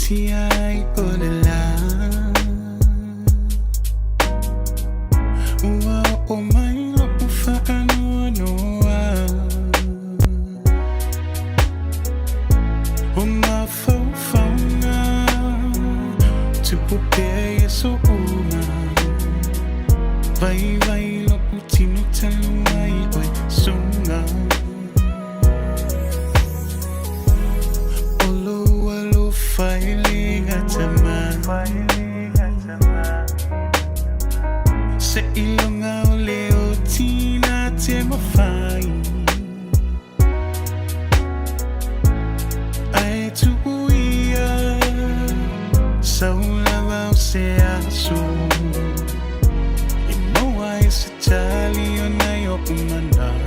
Tia ai o le la. Ua oo mai lo'u faanoanoa. O mafaufauga tupu pea i aso uma. Vaivai lo'u tino talu ai oe suga. O lou alofa e le gata mai. Seiloga o le oti na te mafai. Ae tuu ia sau lava o se aso e maua ai se tali o nai o'u mana'o.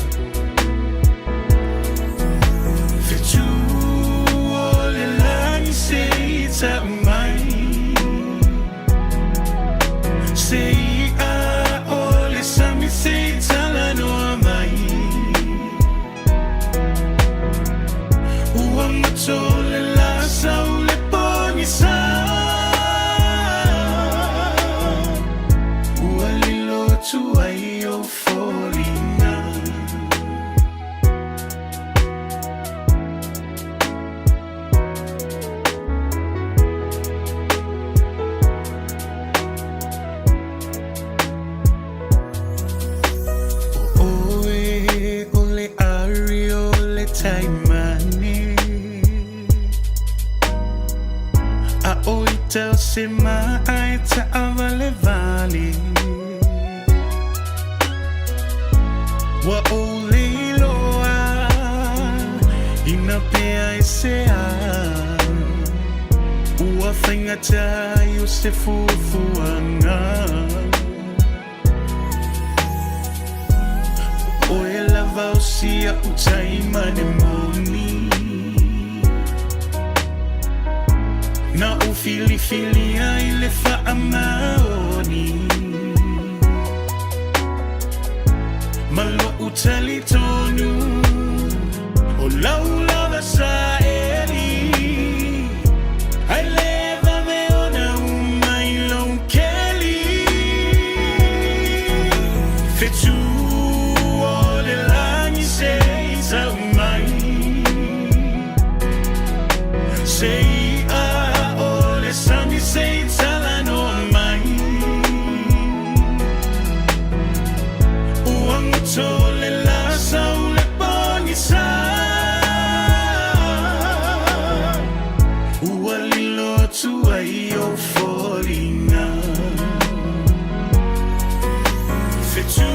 Fetu o le lagi se i tau mai. Se i'a o le sami se i talanoa mai. Ua mato le la sau le pogisa. Ua lilo atu ai ou foliga. O oe o le ari o le taimane. A o ita o se ma'a e ta'avalevale. Ua ou le iloa ina pea e sea. Ua faigata ai o se fuafuaga. O oe lava o si a'u taimane moni. Na ou filifilia i le faamaoni. Ma lo'u talitonu o lau lava saeli. Ae le vave ona uma i lou keli. Fetu o le lagi se i tau mai. Se i'a o le sami se i talanoa mai. Ua goto le la sau le pogisa. Ua lilo atu ai ou foliga. Fetu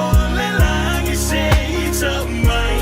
o le lagi se i tau mai.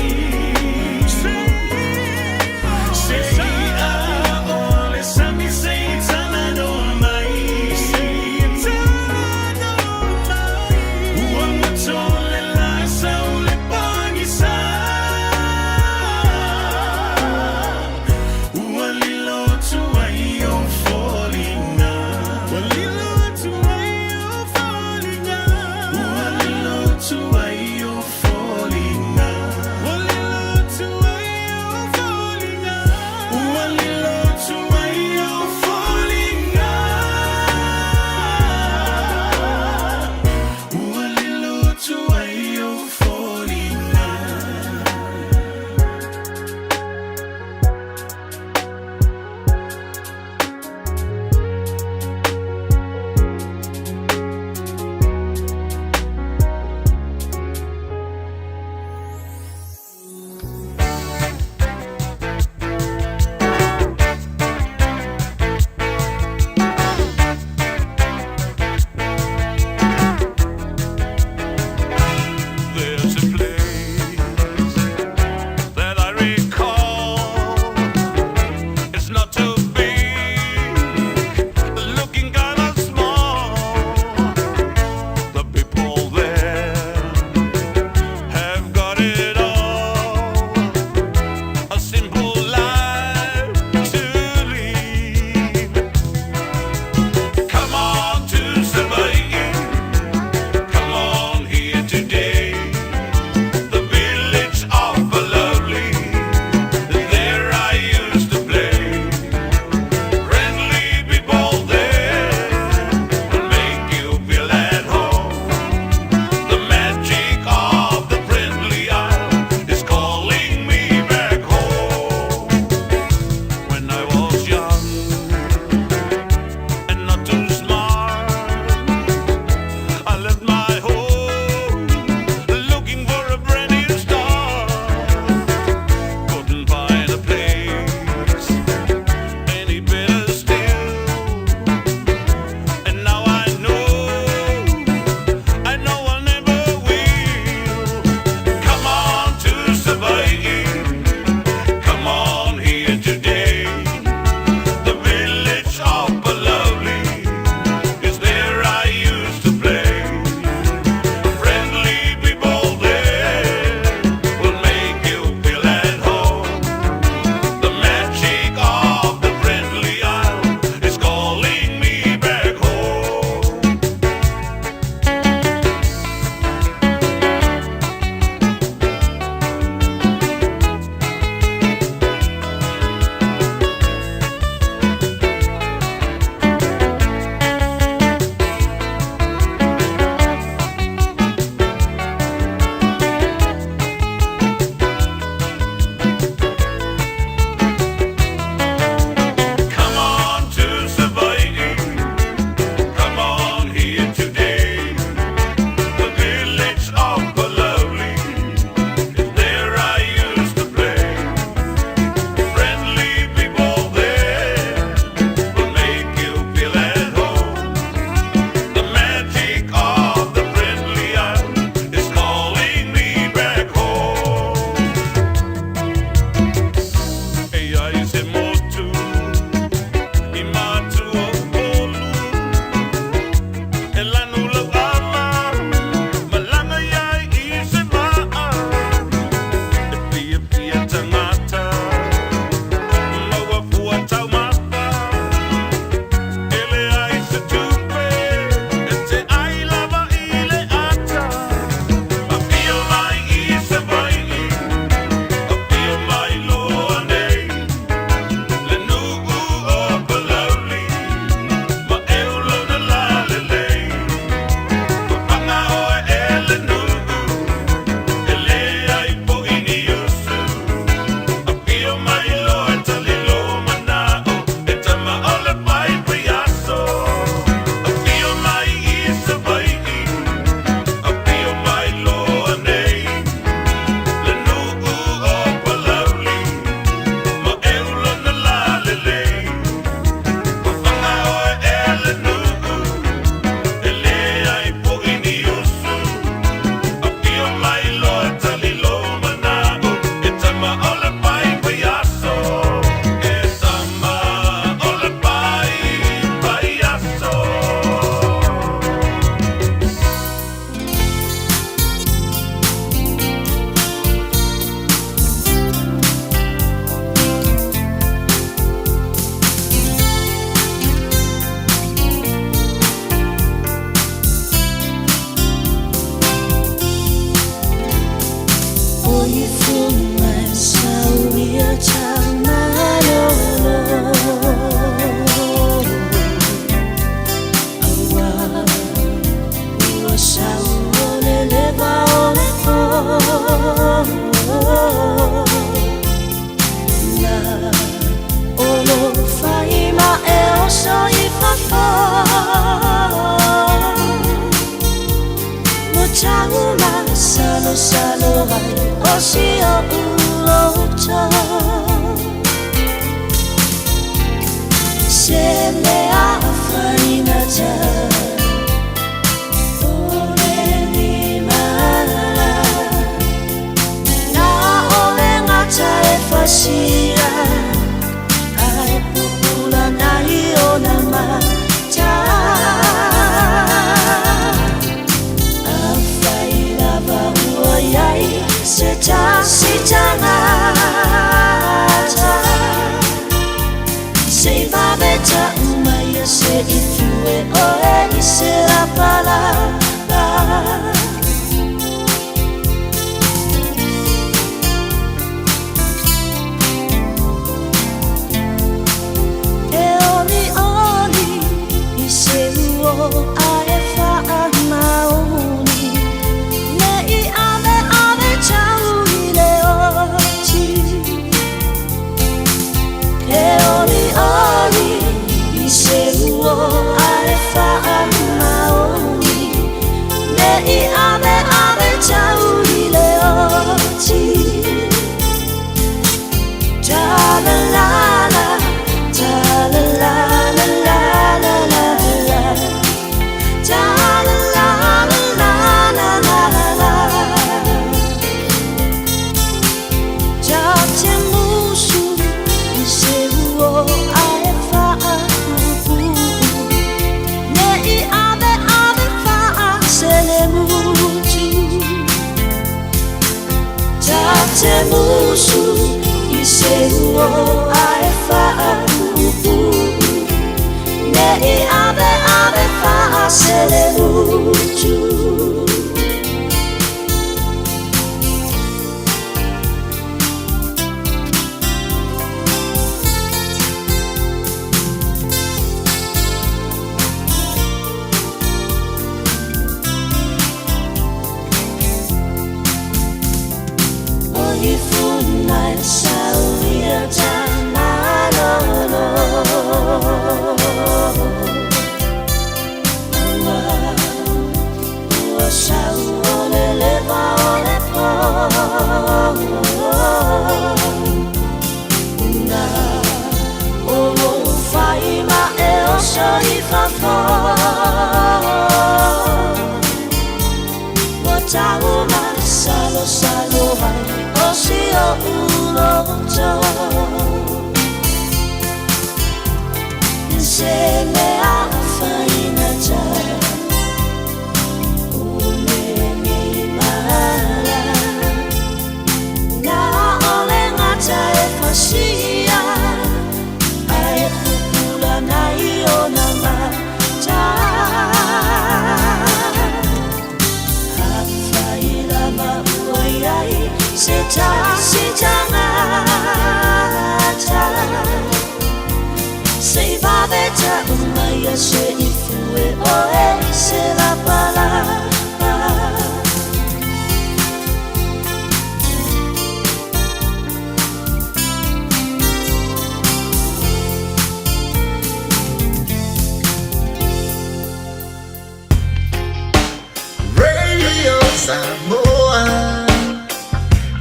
Radio Samoa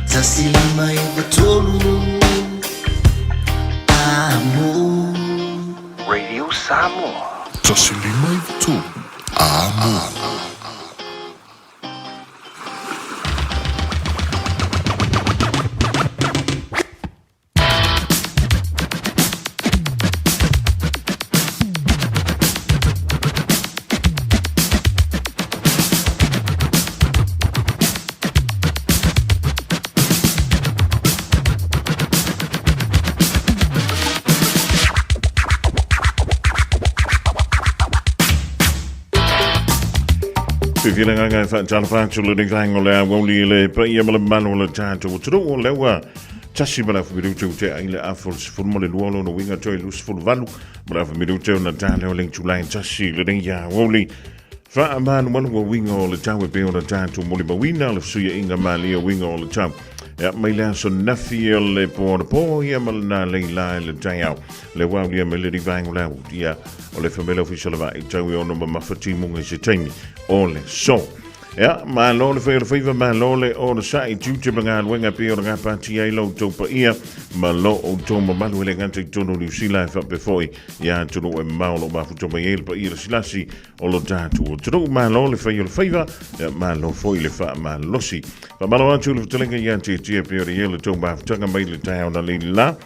105.3 Amo. Radio Samoa. 105.3 Amo. Fiafia le agaga e faatalofa atu lenei vaega o le aoauli i le paia ma le mamalu o le tatou atunuu. O lea ua tasi ma le afu minute ua tea ai le afa o le 12 o lona uiga toe 28 ma le afa minute ona ta lea o le itula e tasi i lenei aoauli. Faamalumalu ua uiga o le tau e pei ona tatou molimauina le fesuiaiga malie uiga o le tau. Ia, mai le aso nafi o le po anapo ia ma lena leila i le taeao. Le ua aulia mai le vaega o le aoauli, ia, o le famele ofisa o le vaai tau e ono mamafa timuga i se taimi o le so. Ia, malo le fai o le faiva, malo le onosai, tiute ma galuega e pei ona gapatia ai lo outou paia ma lo outou mamalu e le gata i totonu o Niu Sila ae faapea foi i atunuu e mamao o lo o mafuta mai ai le paia lasilasi o lo tatou atunuu. Malo le fai o le faiva, ia, malo foi le faamalosi. Faamalo atu i le fetalaiga ia Tietie e pei ona i ai le tou mafutaga mai le taeao na leila.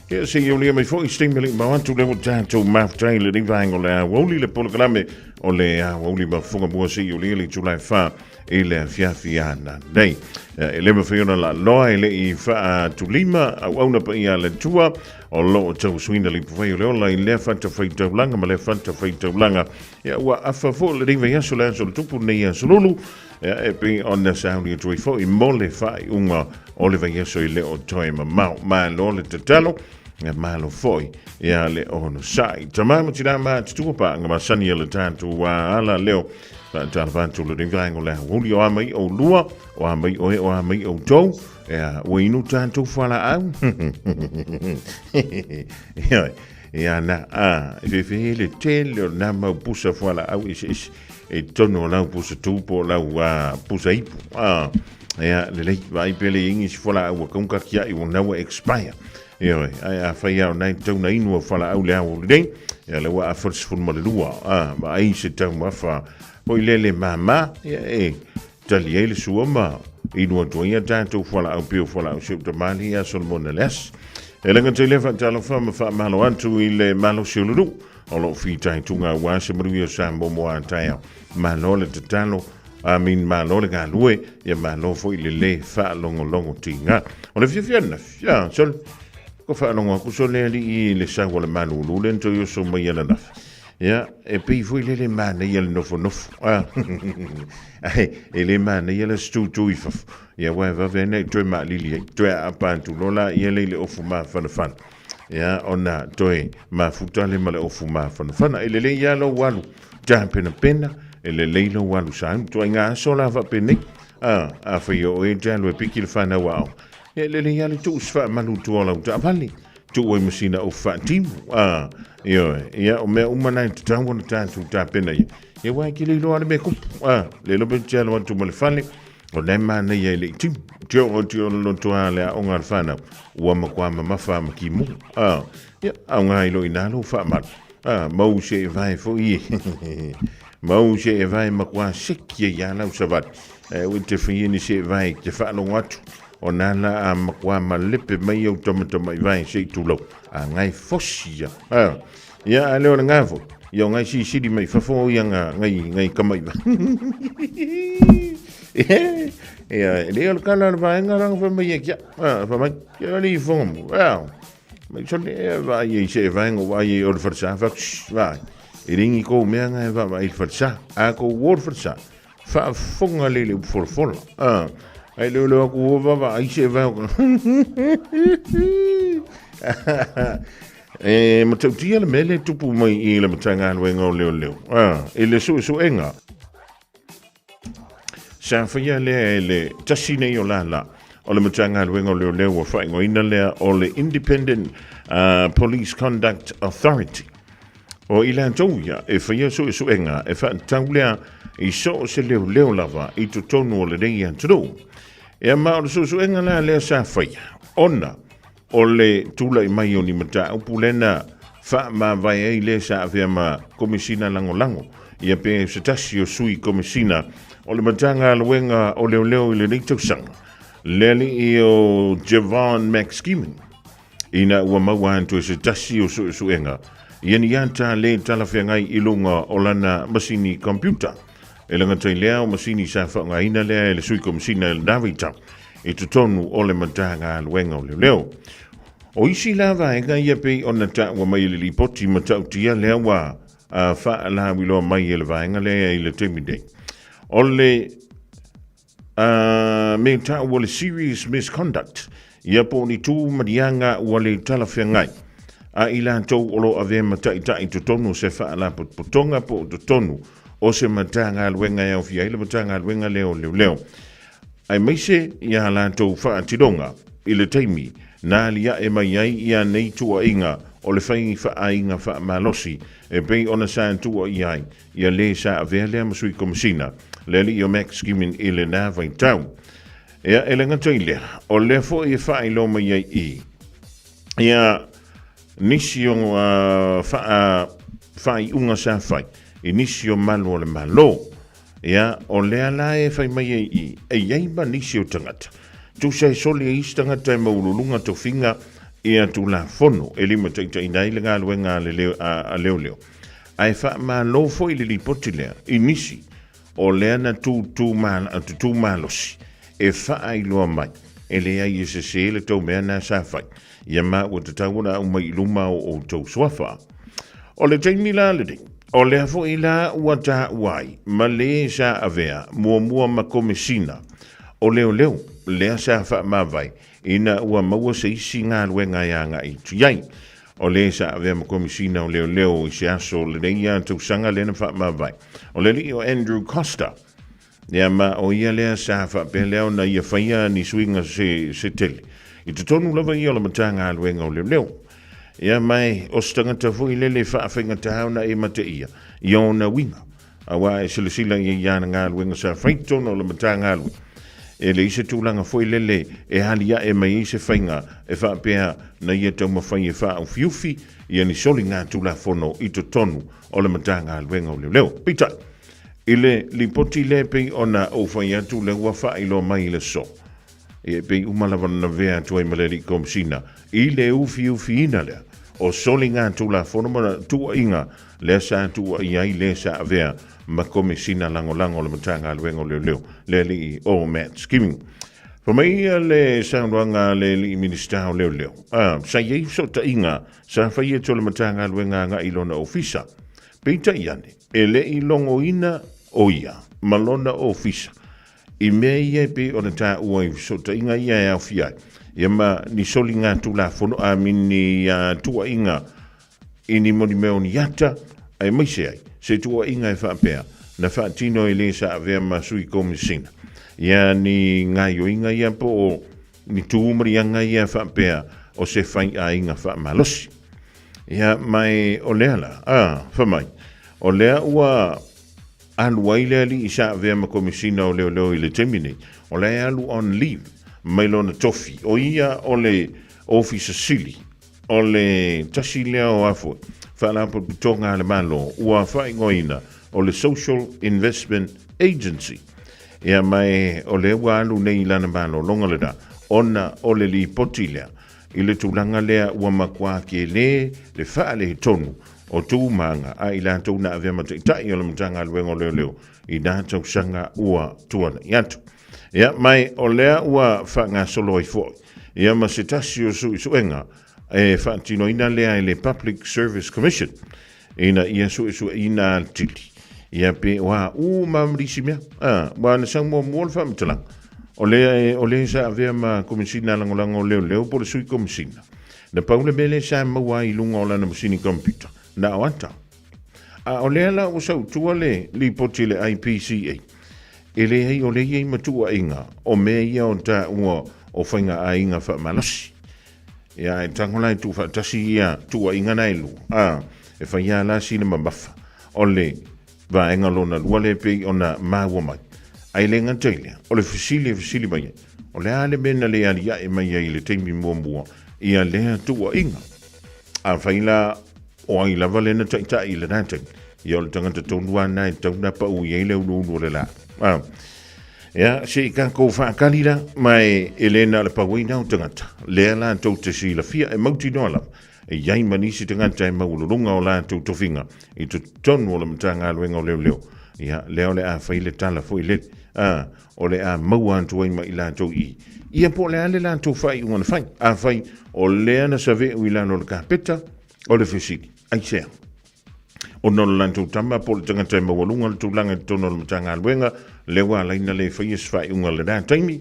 Ia se i aulia mai foi se taimi e le i mao atu lea ua tatou mafuta i lenei vaega o le aoauli le polokalame o le aoauli ma fofoga mua se i aulia le itula e 4 i le afiafi ana nei. E le mafai ona laaloa e le i faatulima auauna paia a le Atua o lo o tausuina le ipuvai o le ola i lea fatafaitaulaga ma lea fatafaitaulaga. Ia ua afa foi lenei vaiaso le aso o le tupu lenei aso lulu. Ia, e pei ona sauni atu ai foi mo le faaiuga o le vaiaso i le o toe mamao. Malo le tatalo, ia malo foi ia le onosai. Tama ma tina ma tutua paanga masani a le tatou ala leo. Faatalofa atu lenei vaega o le aoauli o a mai o lua, o a mai oe, o a mai outou. Ia, ua inu tatou fualaau. Ia, ia na, a, e fefe le tele o nā mau pusa fualaau eseese. E totonu o lau pusa tū po o lau pusa ipu. Ia, lelei, vaai pe le ingi si fualaau ua kaunga kiai ua naua expire. Ioe, ae afai lava o na e tatau na inu au fualaau le ao lelei, ia le ua afa le 12, vaai se taumafa foi lele mama, ia e tali ai le sua ma inu atu ai a tatou fualaau pei o fualaau si ou tamalii ia Solomona Leasi. E le gata i lea faatalofa ma faamalo atu i le malosi o le nuu o lo o fitaituga aua se manuia o Samoa mo a taeao. Malo le tatalo, amin, malo le galue, ia malo foi le le faalogologo tiga. O le fiafia ananafi, a, sol, ko faalogo aku sole alii i le sau o le malulu le na toe oso mai ananafi. Ia, e pei foi lele manaia le nofonofo. A, ae, e le manaia le situtu i fafo. Ia, aua e vave ai ona e toe maalili ai. Toe aapa atu loa laia lea i le ofu mafanafana. Ia, ona toe mafuta lea ma le ofu mafanafana. E lelei lava lou alu tapenapena, e lelei lou alu sauni. Ituaiga aso la faapenei, a, afai o oe e te alu e piki le fanau aoga, ia e lelei lava le tuu se faamalu i tua o lau taavale. Tuu ai ma sina ofu faatimu. A, ioe, ia, o mea uma na e tatau ona tatou tapena i ai. Ia, aua e te le iloa le mea e tupu. A, le iloa pe te alo atu ma le fale, o lea e manaia e le i timu. Te oo atu i ona loto a le aoga a le fanau, ua matua mamafa ma timu. A, ia, aoga ai loa i ina lou faamalu. A, mau se e vae foi e. Mau se e vae matua seki ai lava lau savali. Ae aua e te faia ni se e vae e te faalogo atu. O nā la a matua malepe mai au tamatamai vae se i tulou. A ngai fosi ia. A, ia a leo le ngā foi. Ia o ngai sisili mai fafo o ia ngā, ngai, ngai kamai vae. Ia, e le o le kala o le vaenga ranga whai mai e kia. A, whai mai, kia ali i whonga mo. A, mai sone e vai e se e vaenga o ai e o le wharsa. Whak, shh, vai. E ringi kou mea ngai e vai i le wharsa. A kou o le wharsa. Faafofoga le le folafola. Ah, ai leo leo aku o vava ai se vai o E matautia le mea lea e tupu mai i le Matagaluega o Leoleo. Ah, i le suesuega. Sa faia lea e le tasi nei o lala o le Matagaluega o Leoleo ua faaigoaina lea o le Independent Police Conduct Authority. O i latou ia e faia suesuega e faatatau lea i so o se leoleo lava i totonu o lenei atunuu. Ia ma o le suesuega la lea sa faia, ona o le tulai mai o ni mataupu lea na faamavae ai le sa avea ma Komesina Lagolago, ia pe se tasi o sui Komesina o le Matagaluega o Leoleo i lenei tausaga, le alii o Javon McSkeeman. Ina ua maua atu e se tasi o suesuega ia ni ata le talafeagai i luga o lana masini computer. E le gata i lea o masini sa faaaogaina lea e le Sui Komesina i lena vaitau i totonu o le Matagaluega o Leoleo. O isi la vaega ia pei ona taua mai e le lipoti matautia lea ua faalauiloa mai e le vaega lea i le taimi nei. O le uh, me tāua le serious misconduct, ia po o ni tū marianga ua le talafeagai a i latou o lo avea ma ta'ita'i totonu o se faalapotopotoga po o totonu o se Matagaluega e aofia ai le Matagaluega lea o Leoleo, aemaise i a latou faatinoga i le taimi na alia'e mai ai ia nei tuuaiga o le fai faaaiga faamalosi e pei ona sa tuuaia ai ia lē sa avea lea ma Sui Komesina le alii o Max Gimin i lena vaitau. Ia, e le gata i lea, o lea foi e faailoa mai ai i ia nisi o faa faaiuga sa fai i nisi o malu o le Malo. Ia, o lea la e fai mai ai i, e i ai ma nisi o tagata. Tusa e soli e isi tagata e maualuluga tofiga ia Tulafono e limataitaiina ai le galuega a le leo, a, a leoleo. Ae faamalo foi le lipoti lea i nisi o lea na tutū malosi e faailoa mai e leai e sesē le tou mea na sa fai, ia ma ua tatau ona aumai i luma o outou suafa. O le taimi la lenei, o lea foi la ua taua ai ma lē sa avea muamua ma Komesina o Leoleo lea sa faamavae ina ua maua se isi galuega e agai atu i ai. O lē sa avea ma Komesina o Leoleo i se aso o lenei tausaga lea na faamavae, o le alii o Andrew Coster. Ia ma o ia lea sa faapea lea ona ia faia ni suiga se, se tele. I totonu lava ia o le Matagaluega o Leoleo. Ia ma e, o se tagata foi lele faafaigatā ona e mateia i ona uiga. Auā e silasila ia i ana galuega sa fai i totonu o le Matagaluega. E leai se tulaga foi lele e aliae mai ai se faiga e faapea na ia taumafai e faaufiufi ia ni soligatulafono i totonu o le Matagaluega o Leoleo. Peitai, i le lipoti lea e pei ona ou fai atu lea ua faailoa mai i le aso, ia e pei uma lava ona lavea atu ai ma le Alii Komesina i le ufiufiina lea o soligatulafono ma tuuaiga lea sa tuuaia ai le sa avea ma Komesina Lagolago o le Matagaluega o Leoleo, le Alii o Matt Skimming. Fai mai le saunoaga a le Alii Minisita o Leoleo, sa i ai fesootaiga sa fai atu e le Matagaluega agai i lona ofisa. Peitai ane, e le i logoina o ia ma lona ofisa i mea ia e pei ona taua i fesootaiga ia e aofia ai ia ma ni soligatulafono a me ni tuuaiga i ni monimea o ni ata, aemaise ai se tuuaiga e faapea na faatino e le sa avea ma Sui Komesina ia ni gaioiga ia po o ni tū marianga ia faapea o se faiaiga faamalosi. Ia, ma e o lea la, a, fai mai, o lea ua alu ai le alii sa avea ma Komesina o Leoleo i le taimi nei, o la e alu on leave mai lona tofi, o ia o le Ofisa Sili o le tasi lea o a foi Faalapotopotoga a le Malo ua faaigoaina o le Social Investment Agency. Ia ma e o lea ua alu nei i lana malologa lena ona o le lipoti lea i le tulaga lea ua matua kēlē le faaletonu o tūmāga a i latou na avea ma taitai o le Matagaluega o Leoleo i nā tausaga ua tuanai atu. Ia, ma o lea ua faagasolo ai foi ia ma se tasi o suesuega e faatinoina lea e le Public Service Commission ina ia suesueina atili ia pe o a uma ma nisi mea. Ah, ua na sau muamua le faamatalaga. O lea, o lea sa avea ma Komesina Lagolago o Leoleo po o le Sui Komesina. Na pau le mea lea sa maua ai i luga o lana masini computer, na o ata. A o lea la ua sautua le lipoti i le IPCA, E leai, o lea e i ai ma tuuaiga o mea ia o taua o faiga aiga faamalosi. Ia, e tago la e tuufaatasi ia tuuaiga na e lua, a, e fai lava la sina mamafa o le vaega lona lua lea e pei ona maua mai. Ae le gata i lea, o le fesili e fesili mai ai, o le a le mea na le aliae mai ai i le taimi muamua ia lea tuuaiga? Afai la o ai lava lea na taitai i lena taimi, ia o le tagata tonu lava lena e tatau ona pau i ai le uluulu o le la. Ah. Ia, se i tatou faatali la, ma e, e le na o le pau ai na o tagata. Lea latou te silafia, e mautinoa lava, e i ai ma nisi tagata e maualuluga o latou tofiga i totonu o le Matagaluega o Leoleo. Ia, lea o le a fai le tala foi lele. Ah, o le a maua atu ai ma i latou i ia po o le a le latou faaiuga na fai. Afai o lea na save'u i lalo o le kapeta, o le fesili, aisea? Ona o le latou tama po o le tagata e maualuga le tulaga i totonu o le Matagaluega, lea ua ala ai ona le faia se faaiuga i lena taimi,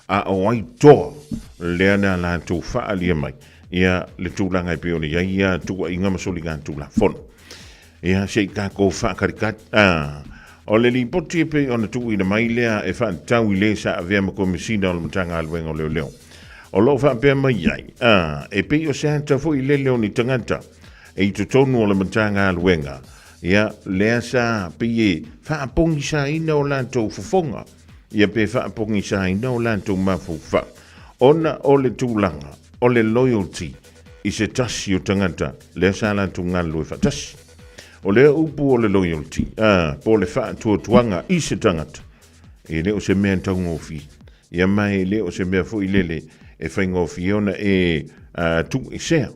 a o ai toa lea na latou faaalia mai ia le tulaga e pei ona i ai ia tuuaiga ma soligatulafono. Ia, se i tatou faataritari. A, o le lipoti e pei ona tuuina mai lea e faatatau i le sa avea ma Komesina o le Matagaluega o Leoleo. O lo o faapea mai ai, a, e pei o se ata foi lele o ni tagata e i totonu o le Matagaluega, ia, lea sa pei e faapogisaina o latou fofoga, ia pe faapogisaina o latou mafaufau, ona o le tulaga o le loyalty i se tasi o tagata lea sa latou galulue faatasi. O lea upu o le loyalty, a, po o le faatuatuaga i se tagata, e le o se mea taugofie. Ia ma e le o se mea foi lele e faigofie ona e tuuesea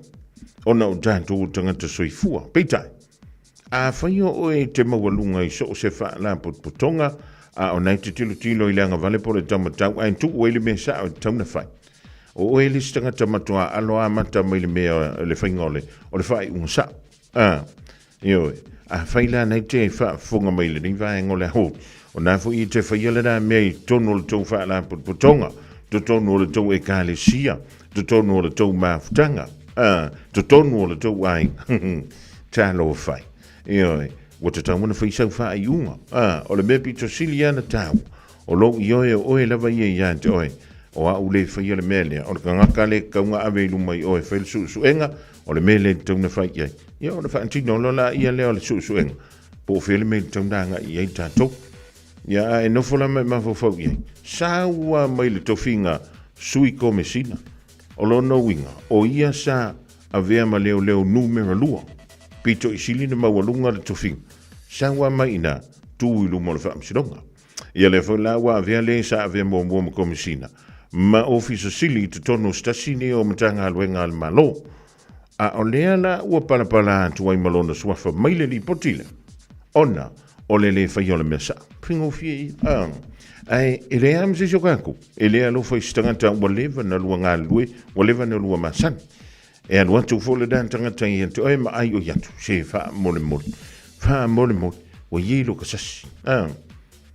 ona o tatou tagata soifua. Peitai, afai o oe e te maualuga i so o se faalapotopotoga, a o na e te tilotilo i le agavale po o le taumatau ae tuu ai le mea sao e tatau ona fai, o oe le isi tagata matua alo amata mai le mea le faiga o le, o le faaiuga sao. A, ioe, afai la na e te faafofoga mai i lenei vaega o le aho, o na foi e te faia lena mea i totonu o le tou faalapotopotoga, totonu o le tou ekalesia, totonu o le tou mafutaga, a, totonu o le tou aiga. Talofa e. Ioe, ua tatau ona fai sau faaiuga. A, o le mea pito sili lava ona taua, o lou ioe o oe lava ia ia te oe, o au le faia le mea lea, o le tagata lea e tatau ona ave i luma i oe e fai le suesuega, o le mea lea e tatau ona fai i ai. Ia ona faatino loa laia lea o le suesuega, po o fea le mea e tatau ona agai i ai tatou. Ia a e nofo la ma e mafaufau i ai, sau lava mai le tofiga Sui Komesina. O lona uiga, o ia sa avea ma leoleo numera lua, pito i sili ona maualuga le tofiga, sau lava mai i ina, tu i luma o le Faamasinoga. Ia lea foi la ua avea le sa avea muamua ma Komesina ma Ofisa Sili i totonu o se tasi nei o Matagaluega a le Malo. A o lea la ua palapala atu ai ma lona suafa mai le lipoti lea, ona o le lē faia o le mea saʻo. Faigofie ia. A, ae e leai lava ma se isi o kākou e le alofa i se tagata ua leva na lua galulue, ua leva na lua masani. E alu atu foi lena tagata ia te oe ma ai oi atu, se faamolemole, faamolemole, ua i ai lo ka sasi. A,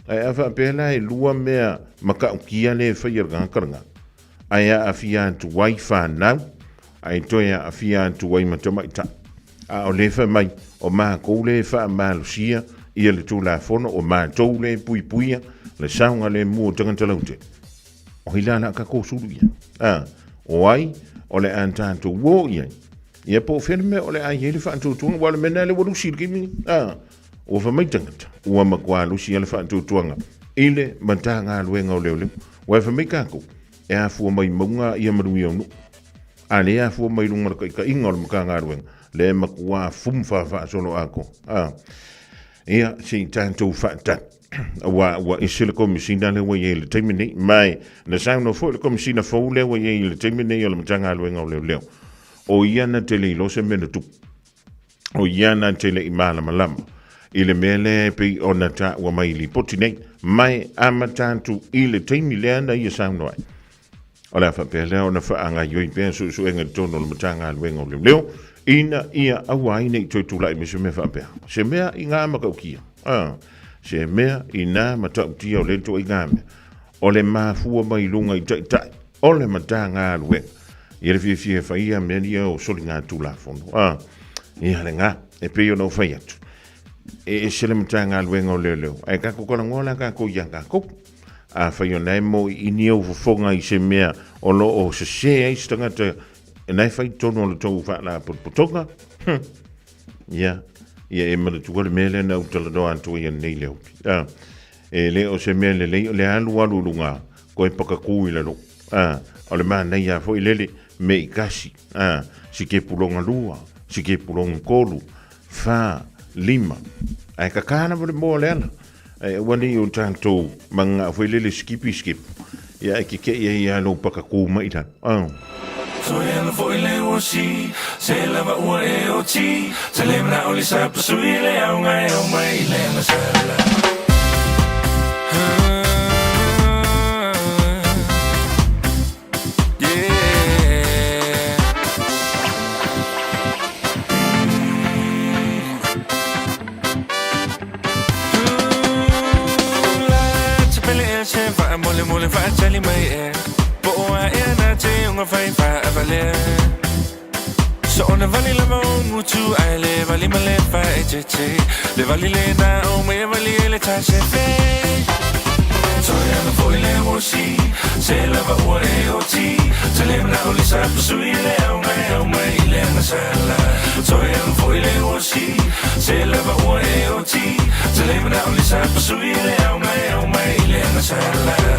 ae a faapea la e lua mea matautia lea e faia e le tagata lena, ae aafia atu ai fanau, ae toe aafia atu ai ma tamaitai. A o lea fai mai, o matou lea e faamalosia ia le Tulafono, o matou lea e puipuia le saogalemu o tagata lautele. O ai la o le a tatou sulu i ai? A, o ai o le a tatou o i ai? Ia po o fea le mea o le a i ai le faatuatuaga, aua o le mea lena lea ua lusi i le taimi lenei. A, ua fai mai tagata, ua matua lusi lava le faatuatuaga i le Matagaluega o Leoleo. Aua e fai mai tatou, e afua mai mauga ia manuia o nuu. A lea e afua mai luga o le taitaiga o le Matagaluega, lea e matua fumu faasolo atoa. A, ia, se i tatou faatali. Aua ua ese le Komesina lea ua i ai i le taimi nei. Ma e, na saunoa foi le Komesina fou lea ua i ai i le taimi nei o le Matagaluega o Leoleo, o ia na te le iloa se mea na tupu. O ia na te le i malamalama i le mea lea e pei ona taua mai i lipoti nei, ma e amata atu i le taimi lea na ia saunoa ai. O le a faapea lea ona faagaioi pea suesuega i totonu o le Matagaluega o Leoleo, ina ia aua ai ne i toe tulai mai se mea faapea. Se mea i ngā matautia. A, se mea i nā matautia o lea ituaiga mea. O le mafua mai luga i taitai o le Matagaluega. Ia le fiafia e fai ia mea ia o soligatulafono. A, ia lena, e pei ona ou fai atu. E ese le Matagaluega o Leoleo, ae tatou talanoa la tatou iā tatou. Afai o na e moiini ou fofoga i se mea o lo o sesē ai se tagata na e fai totonu o le tou faalapotopotoga, ia, ia e manatua le mea lea na ou talanoa atu ai ananei le aoauli. A, e le o se mea lelei o le alu alu i luga, toe pakakū i lalo. A, o le manaia foi lele, me i kasi, a, sikepu lona lua, sikepu lona tolu, fa, lima. Ae kakā lava le moa o le ala. Ae aua ne i o tatou mananao foi lele sikipi sikipu, ia e keke'i ai lava lou pakakū mai i lalo. Oh. Toe ala foi le uasi, se lava ua e oti, Te le mana'o le sa pasui le auga e au mai le agasala. Yeah. mo le faatali mai ea Po o a ea na te unga fai faavalea So ona vali lava o ngutu ai le vali ma le fa e te te Le vali le na o me vali e le ta se fe Toi ana foi le wosi Se lava ua e o ti Te le mana o le sa pasui le au mai au mai i le anga sala Toi ana foi le wosi Se lava ua e o ti Te le mana o le sa pasui le au mai au mai i le anga sala.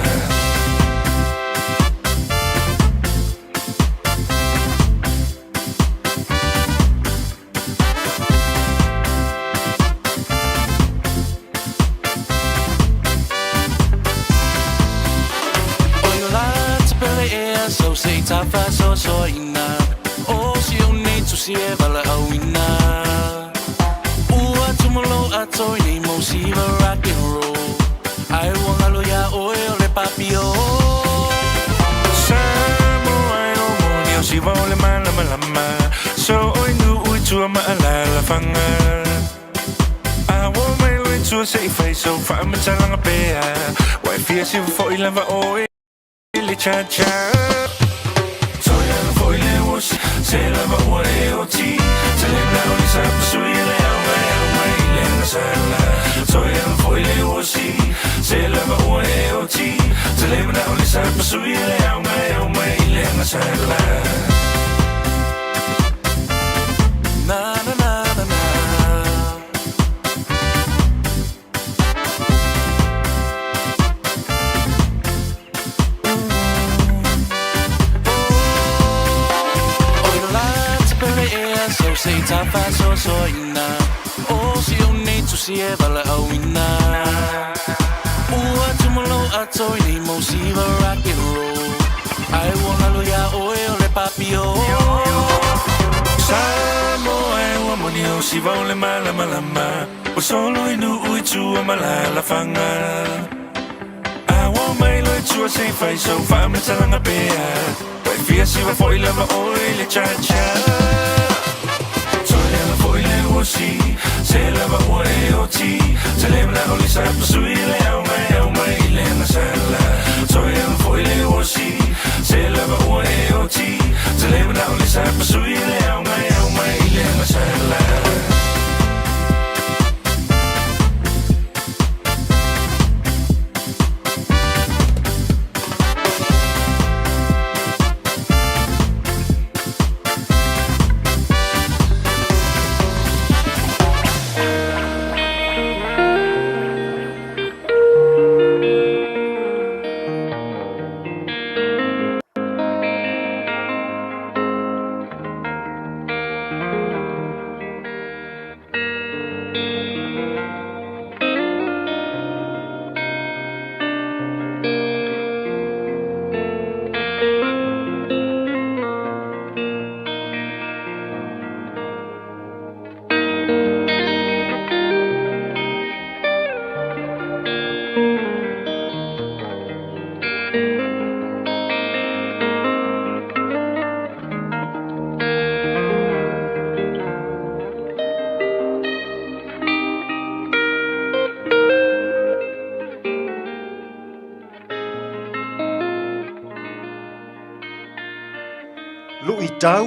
Luʻitau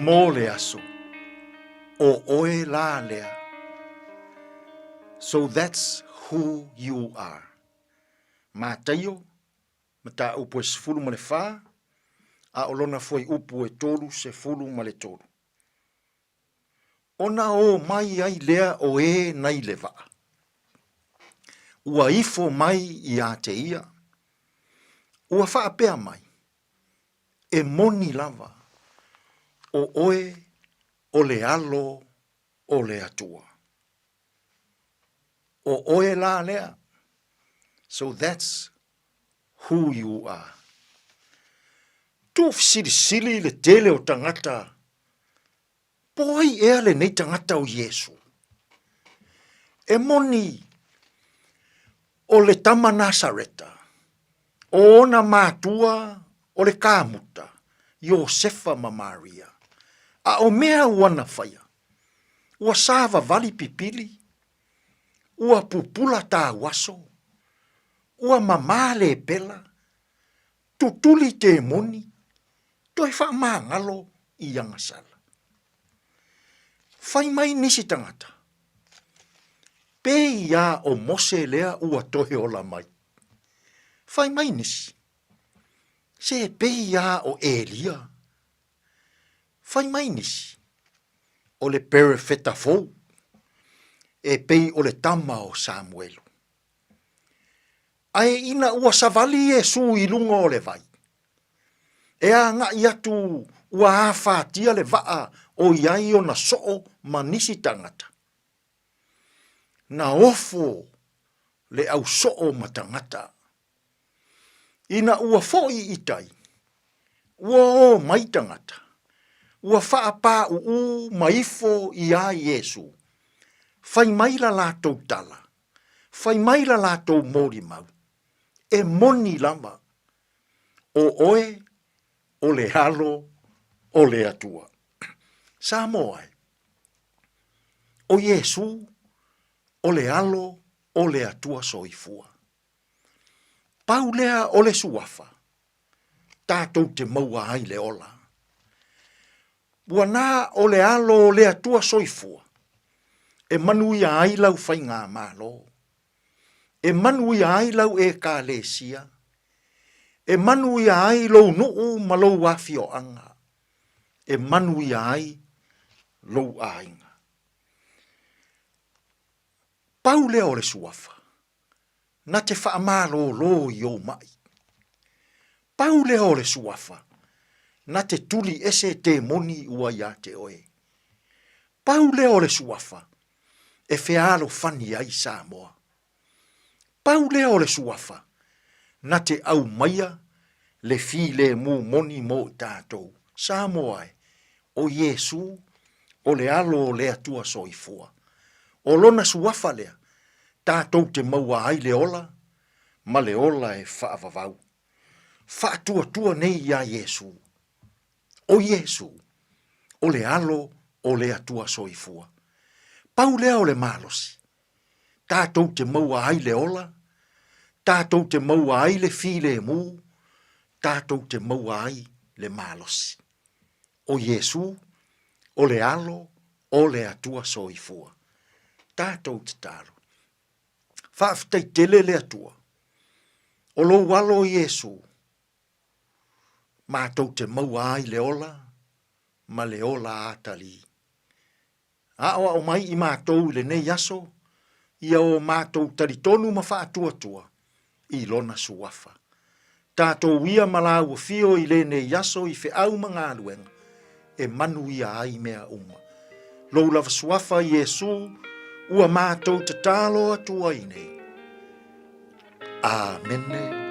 mo le aso. ʻO ʻoe lā lea. So that's who you are. Mataio, mataupu e 14, a ʻo lona fuaiupu e 33. Ona ō mai ai lea o ē nei le vaʻa. Ua ifo mai iā te ia. Ua faapea mai, E moni lava, ʻo ʻoe o le alo o le Atua. ʻO ʻoe lā lea. So that's who you are. Tuufesilisili le tele o tagata, po ai ea lenei tagata o Iesu? E moni o le tama Nasareta, o ona matua o le kamuta, Iosefa ma Maria, a o mea ua na faia, ua savavali pipili, ua pupula tauaso, ua mamā le pela. Tutuli temoni, toe faamagalo i agasala. Fai mai nisi tagata, Pei a o Mose lea ua toe ola mai. Fai mai nisi, Se pei a o Elia. Fai mai nisi, O le perefeta fou, e pei o le tama o Samuelu. Ae ina ua savali Iesu i luga o le vai, e agai atu ua afatia le vaa o i ai ona soo ma nisi tagata. Na ofo le au soo ma tagata. Ina ua foi i tai, ua o mai tagata, ua faapāʻuʻū ma ifo iā Iesū, fai mai la latou tala, fai mai la latou molimau, e moni lava, o oe o le Alo o le Atua. Samoa e, o Iesū o le Alo o le Atua Soifua. Pau lea o le suafa, tatou te maua ai le ola. Ua na o le alo o le Atua soifua, e manuia ai lau faigamalo, e manuia ai lau Ekalesia, e manuia ai lou nuu ma lou afioaga, e manuia ai lou aiga. Pau lea o le suafa, na te faamalōlō i ou maʻi. Pau lea o le suafa, na te tuli ese temoni ua iā te oe. Pau lea o le suafa, e fealofani ai Samoa. Pau lea o le suafa, na te aumaia le filemu moni mo i tatou. Samoa e, o Iesu, o le Alo o le Atua Soifua. O Lona suafa lea, tatou te maua ai le ola ma le ola e faavavau. Faatuatua nei iā Iesu. O Iesu, o le Alo o le Atua Soifua. Pau lea o le malosi, tatou te maua ai le ola, tatou te maua ai le filemu, tatou te maua ai le malosi. O Iesu, o le Alo o le Atua Soifua. Tatou tatalo. Faafetai tele le Atua, o lou Alo Iesu, matou te maua ai le ola ma le ola atalii. Aoao mai i matou i lenei aso, ia o matou talitonu ma faatuatua i Lona Suafa. Tatou ia ma lāua fio i lenei aso i feau ma galuega e manuia ai mea uma. Lou lava Suafa Iesu ua matou tatalo atu ai nei. Amene.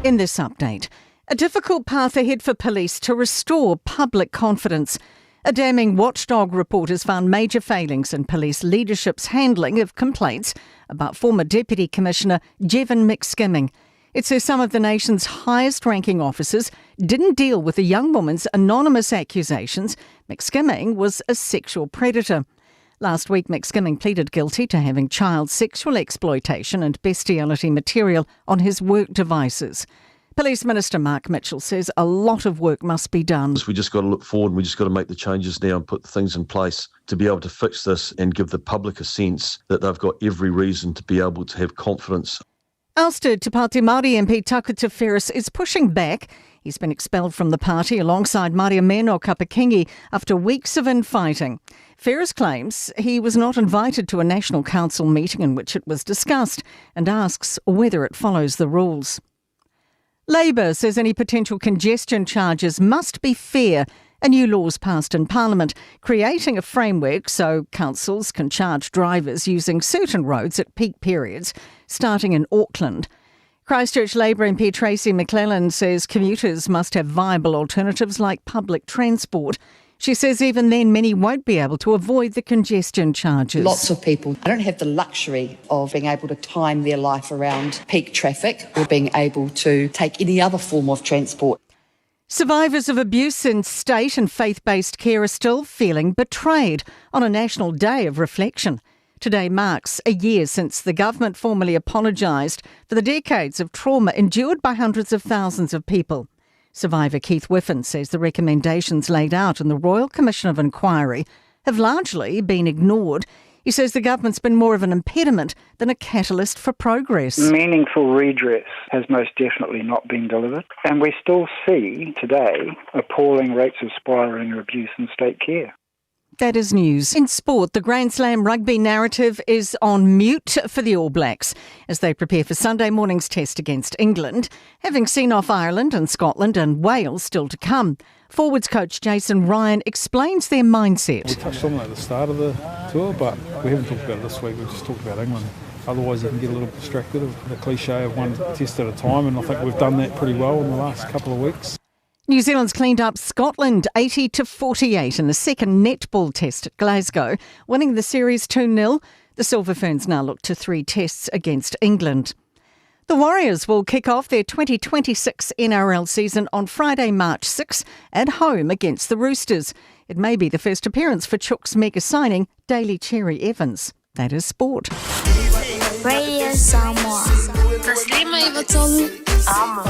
In this update, a difficult path ahead for police to restore public confidence. A damning watchdog report has found major failings in police leadership's handling of complaints about former Deputy Commissioner Jevon McSkimming. It says some of the nation's highest ranking officers didn't deal with a young woman's anonymous accusations McSkimming was a sexual predator. Last week, McSkimming pleaded guilty to having child sexual exploitation and bestiality material on his work devices. Police Minister Mark Mitchell says a lot of work must be done. We just got to look forward and we just got to make the changes now and put things in place to be able to fix this and give the public a sense that they've got every reason to be able to have confidence. Ousted Te Pāti Māori MP Takuta Ferris is pushing back. He's been expelled from the party alongside Mariameno Kapa-Kingi after weeks of infighting. Ferris claims he was not invited to a National Council meeting in which it was discussed and asks whether it follows the rules. Labour says any potential congestion charges must be fair. A new law's passed in Parliament, creating a framework so councils can charge drivers using certain roads at peak periods, starting in Auckland. Christchurch Labour MP Tracey McLellan says commuters must have viable alternatives like public transport. She says even then many won't be able to avoid the congestion charges. Lots of people don't have the luxury of being able to time their life around peak traffic or being able to take any other form of transport. Survivors of abuse in state and faith-based care are still feeling betrayed on a national day of reflection. Today marks a year since the government formally apologised for the decades of trauma endured by hundreds of thousands of people. Survivor Keith Whiffen says the recommendations laid out in the Royal Commission of Inquiry have largely been ignored. He says the government's been more of an impediment than a catalyst for progress. Meaningful redress has most definitely not been delivered. And we still see today appalling rates of spiralling abuse in state care. That is news. In sport, the Grand Slam rugby narrative is on mute for the All Blacks as they prepare for Sunday morning's test against England, having seen off Ireland and Scotland and Wales still to come. Forwards coach Jason Ryan explains their mindset. We touched on it at the start of the tour, but we haven't talked about it this week. We've just talked about England. Otherwise, you can get a little distracted of the cliche of one test at a time, and I think we've done that pretty well in the last couple of weeks. New Zealand's cleaned up Scotland 80-48 in the second netball test at Glasgow, winning the series 2-0. The Silver Ferns now look to 3 tests against England. The Warriors will kick off their 2026 NRL season on Friday, March 6 at home against the Roosters. It may be the first appearance for Chook's mega signing, Daly Cherry Evans. That is sport. Radio Samoa. Amo.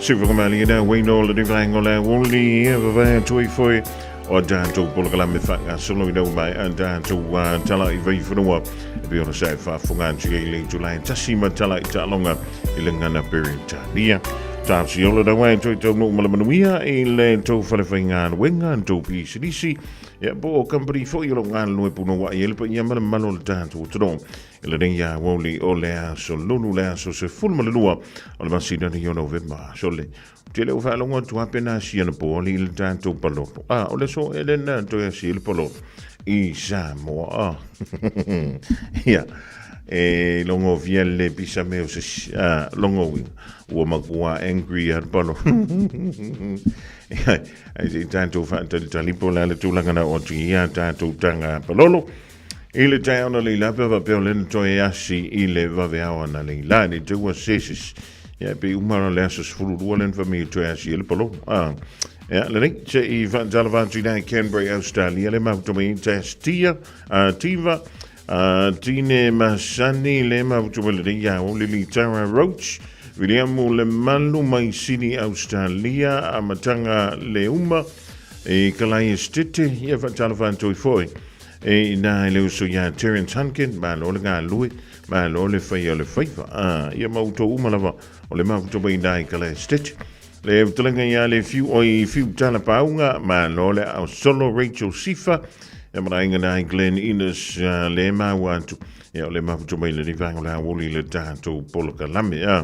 Sifukamali na waino le vaenga o le auli e vavae atu ai foi o tatou polokalame faagasolo ina ua maea tatou tala i vaifanua e pei ona sa e faafofoga atu ai le itula e tasi ma tala i taaloga i le gana Peretania. Tasi ola naua e toe taunuu ma le manuia i le tou fale faigaluega, tou pisinisi, ia po o kampani foi o lo o galulue punouai ai le paia ma le mamalu o le tatou atunuu. I lenei aoauli o le aso Lulu le aso 12 o le masina nei o Novema. Sole, ou te le o faalogo atu lava pe na asia anapo i le tatou palolo. A, o le aso ea lea na toe asia ai le palolo i Samoa. A, ia, e logofia le pisa me o se isi. A, logo uiga, ua matua angry lava le palolo. Ia, ae se i tatou faatalitali po o le a le tulaga na oo atu i ai a tatou taga palolo. I le taeao na leila pea faapea o lea na toe asi i le vaveao ana leila nei te ua sesis. Ia e pei uma le aso 12 lea na fai mai e toe asi ai le palo. Ah. Ia, lelei, se i whaatalawa atu i nai Canberra, Australia, le mafuta mai i Tastia, Tiva, Tine Masani, le mafuta mai lenei ia o Lily Tara Roach, Viliamu le Malu mai Sydney, Australia, Amatanga le Uma, e Kalai Estete, ia whaatalawa atu i foi. E inā e le uso iā Terence Hunkin, malo le galulue, malo le faia o le faiva. A, ia ma outou uma lava o le mafuta mai inā i Kalaestete. Le fetalaiga iā le fiu oi fiu tala paunga, malo le ao solo Rachel Sifa, ia ma le aiga nā i Glen Innes, le maua atu. Ia o le mafuta mai lenei vaega o le aoauli i le tatou polokalame. A.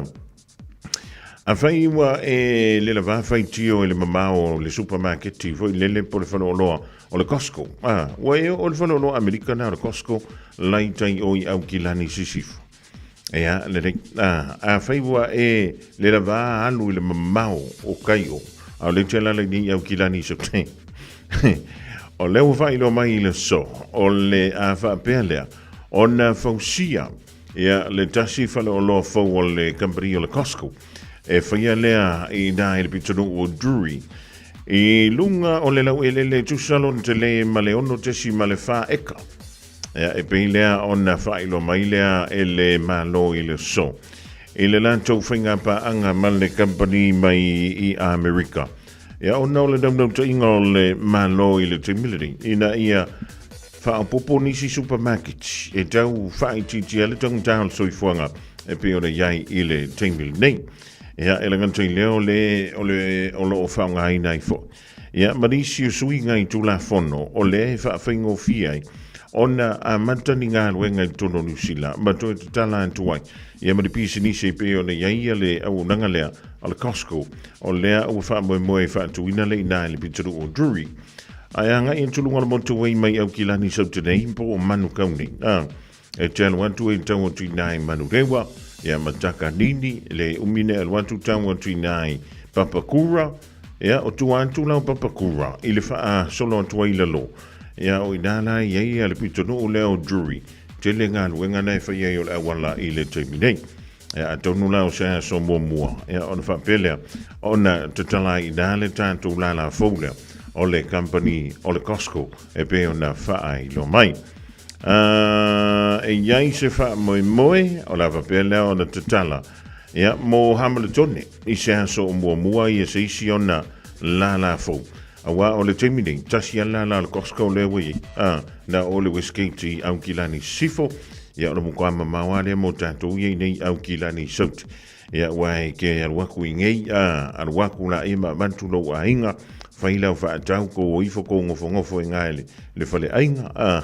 Afai ua e le lavā faitio i le mamao o le supamaketi foi lele po o le faleoloa o le Costco, a, ua e oo i le faleoloa Amerika na o le Costco lai tai o i Aukilani Sisifo. Ea, lelei. A, afai ua e le lavā alu i le mamao o kai o, a o le te alala i nei Aukilani Saute. O lea ua faailoa mai i le aso, o le a faapea lea, ona fausia Ia, le tasi faleoloa fou o le kamupani o le Costco, e faia lea i inā i le pitonuu o Drury. I luga o le lauelele e tusa lona tele ma le 6.4 eka. Ia, e pei lea ona faailoa mai lea e le Malo i le aso i le latou faigapaaga ma le kamupani mai i Amerika. Ia, ona o le naunautaiga o le Malo i le taimi lenei, ina ia Faaopoopo nisi supermarkets e tau faaitiitia ai le taugata o le soifuaga e pei ona i ai i le taimi lenei. Ia, e lagata i lea o le, o le, o lo o faaaogaina ai foi. Ia, ma nisi o suiga i Tulafono o lea e faafaigofie ai ona amata ni galuega i totonu o Niu Sila ma toe tatala atu ai ia ma ni pisinisi e pei ona i ai ia le auaunaga lea a le Costco o lea ua faamoemoe e faatuina le inā i le pitonuu o Drury. Ae agai atu luga o le motu ai mai Aukilani Saute nei po o Manukau nei. A, e te alu atu e tau atu i nai Manurewa, ia ma Takanini, le umi ne alu atu tau atu i nai Papakura, ia o tua atu la o Papakura i le faasolo atu ai i lalo. Ia o inā la i ai ia le pitonuu lea o Drury. Tele galuega na e fai ai o le auala i le taimi nei. Ia, atonu la o se aso muamua, ia, ona faapea lea, ona tatala ai i ina le tatou lala fou lea o le kamupani o le Costco e pei ona faailoa mai. E i ai se faamoemoe o le a faapea lea ona tatala, ia, mo Hamiletone i se aso o muamua ia se isi ona lala fou. Aua o le taimi nei, tasi lava le lala o le Costco lea ua i ai, a, na o le Westgate i Aukilani Sisifo, ia o le matua mamao lava lea mo tatou ia i nei Aukilani Saute. Ia, aua e te alu atu i nei, a, alu atu laia ma avatu lou aiga, fai lau faatau, tou o ifo tou nofonofo i ina i le, le faleaiga, a,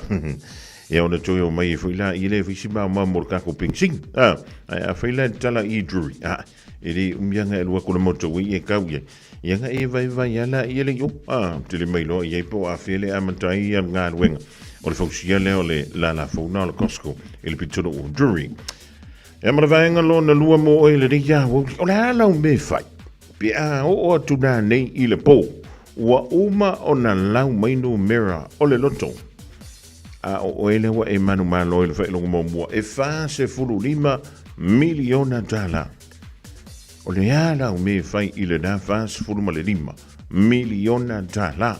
ia ona toe o mai ai foi laia lea e fai si maomao mo le tatou penisini, a, ae afai la e tatala i Drury, a, e le umi lava ona e alu atu i le motorway e tau i ai, Ia na e vaivai ala ia le io, a, tele mai loa i ai po o afea le amata ai ia galuega o le fausia lea o le lala fou na o le Costco i le pitonuu o Drury. Ia ma le vaega lona lua mo oe lenei aoauli, o le a lau mea e fai? Pe a oo atu nanei i le po, ua uma ona lau mai numera o le loto. A o oe lea ua e manumalo i le faailoga muamua e $45 miliona tala. O le a lau mea e fai i lena $45 miliona tala?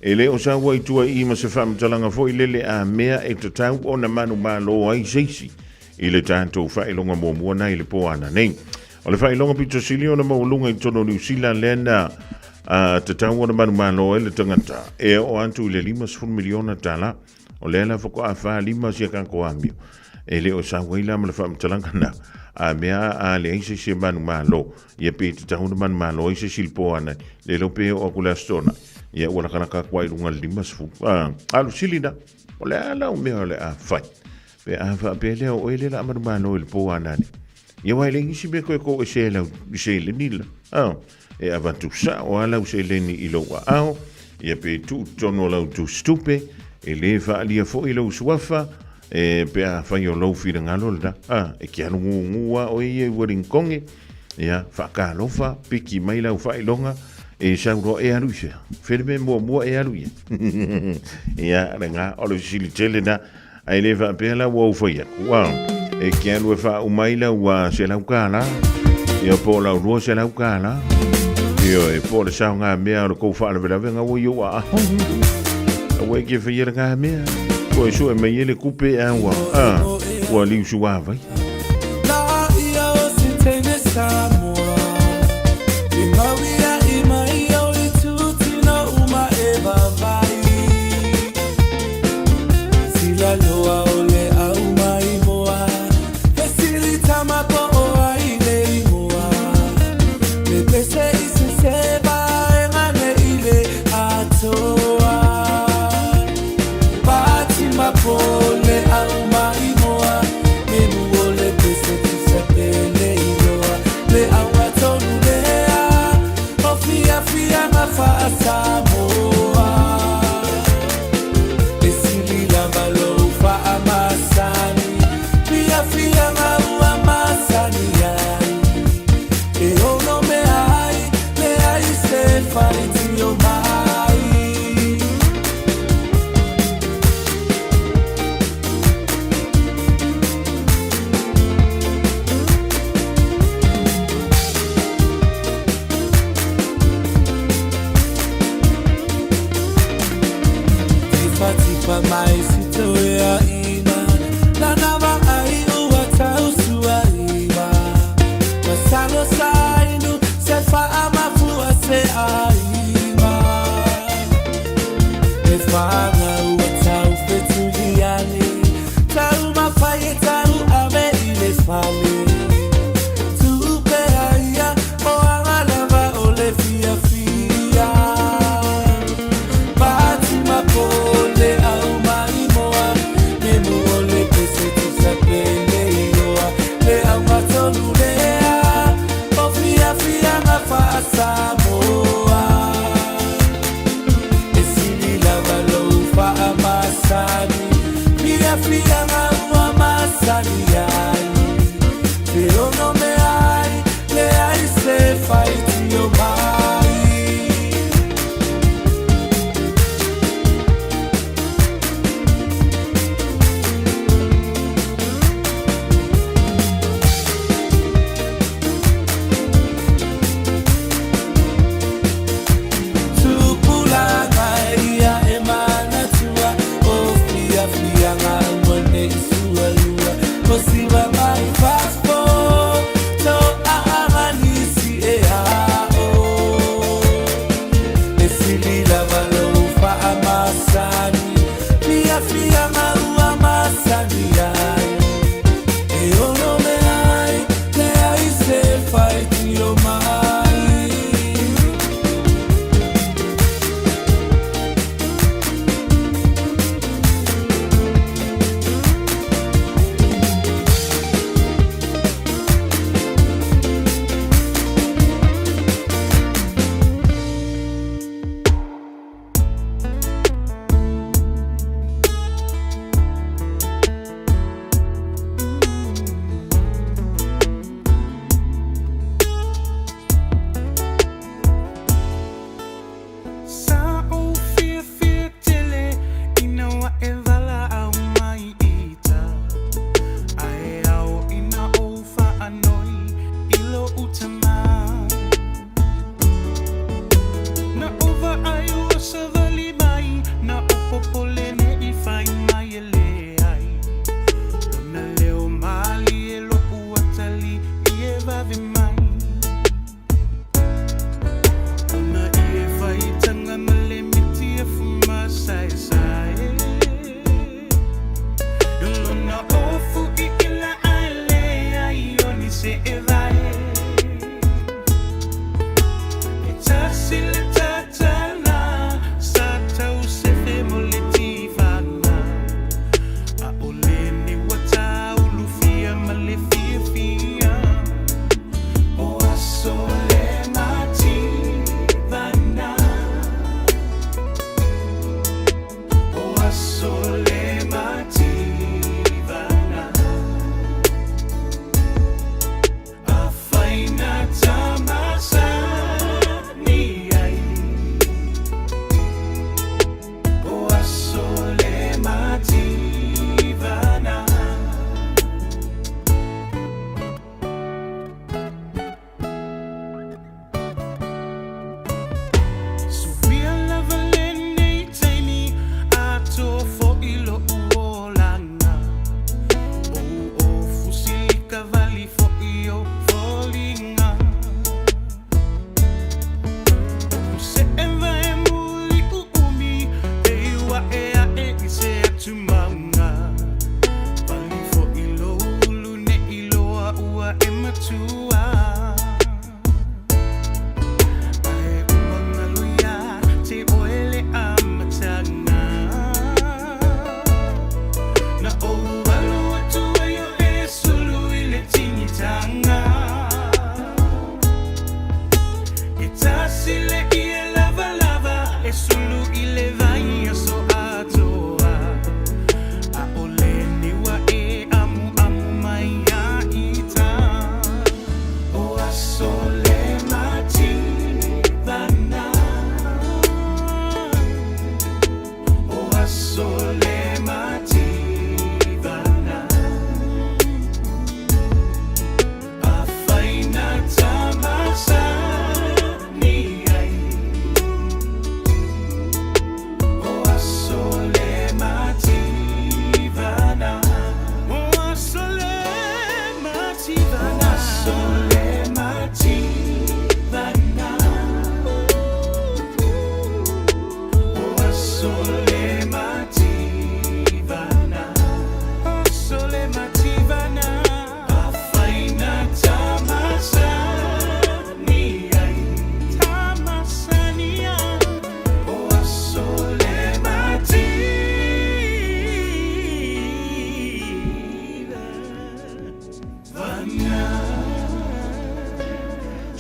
E le o sau ai tua i ma se faamatalaga foi lele a mea e tatau ona manumalo ai se isi i le tatou faailoga muamua na i le po ananei. O le faailoga pito sili ona maualuga i totonu o Niu Sila lea na tatau ona manumalo ai le tagata e oo atu i le $50 miliona tala. O lea la faatoa 45 si a tatou amio. E le o sau ai la ma le faamatalaga na a mea a leai se isi e manumalo, ia pe tatau ona manumalo ai se isi i le po anani. Le iloa pe oo atu i le Aso Toonai, ia ua lakalaka atu lava i luga i le 50. A o le fesili la, o le a lau mea o le a fai? Pe a faapea lea o oe lea o le a manumalo i le po anani. Ia aua e leai nisi mea toe toesea i lau seleni la. A, e avatu sao lava lau seleni i lou aao, ia pe tuu i totonu o lau tusitupe, e le faaalia foi lou suafa, e, pe afai o lou finagalo lena. A, e te alu gugu lava oe ia i Ueligitone, ia, faatalofa, piki mai lau faailoga, e sau loa e alu i fea? Fea le mea muamua e alu i ai? Ia, lena, o le fesili tele lena. Ae le faapea la ua ou fai atu, a, e te alu e faauma ai lau $100, ia po o lau $200, ioe, po o le saogamea o le tou faalavelavega ua i ou aao. Aua e te faia lena mea, ua e sue mai ai le tupe a ua, a, ua liusuavai.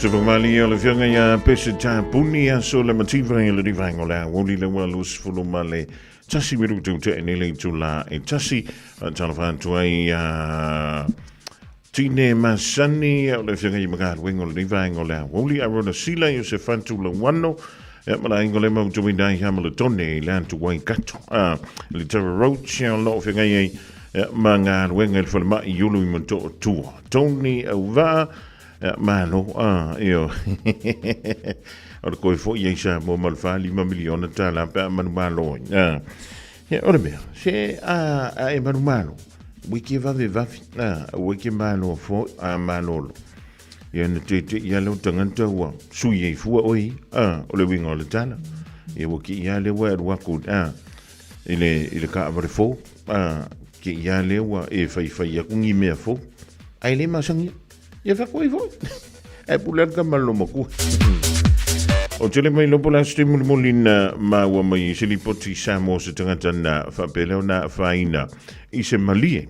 Se whakamali o le whianga ia Pese Tāpuni aso le mativa i le rivaenga o le awoli le ua 21 mirutu te enele i tula e tasi. Talofa atu ai a Tine Masani o le whianga i magaluenga o le rivaenga o le awoli Arona Sila i o se whantu lawano. Ia ma la ingo le mau tui nai ha ma le tone i le atu Waikato. Le Tara Roach o loo whianga i ma ngā luenga i le whalemai i ulu i Motootua. Tony Auvaa, Malo, a, io. O le koe foi ai sa mo ma le 45 miliona tālā pe a manumalo ai. A, ia, o le mea, se a, a e manumalo, ua ke vave vave, a, ua ke malo foi, a malolo. Ia na te te ia leo tangata ua sui ai fua oi, a, o le uiga o le tala. Ia ua ki ia leo e alu aku, a, i le, i le kaavale fou, a, ki ia leo ua e whaiwhai aku ngi mea fou. Ai le masangia. Ia whakoe foi. Ai pule atu ka malo makua. O tele mai lopo la se mulimuli na maua mai i se lipoti Samoa se tangata na whaapeleo na whaina i se malie.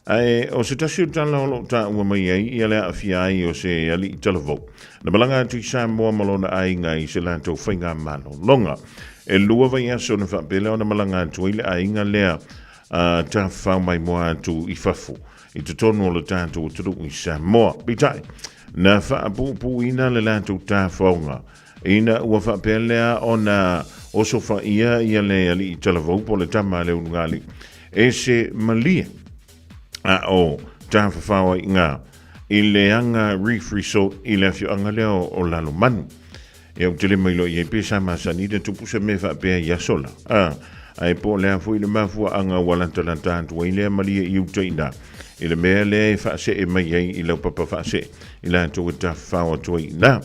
Ae o se tasi o tala o loo taua mai ai ia le aafia ai o se alii talavou. Na malaga atu i Samoa ma lona aiga i se latou faigamalologa. E lua vaiaso na faapelea ona malaga atu ai le aiga lea a tafafao maimoa atu i fafo i totonu o le tatou atunuu i Samoa. Peitai, na faapuupuuina le latou tafaoga ina ua faapea lea ona osofaia ia le alii talavou po o le tama a le ulugalii e se malie a o tafafao ai iga i le Aga Reef Resort i le afioaga lea o Lalomanu. Ia ou te le mailoa i ai pe sa masani na tupu se mea faapea i aso la. A, ae po o le a foi le mafuaaga ua latalata atu ai lea malie i uta i ina, i le mea lea e faasee mai ai i lau papa faasee, i latou e tafafao atu ai i ina.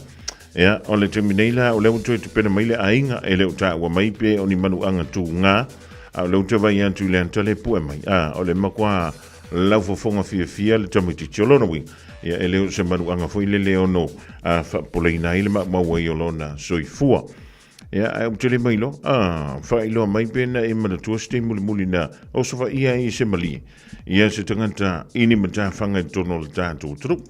Ia, o le taimi nei la, o lea ua toe tapena mai le aiga, e le o taua mai pe o ni manuaga tūgā, a o lea ou te vaai atu i le ata le pue mai. A, o le makuā laufofoga fiafia le tamaitiiti. O lona uiga, ia e le o se manuaga foi lele e ono a faapopoleina ai le maumau ai o lona soifua. Ia, ae ou te le mailoa, a, faailoa mai pe na e manatua se taimi mulimuli na osofaia ai e se malie ia se tagata i ni matafaga i totonu o le tatou atunuu.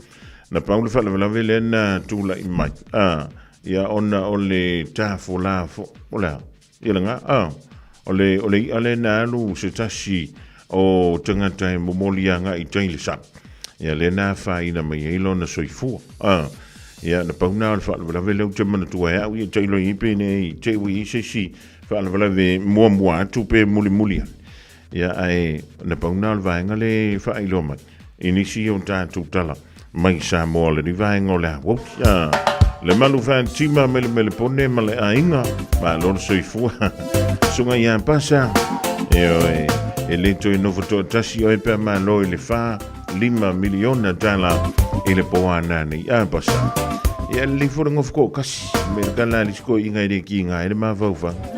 Na pau le faalavelave lea na tulai mai, a, ia ona o le tafolā fo, o le a? Ia laga, a, o le, o le i'a lea na alu se tasi o tagata e momoli agai i tai i le sami. Ia lea na afaina mai ai lona soifua. A, ia na pau na o le faalavelave lea ou te manatua e au ia tailo i ai pe nei te ui i se isi faalavelave muamua atu pe mulimuli ane. Ia ae na pau na o le vaega lea e faailoa mai i nisi o tatou tala mai Samoa le ni vaega o le awoki. A, le malu fatima melemele pone ma le aiga, malo le soifua. Susuga ia Pasa, e oe, e le toe nofo toatasi oe pe a malo i le 4, 5 miliona tala i le po ana nei. A Pasa, ia le lifo le ngofo ko kasi, me le kala li siko inga i le ki inga e le mawhauwhanga.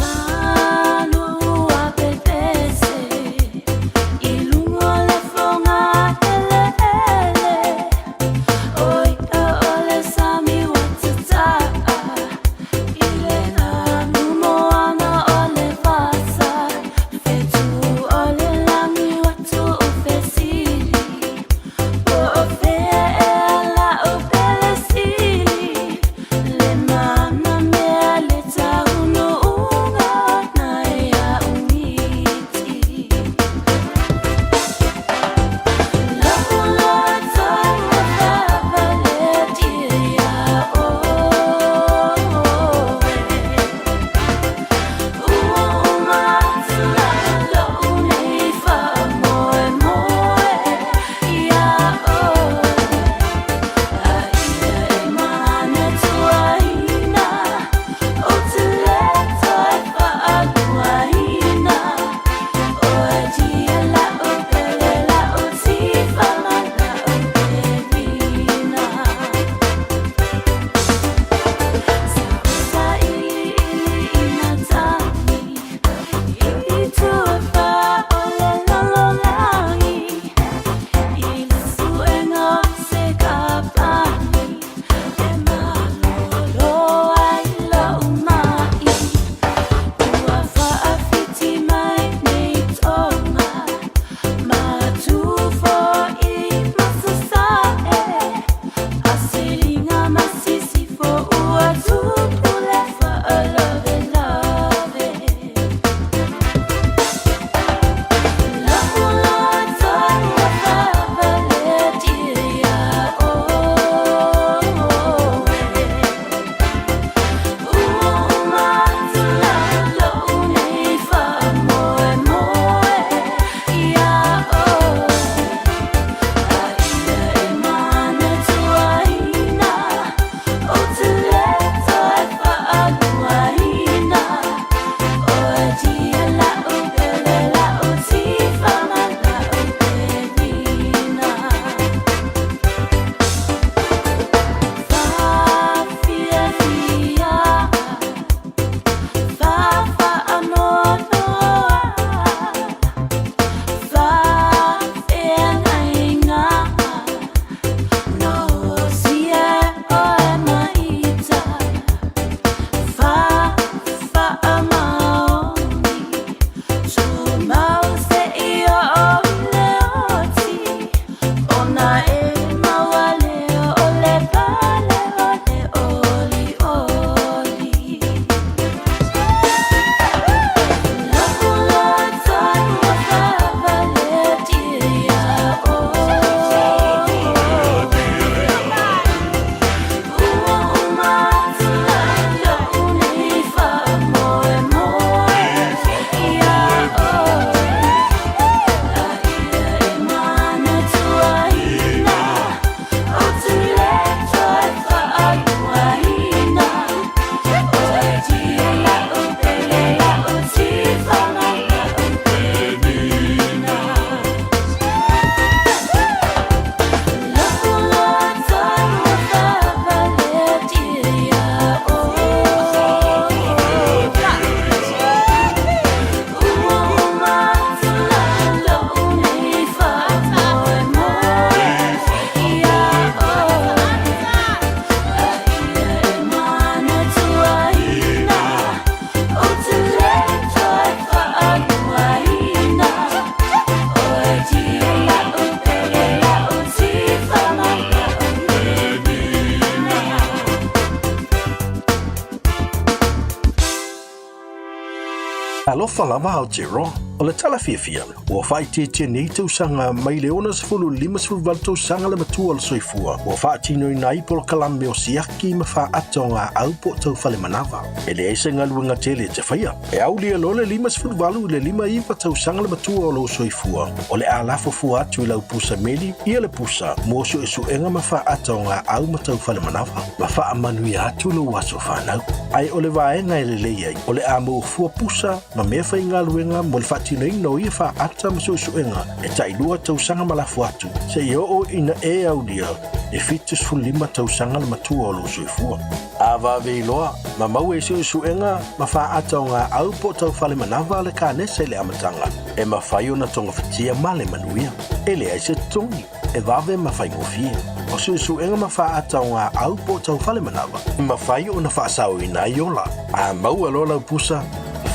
Alofa lava Aotearoa. O le tala fiafia, ua faaitiitia nei tausaga mai le 60 i le 58 tausaga le matua o le soifua ua faatinoina ai polokalame o siaki ma faata o gaau po o tau fale manava. E leai se galuega tele e te faia. E aulia loa le 58 i le 59 tausaga le matua o lou soifua, o le a lafo fua atu i lau pusa meli ia le pusa mo suesuega ma faata o gaau ma tau fale manava, ma faamanuia atu lou aso fanau. Ae o le vaega e lelei ai, o le a maua fua pusa ma mea faigaluega mo le faatinoina o ia faata ma suesuega e tailua tausaga ma lafo atu seia oo ina e aulia le 75 tausaga le matua o lou soifua. A vave iloa, ma maua i suesuega ma faata o gaau po o tau fale manava le kanesa i le amataga, e mafai ona togafitia ma le manuia. E leai se totogi, e vave ma faigofie. O suesuega ma faata o gaau po o tau fale manava, e mafai ona faasaoina ai ola. A maua loa lau pusa,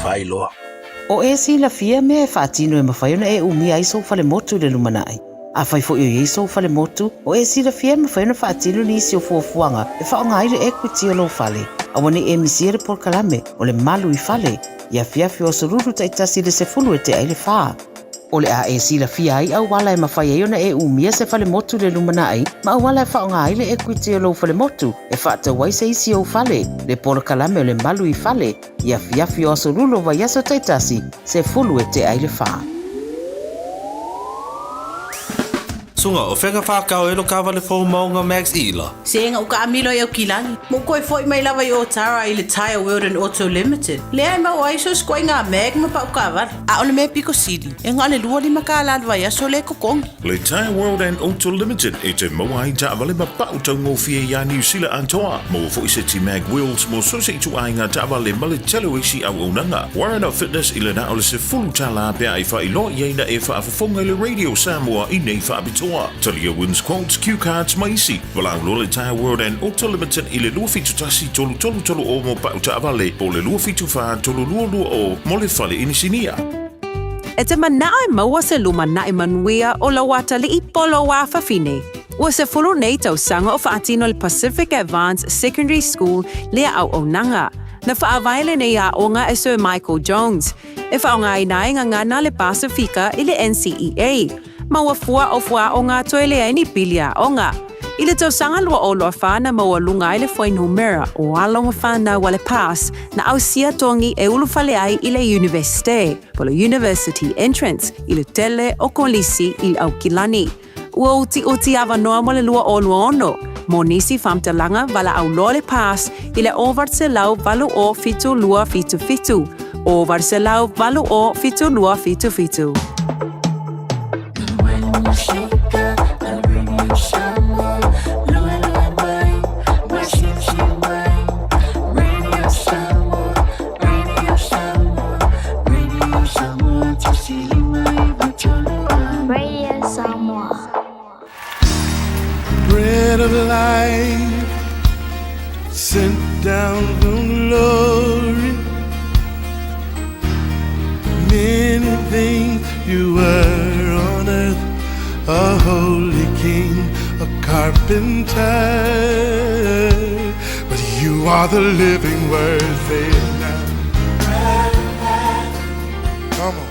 fai loa. O e silafia mea e faatino e mafai ona e umia ai sou falemotu i le lumanai. Afai foi o i ai sou falemotu, o e silafia e mafai ona faatino nisi o fuafuaga e faaaoga ai le equity o lou fale. Aua ne i e misia le polokalame o le Malu i Fale i afiafi o aso Lulu taitasi i le 10 e tea ai le fa. O le a e silafia ai auala e mafai ai ona e umia se falemotu i le lumanai ma auala e faaaoga ai le equity o lou falemotu e faatau ai se isi ou fale, le polokalame o le Malu i Fale i afiafi o aso Lulu o vaiaso taitasi, 10 e tea ai le fa. Suga, o fea ka whakao e lo kawale fou maunga Max Ila? Sega u kaamilo i Aukilani, ma u koe foi mai lava i Otara i le Tyre World and Auto Limited, lea e maua ai so sikoiga mag ma pau kaavale. A o le mea piko sili, e na o le 25 kālā le vaiaso lea e totogi. Le Tyre World and Auto Limited e te maua ai taavale ma pau taugofie iā Niu Sila atoa. Maua foi se ti mag wheels mo so se ituaiga taavale ma le tele o isi auaunaga. Warren of Fitness i le na o le 10 tālā pe a e faailoa i ai na e faafofoga i le Radio Samoa i nei faapitoa. Talia wins quotes, cue cards ma isi. Valaau loa le Tyre World and Auto Limited i le 271 333 o mo pau taavale po o le 274 322 mo le fale inisinia. E te manao e maua se lumanai manuia o lou atalii po o lou afafine. Ua 10 nei tausaga o faatino e le Pacific Advance Secondary School lea auaunaga. Na faavae lenei aoga e Sir Michael Jones, e faaaogaina ai gagana a le Pasifika i le NCEA, ma ua fua o fuaaoga toe leai ni pili aoga. I le tausaga 2024 na maualuga ai le fuainumera o alo ma fanau a le PASS na ausia togi e ulufale ai i le Iunivesite, po o le University Entrance, i le tele o kolisi i le Aukilani. Ua utiuti avanoa mo le 2026. Mo nisi faamatalaga, valaau loa le PASS i le 800 80 72 77, 800 80 72 77. Radio Samoa. Bread of life sent down from glory. Many things you were on earth, a holy king, a carpenter. But you are the living word, say it now. Come on.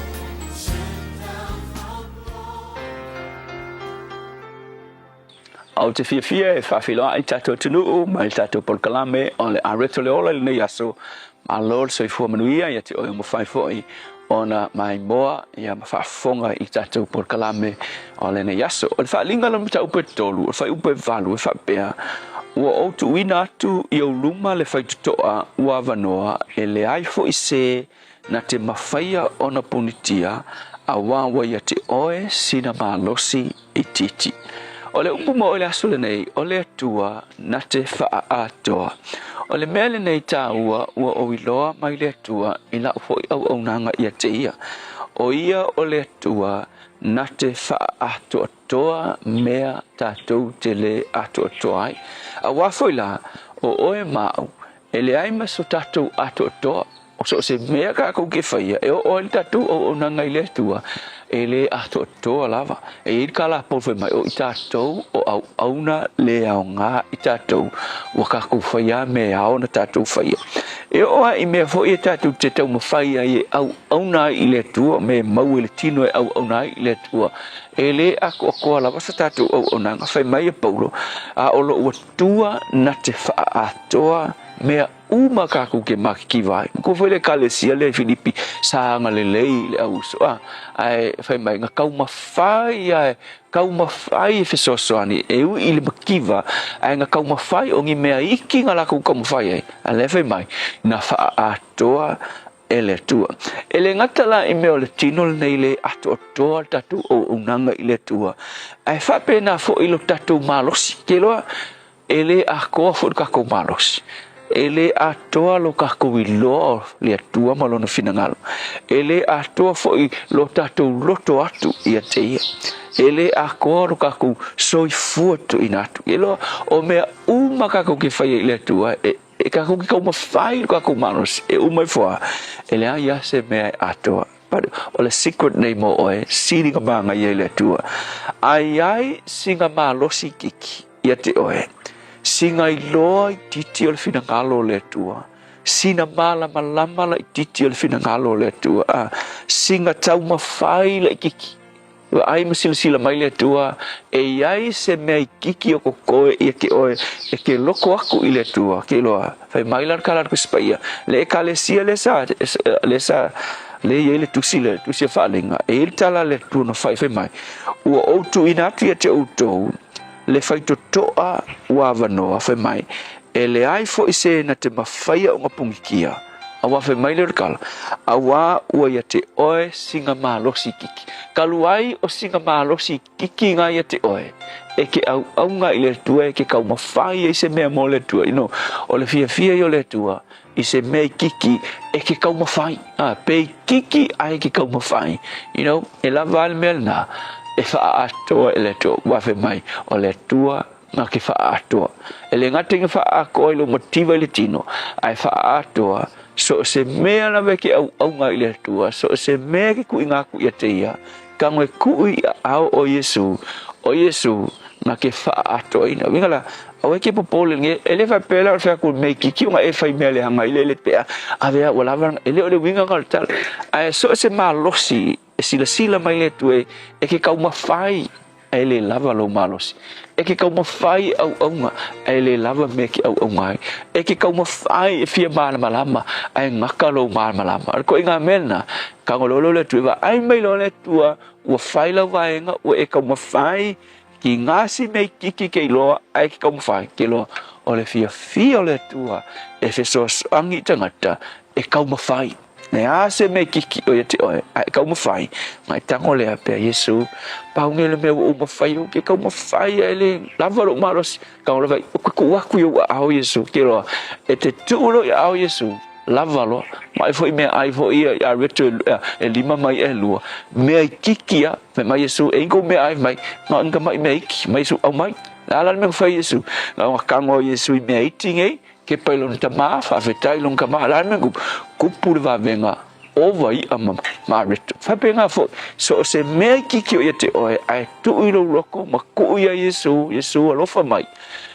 Ou te fiafia e faafeiloai i tatou atunuu ma i le tatou polokalame o le Areto le Ola i lenei aso. Malo le soifua manuia ia te oe ua mafai foi ona maimoa ia ma faafofoga i tatou polokalame o lenei aso. O le faaaliga o le mataupu e tolu, o le fuaiupu e valu e faapea, Ua ou tuuina atu i ou luma le faitotoa ua avanoa e leai foi se na te mafaia ona punitia, auā ua ia te oe sina malosi itiiti. O le upu mo oe le aso lenei, o le Atua na te faaatoa. O le mea lenei tāua ua ou iloa mai le Atua i lau foi auaunaga ia te ia. O ia o le Atua na te faaatoatoa mea tatou te lē atoatoa ai. Auā foi la, o oe ma au, e leai ma so tatou atoatoa. O so o se mea kākou ke whaia, e o ai le tātou auaunaga i le Atua, e lē atoatoa lava. E i ai le kalapou fai mai, o i tātou o auauna le aogā i tātou, ua kākou faia a mea e ao ona tātou faia. E oo lava i mea foi e tātou te taumafai ai e auauna ai i le Atua, mea e maua i le tino e auauna ai i le Atua, e lē atoatoa lava sa tātou auaunaga. Fai mai e Paulo, a o lou Atua na te faaatoa mea uma kākou ke makikiva ai. Ko foi le ekalesia lea i Filipi, sa agalelei i le au uso, a, ae fai mai, na taumafai ae, taumafai e fesoasoani, e ui i le makiva, ae na taumafai o ni mea iki na lakou taumafai ai, a lea fai mai, na faaatoa e le Atua. E le gata la i mea o le tino lenei le atoatoa le tatou auaunaga i le Atua, ae faapena foi lo tatou malosi. Ke loa, E lē atoa foi lo tatou malosi. E lē atoa lo tatou iloa o le Atua ma Lona finagalo. E lē atoa foi lo tatou loto atu ia te Ia. E lē atoa lo tatou soifua tuuina atu. Ia iloa, o mea uma tatou te faia i le Atua, e, e tatou te taumafai lo tatou malosi e uma ifo lava, e leai lava se mea e atoa. But o le secret nei mo oe, sili na mānaia i le Atua. A i ai sina malosi itiiti ia te oe, sina iloa itiiti o le finagalo o le Atua, sina malamalama laitiiti o le finagalo o le Atua, a, sina taumafai laitiiti, vaai ma silasila mai le Atua, e i ai se mea itiiti o totoe ia te oe e te loko aku i le Atua, ke iloa, fai mai la le kala a le Tusi Paia, le Ekalesia lea sa, lea sa, lea e i ai le tusi lea, le tusi a Faaliga, e i ai le tala a le Atua na fai, fai mai, Ua ou tuuina atu ia te outou le faitotoa ua avanoa, fai mai, e leai foi se na te mafaia ona punikia, auā fai mai lea o le tala, auā ua ia te oe sina malosi itiiti. Talu ai o sina malosi itiiti na ia te oe, e ke auauna i le Atua e ke taumafai ai se mea mo le Atua. You know, o le fiafia ia o le Atua, i se mea itiiti e ke taumafai, a, pe itiiti ae ke taumafai, you know, e lava a le mea lena e faaatoa e le Atua. Ua fai mai, o le Atua na ke faaatoa. E le gata ina faaatoa i lou mativa i le tino, ae faaatoa so o se mea lava e ke auauna i le Atua, so o se mea e ke kuʻina aku ia te ia, tago e kuʻu i aao o Iesu, o Iesu na ke faaatoaina. Uiga la, aua e ke popole nge, e le faapea la o le fai atu o le mea itiiti ona e fai mea leaga ai le le pea, ave a ua lava, e le o le uiga na o le tala. Ae so o se malosi e silasila mai le Atua e ke taumafai ae le lava lou malosi. E ke taumafai i auauna, ae le lava mea ke auauna ai. E ke taumafai e fia malamalama, ae gata lou malamalama. O le koʻiga mea lena, tagololo le Atua, e vaai mai loa le Atua, ua fai lau vaega, ua e taumafai ki gasi mea itiiti ke iloa, ae ke taumafai ke iloa, o le fiafia o le Atua e fesoasoani i tagata e taumafai. Le a se mea itiiti o ia te oe, ae taumafai, mai tago lea pea Iesu, pau nei le mea ua ou mafai, ou te taumafai ae le lava lou malosi, tago lava ou te tuu atu i ou aao Iesu, te iloa, e te tuu loa i aao Iesu, lava loa, ma ai foi meaai foi ia i areto e lima mai e lua, mea itiiti lava, fai mai Iesu, e i kou meaai mai, na o ni tamai mea iti, mai Iesu, aumai, le a la le mea na fai e Iesu, na ona tago o Iesu i mea iti nei, Kepa i lona tamā, faafetai i lona tamā, o le a le mea kupu? Kupu le vavega ova iʻa ma mareto. Faapena foi, so o se mea itiiti o ia te oe, ae tuu i lou loko ma tuu iā Iesu, Iesu alofa mai,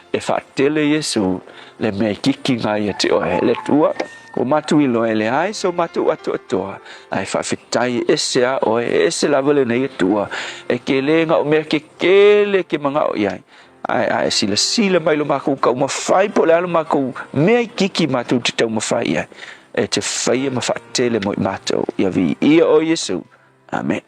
e faatele Iesu le mea itiiti na ia te oe. Le Atua, ua matou iloa e leai so matou atoatoa, ae faafetai e ese a oe, e ese lava lenei Atua, e te le na o mea tetele e te manao i ai, Ae a e silasila mai lo makou taumafai po o le a lo makou mea itiiti matou te taumafai i ai, e te faia ma faatele mo i matou. Ia viia oe Iesu. Amene.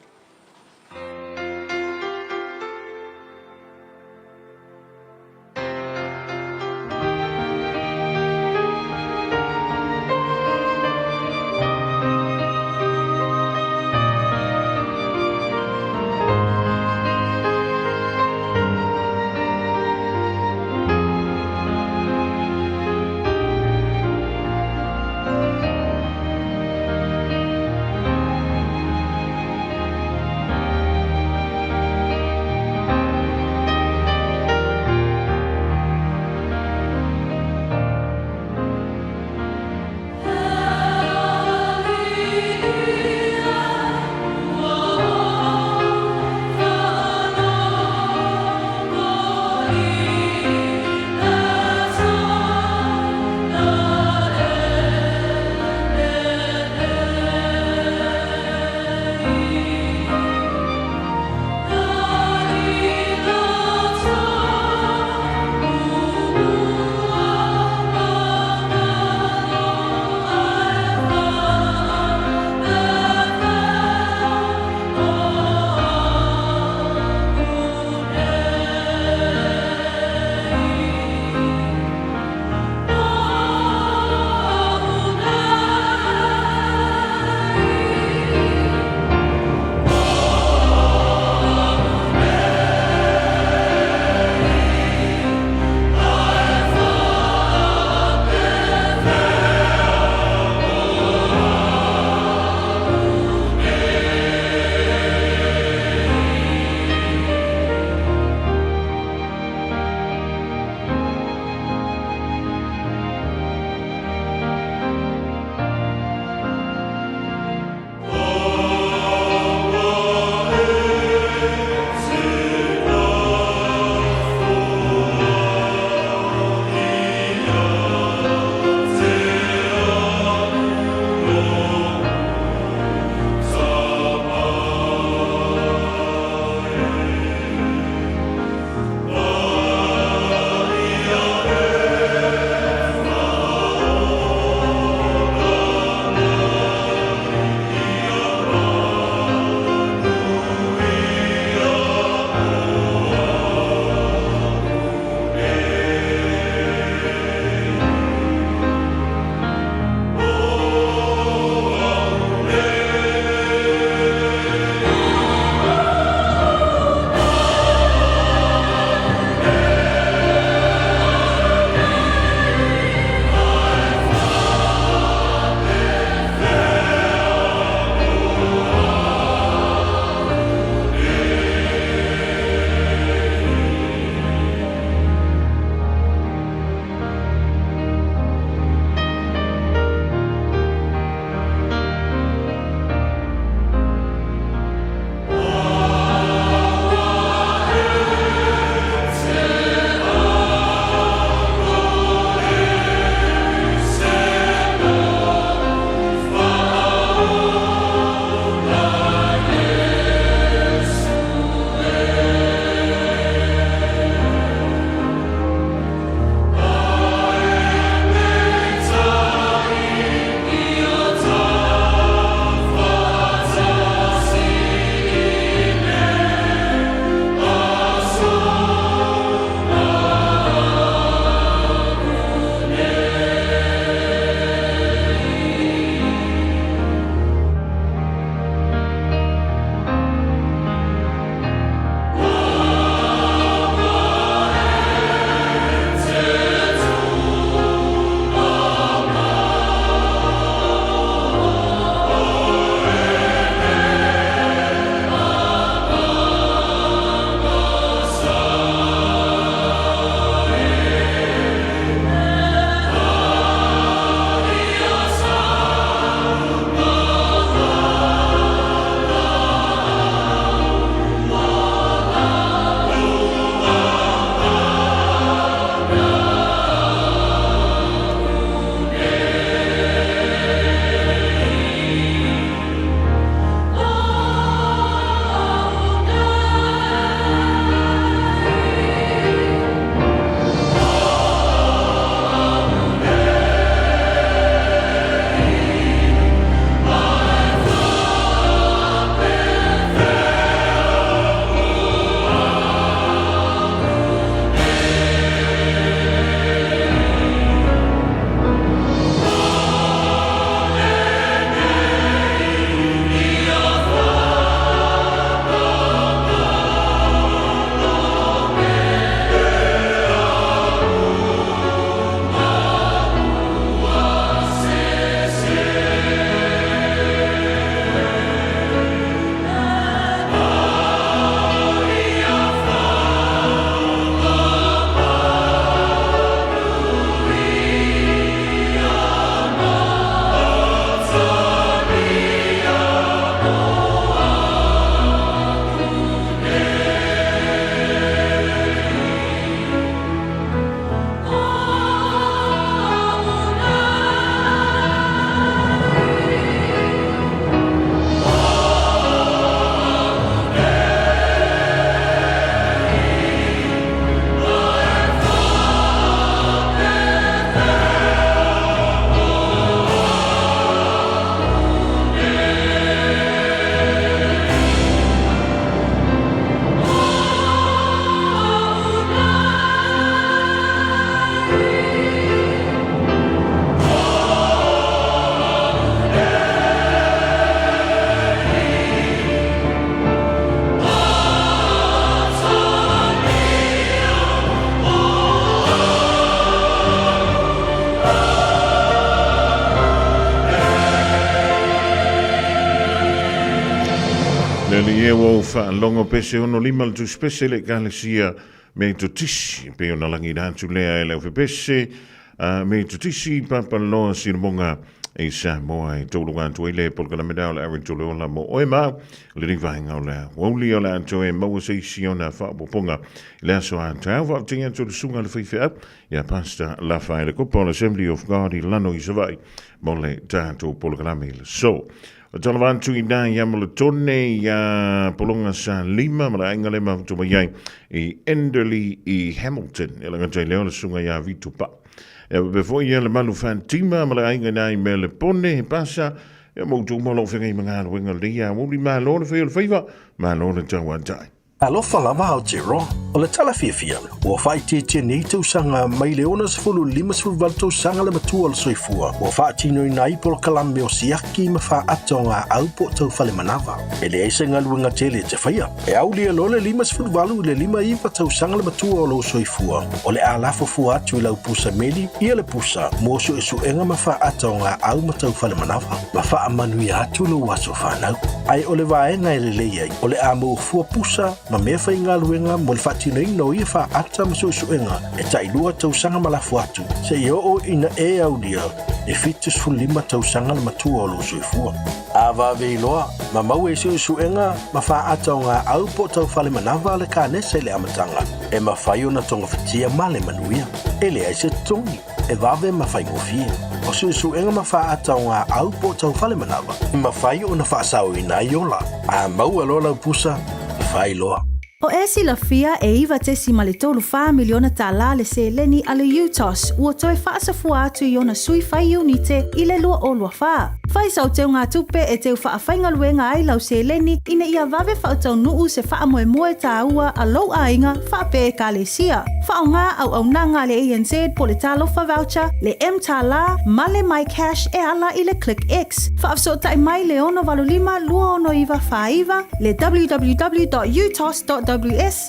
Lea ua ou faalogo pese 65 le tusipese le Ekalesia Metotisi, e pei ona lagina atu lea e le aufepese a Metotisi Papaloa Silamoga i Samoa e tauluga atu ai le polokalame lea o le Awe Tole Ola mo oe ma au lenei vaega o le aoauli o le a toe maua se isi ona faaopoopoga i le aso a taeao. Faafetai atu i le susuga i le faifeau ia Pastor Lafaele Kopa o le Assembly of God i Lano i Savaii mo le tatou polokalame i le aso. O tala atu i nā ia Malatone ia Pologa sa lima ma le aiga le mafuta mai ai i Enderley i Hamilton. E langa tai leo le sunga ia Vito Pa. E pe foi ia le malu whantima ma le aiga nā i mele pone he pasa e mo tu mo lo whenga i mga luenga le ia wuli malo le whai o le whaiva malo le tau atai. Alofa lava Aotearoa, o le tala fiafia, ua faaitiitia nei tausaga mai le 60 58 tausaga le matua o le soifua ua faatinoina ai polokalame o siaki ma faata o ngā au po o tau fale manava. E leai se galuega tele e te faia. E aulia loa le 58 i le 59 tausaga le matua o lou soifua, o le a lafo fua atu i lau pusa meli ia le pusa mo suesuega ma faata o ngā au ma tau fale manava, ma faamanuia atu lou aso fanau. Ae o le vaega e lelei ai, o le a maua fua pusa ma mea faigaluega mo le faatinoina o ia faata ma suesuega e tailua tausaga ma lafo atu seia oo ina e aulia e 75 tausaga le matua o lou soifua. A vave iloa, ma maua i suesuega ma faata o ngā au po o tau fale manava a le kanesa i le amataga, e mafai ona togafitia ma le manuia. E leai se totogi. e vave ma faigofie. O suesuega ma faata o ngā au po o tau fale manava, e mafai ona faasaoina ai ola. A maua loa lau pusa, fai loa. O e silafia e $9.34 miliona tālā le seleni a le UTOS ua toe faasafua atu i ona sui fai iunite i le 2024. Fai sau teugatupe e teu faafaigaluega ai lau seleni ina ia vave faataunuu se faamoemoe tāua a lou aiga faapea Ekalesia. Faaaoga auaunaga a le ANZ po o le Talofa Voucher, le mTālā, ma le MyCash e ala i le ClickX. Faafesootai mai le 685 269 49, le www.utos.ws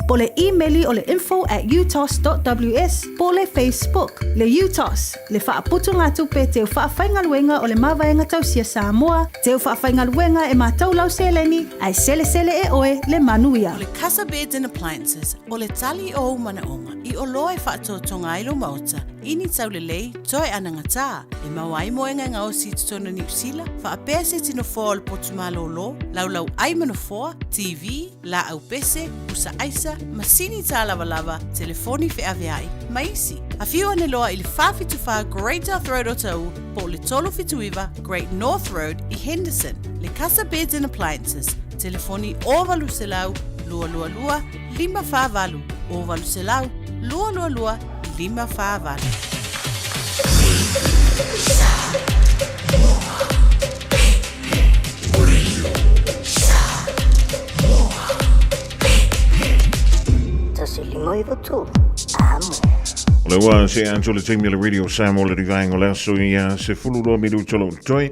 po o le imeli o le info at utos.ws po o le Facebook. Le UTOS, le faaputugatupe teu faafaigaluega o le Mavaega Tausia Samoa, teu faafaigaluega e mātou lau seleni, ae selesele e oe le manuia. O le Casa Beds and Appliances, o le tali o ou manaoga i oloa e faatoatoga ai lou maota i ni taulelei toe anagatā e maua ai moega e gaosi i totonu o Niu Sila, faapea se tino foa o le potu malōlō, laulau ai ma nofoa, TV, laau pese, pusa aisa, masini tālavalava, telefoni feaveai, ma isi. Afio ane loa i le 474 Great South Road o Taʻu po o le 379 Great North Road i Henderson. Le Casa Beds and Appliances, telefoni 0800 222 548, 0800 222 548. O le ua se atu le taimi o le Radio Samoa le rivaenga o le aso ia se fulu loa minuto lo toi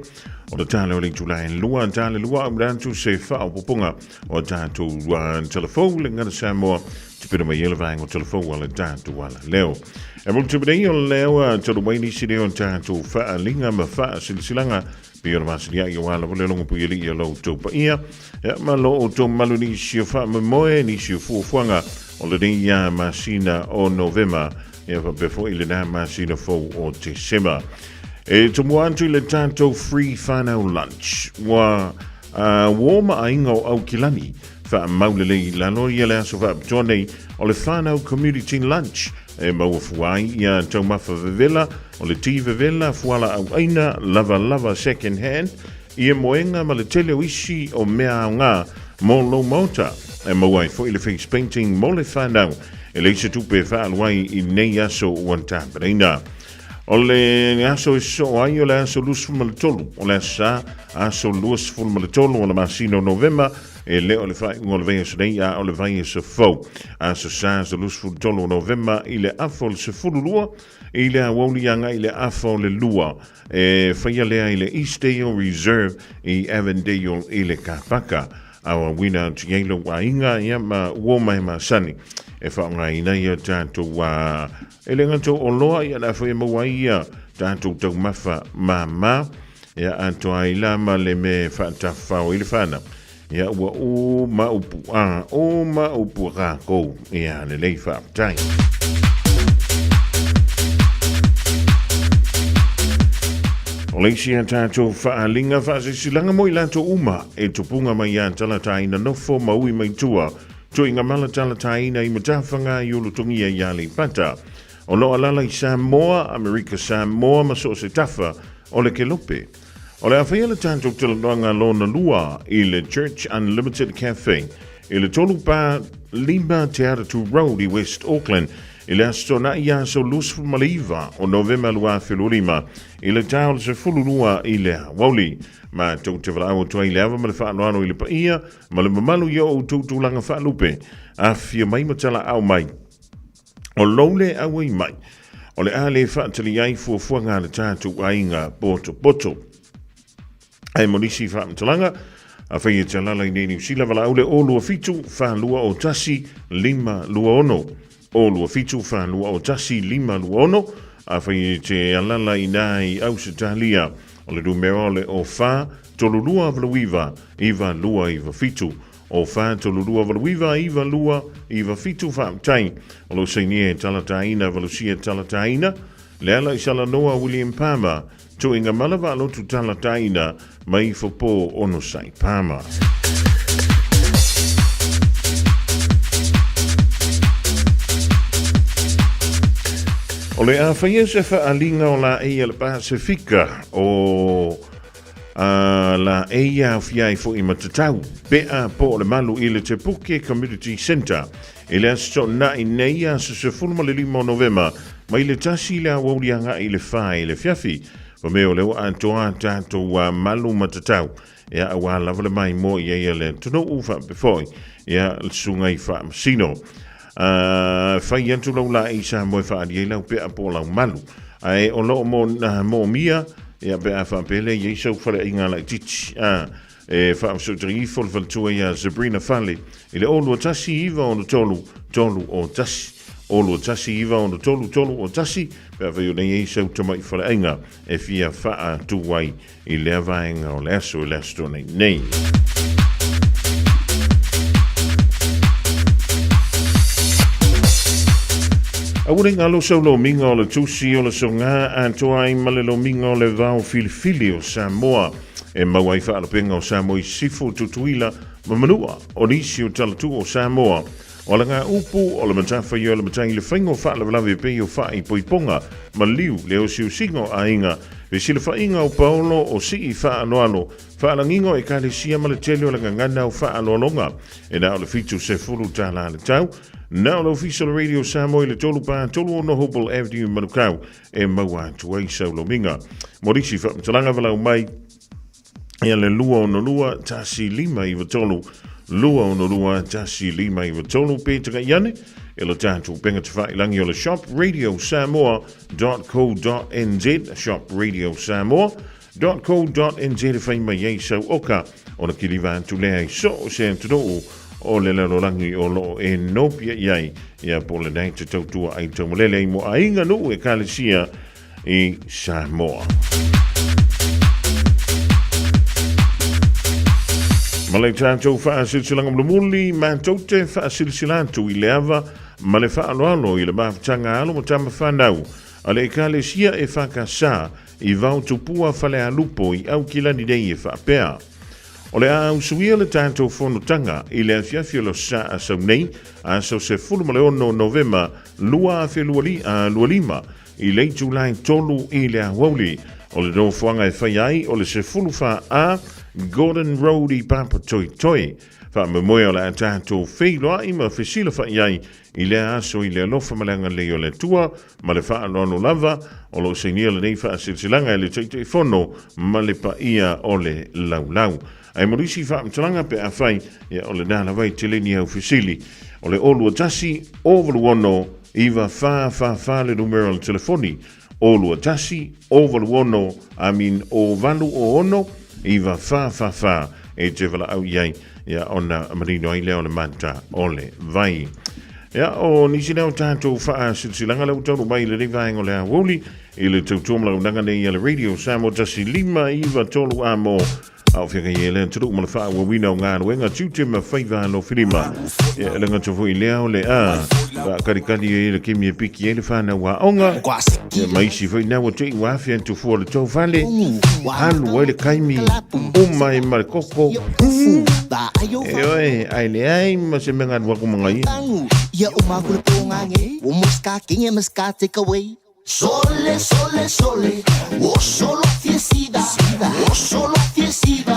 o le tale o le itula e lua tale lua au atu se whaopoponga o tātou telefou le ngana Samoa te pena mai ele vaenga o telefou a le tātou ala leo. E mo te nei o leo a tolu mai nisi leo tātou whaalinga ma whaasilsilanga Pei o le masani ai o ala le longo pui ali ia lau tau paia. Ia ma lo o tau malu nisi o whaamoemoe, nisi o fuafuaga o lenei ia masina o Novema. Ia faapea foi lena masina fou o Tesema. E tomua atu i le tatou free whanau lunch. Ua uh, ma aiga o Aukilani whaamau lelei lalo ia le aso whaapitoa nei o le whanau community lunch e maua fua ai ia taumafa vevela o le ti vevela fuala auaina lava lava second hand ia moenga ma le tele o isi o mea aoga mo lou maota e maua ai foi le face painting mo le whanau e leai se tupe e faaalu ai i nei aso ua tapenaina. O le aso e sosoo ai o le aso 23 o le aso Sa, aso 23 o le masina o Novema, e le o le faaiuga o le vaiaso nei a o le vaiaso fou. Aso Sa, aso 23 o Novema i le afa o le 12 i le aoauli agai i le afa o le 2 e faia lea i le Eastdale Reserve i Avondale i le Kapaka. Aoauina atu i ai lou aiga ia ma ua mai masani e faaaogaina ia tatou a e le gata o oloa ia le a foi e maua ai ia tatou taumafa māmā ia atoa ai la ma le me faatafafao ai le whanau. Ia ua uma upu, a, uma upu a kākou. Ia, lelei faafetai. O le isi a tātou faaaliga faasilasilaga mo i latou uma e tupuga mai ia talataina nofo ma ui mai tua, tuiga mala talataina i matafaga i ulutogia i Aleipata. O lo o alala i Samoa, Amerika Samoa ma so o se tafa o le kelope. O le a faia le tatou talanoaga lona lua i le Church Unlimited Cafe i le 3 pa 5 Te Atatu Road i West Auckland i le Aso Toonai aso 29 o Novema 2025 i le ta o le 12 i le aoauli. Matou te valaau atu ai i le ava ma le faaaloalo i le paia ma le mamalu i o outou tulaga faalupe. Afifio mai ma talaau mai. O lou le auai mai, o le a le faatali ai fuafuaga a le tatou aiga potopoto. Ae mo nisi faamatalaga, afai e te alala i nei Niu Sila, valaau le 027 421 526. 027 421 526. Afai e te alala i nā i Ausetalia, o le numera o le 04 32 89 9297. O 4 3 2 8 9 2 9 7 Faafetai o lo o sainia e Talataina Valusia Talataina, Leala i Salanoa William Palmer, Tuiga Mala Vaalotu Talataina mai Fopo Onosai Palmer. O le a faia se faaaliga o laei a le Pasefika o A la eia aofia ai foʻi ma tatau, peʻa po o le malu i le Te Puke Community Centre i le Aso Toonai nei aso 15 o Novema mai le 1 i le aoauli agai i le 4 i le afiafi. Fa mea o lea ua atoa a tatou malu ma tatau ia aua lava le maimoa i ai a le atunuu faapea foi ia le susuga i Faamasino. Fai atu lau laei Samoa e faaali ai lau pea po o lau malu. Ae o lo o moomia, ia pe a faapea lea i ai sau faleaiga laitiiti. E faafesootai ifo le faletua ia Sabrina Fale i le 0 2 1 9 6 3 3 o 1. 0 2 1 9 6 3 3 o 1 pe a fai o nei ai sau tamai faleaiga e fia faatu ai i lea vaega o le aso i le Aso Toonai nei. Aua ne i galo sau lomiga o le tusi o le soga atoa ai ma le lomiga o le vao filifili o Samoa e maua ai faalupega o Samoa i Sisifo, Tutuila ma Manua o nisi o talatuu o Samoa. O ala upu o le matafaioi o le matai i le faiga o faalavelave e pei o faaipoipoga, maliu, le osiosiga o aiga, fesilafaiga o paolo o sii faaaloalo, faalagiga o ekalesia ma le tele o le gagana o faaaloaloga. E na o le $70 le tau. Na o le Ofisa o le Radio Samoa i le 3 pa 3 6 Hopewell Avenue, Manukau e maua atu ai sau lomiga. Mo nisi faamatalaga valaau mai ia le 262 1593 262 1593 pe tagai ane e lo tatou upega tafailangi o le shop radio samoa.co.nz shop radio samoa.co.nz e fai mai ai sau oka ona kiliva atu lea i so o se atunuu o le lalolagi o loo e nopia i ai ia po o lena e te tautua ai taumalele ai mo aiga nuu ekalesia i Samoa. Ma le tatou faasilasilaga mulimuli, matou te faasilasila atu i le ava ma le faaaloalo i le mafutaga a alo ma tama fanau a le Ekalesia EFKS i Vaotupua Falealupo i Aukilani nei e faapea, O le a usuia le tatou fonotaga i le afiafi o le Aso Sa nei, aso 16 Novema 2025, I le itulai 3 i le aoauli o le nofoaga e fai ai o le 14A Gordon Road i Papatoetoe. Faamoemoe o le a tatou feiloai ma fesilafai ai i lea aso i le alofa ma le agalelei o le Atua ma le faaaloalo lava o lo o sainia lenei faasilasilaga e le Taitaifono ma le paia o le laulau. Ae mo nisi faamatalaga pe afai, ia o lena lava e tele ni au fesili. O le 0 21 086 9444 le numera o le telefoni. 0 21 086 I mean 086 9444 e te valaau i ai ia ona manino ai lea o le mata o le vai. Ia, o nisi lea o tatou faasilasilaga lea ua taunuu mai i lenei vaega o le aoauli i le tautua ma launaga nei a le Radio Samoa 1593 A mo. A o feagai ai le atunuu ma le faaauauina o galuega, tiute ma faiva alofilima. Ia, e le gata foi i lea o le a faakalikali ai le kemi e piki ai le fanau aoga. Ia, ma isi foi na ua te i ua afe atu fua le tou fale, alu ai le kaimi, uma ai ma le koko. E oe, ai leai ma se mea galu aku ma ngaia. Sole, sole, sole, o solo fiesida, o solo fiesida,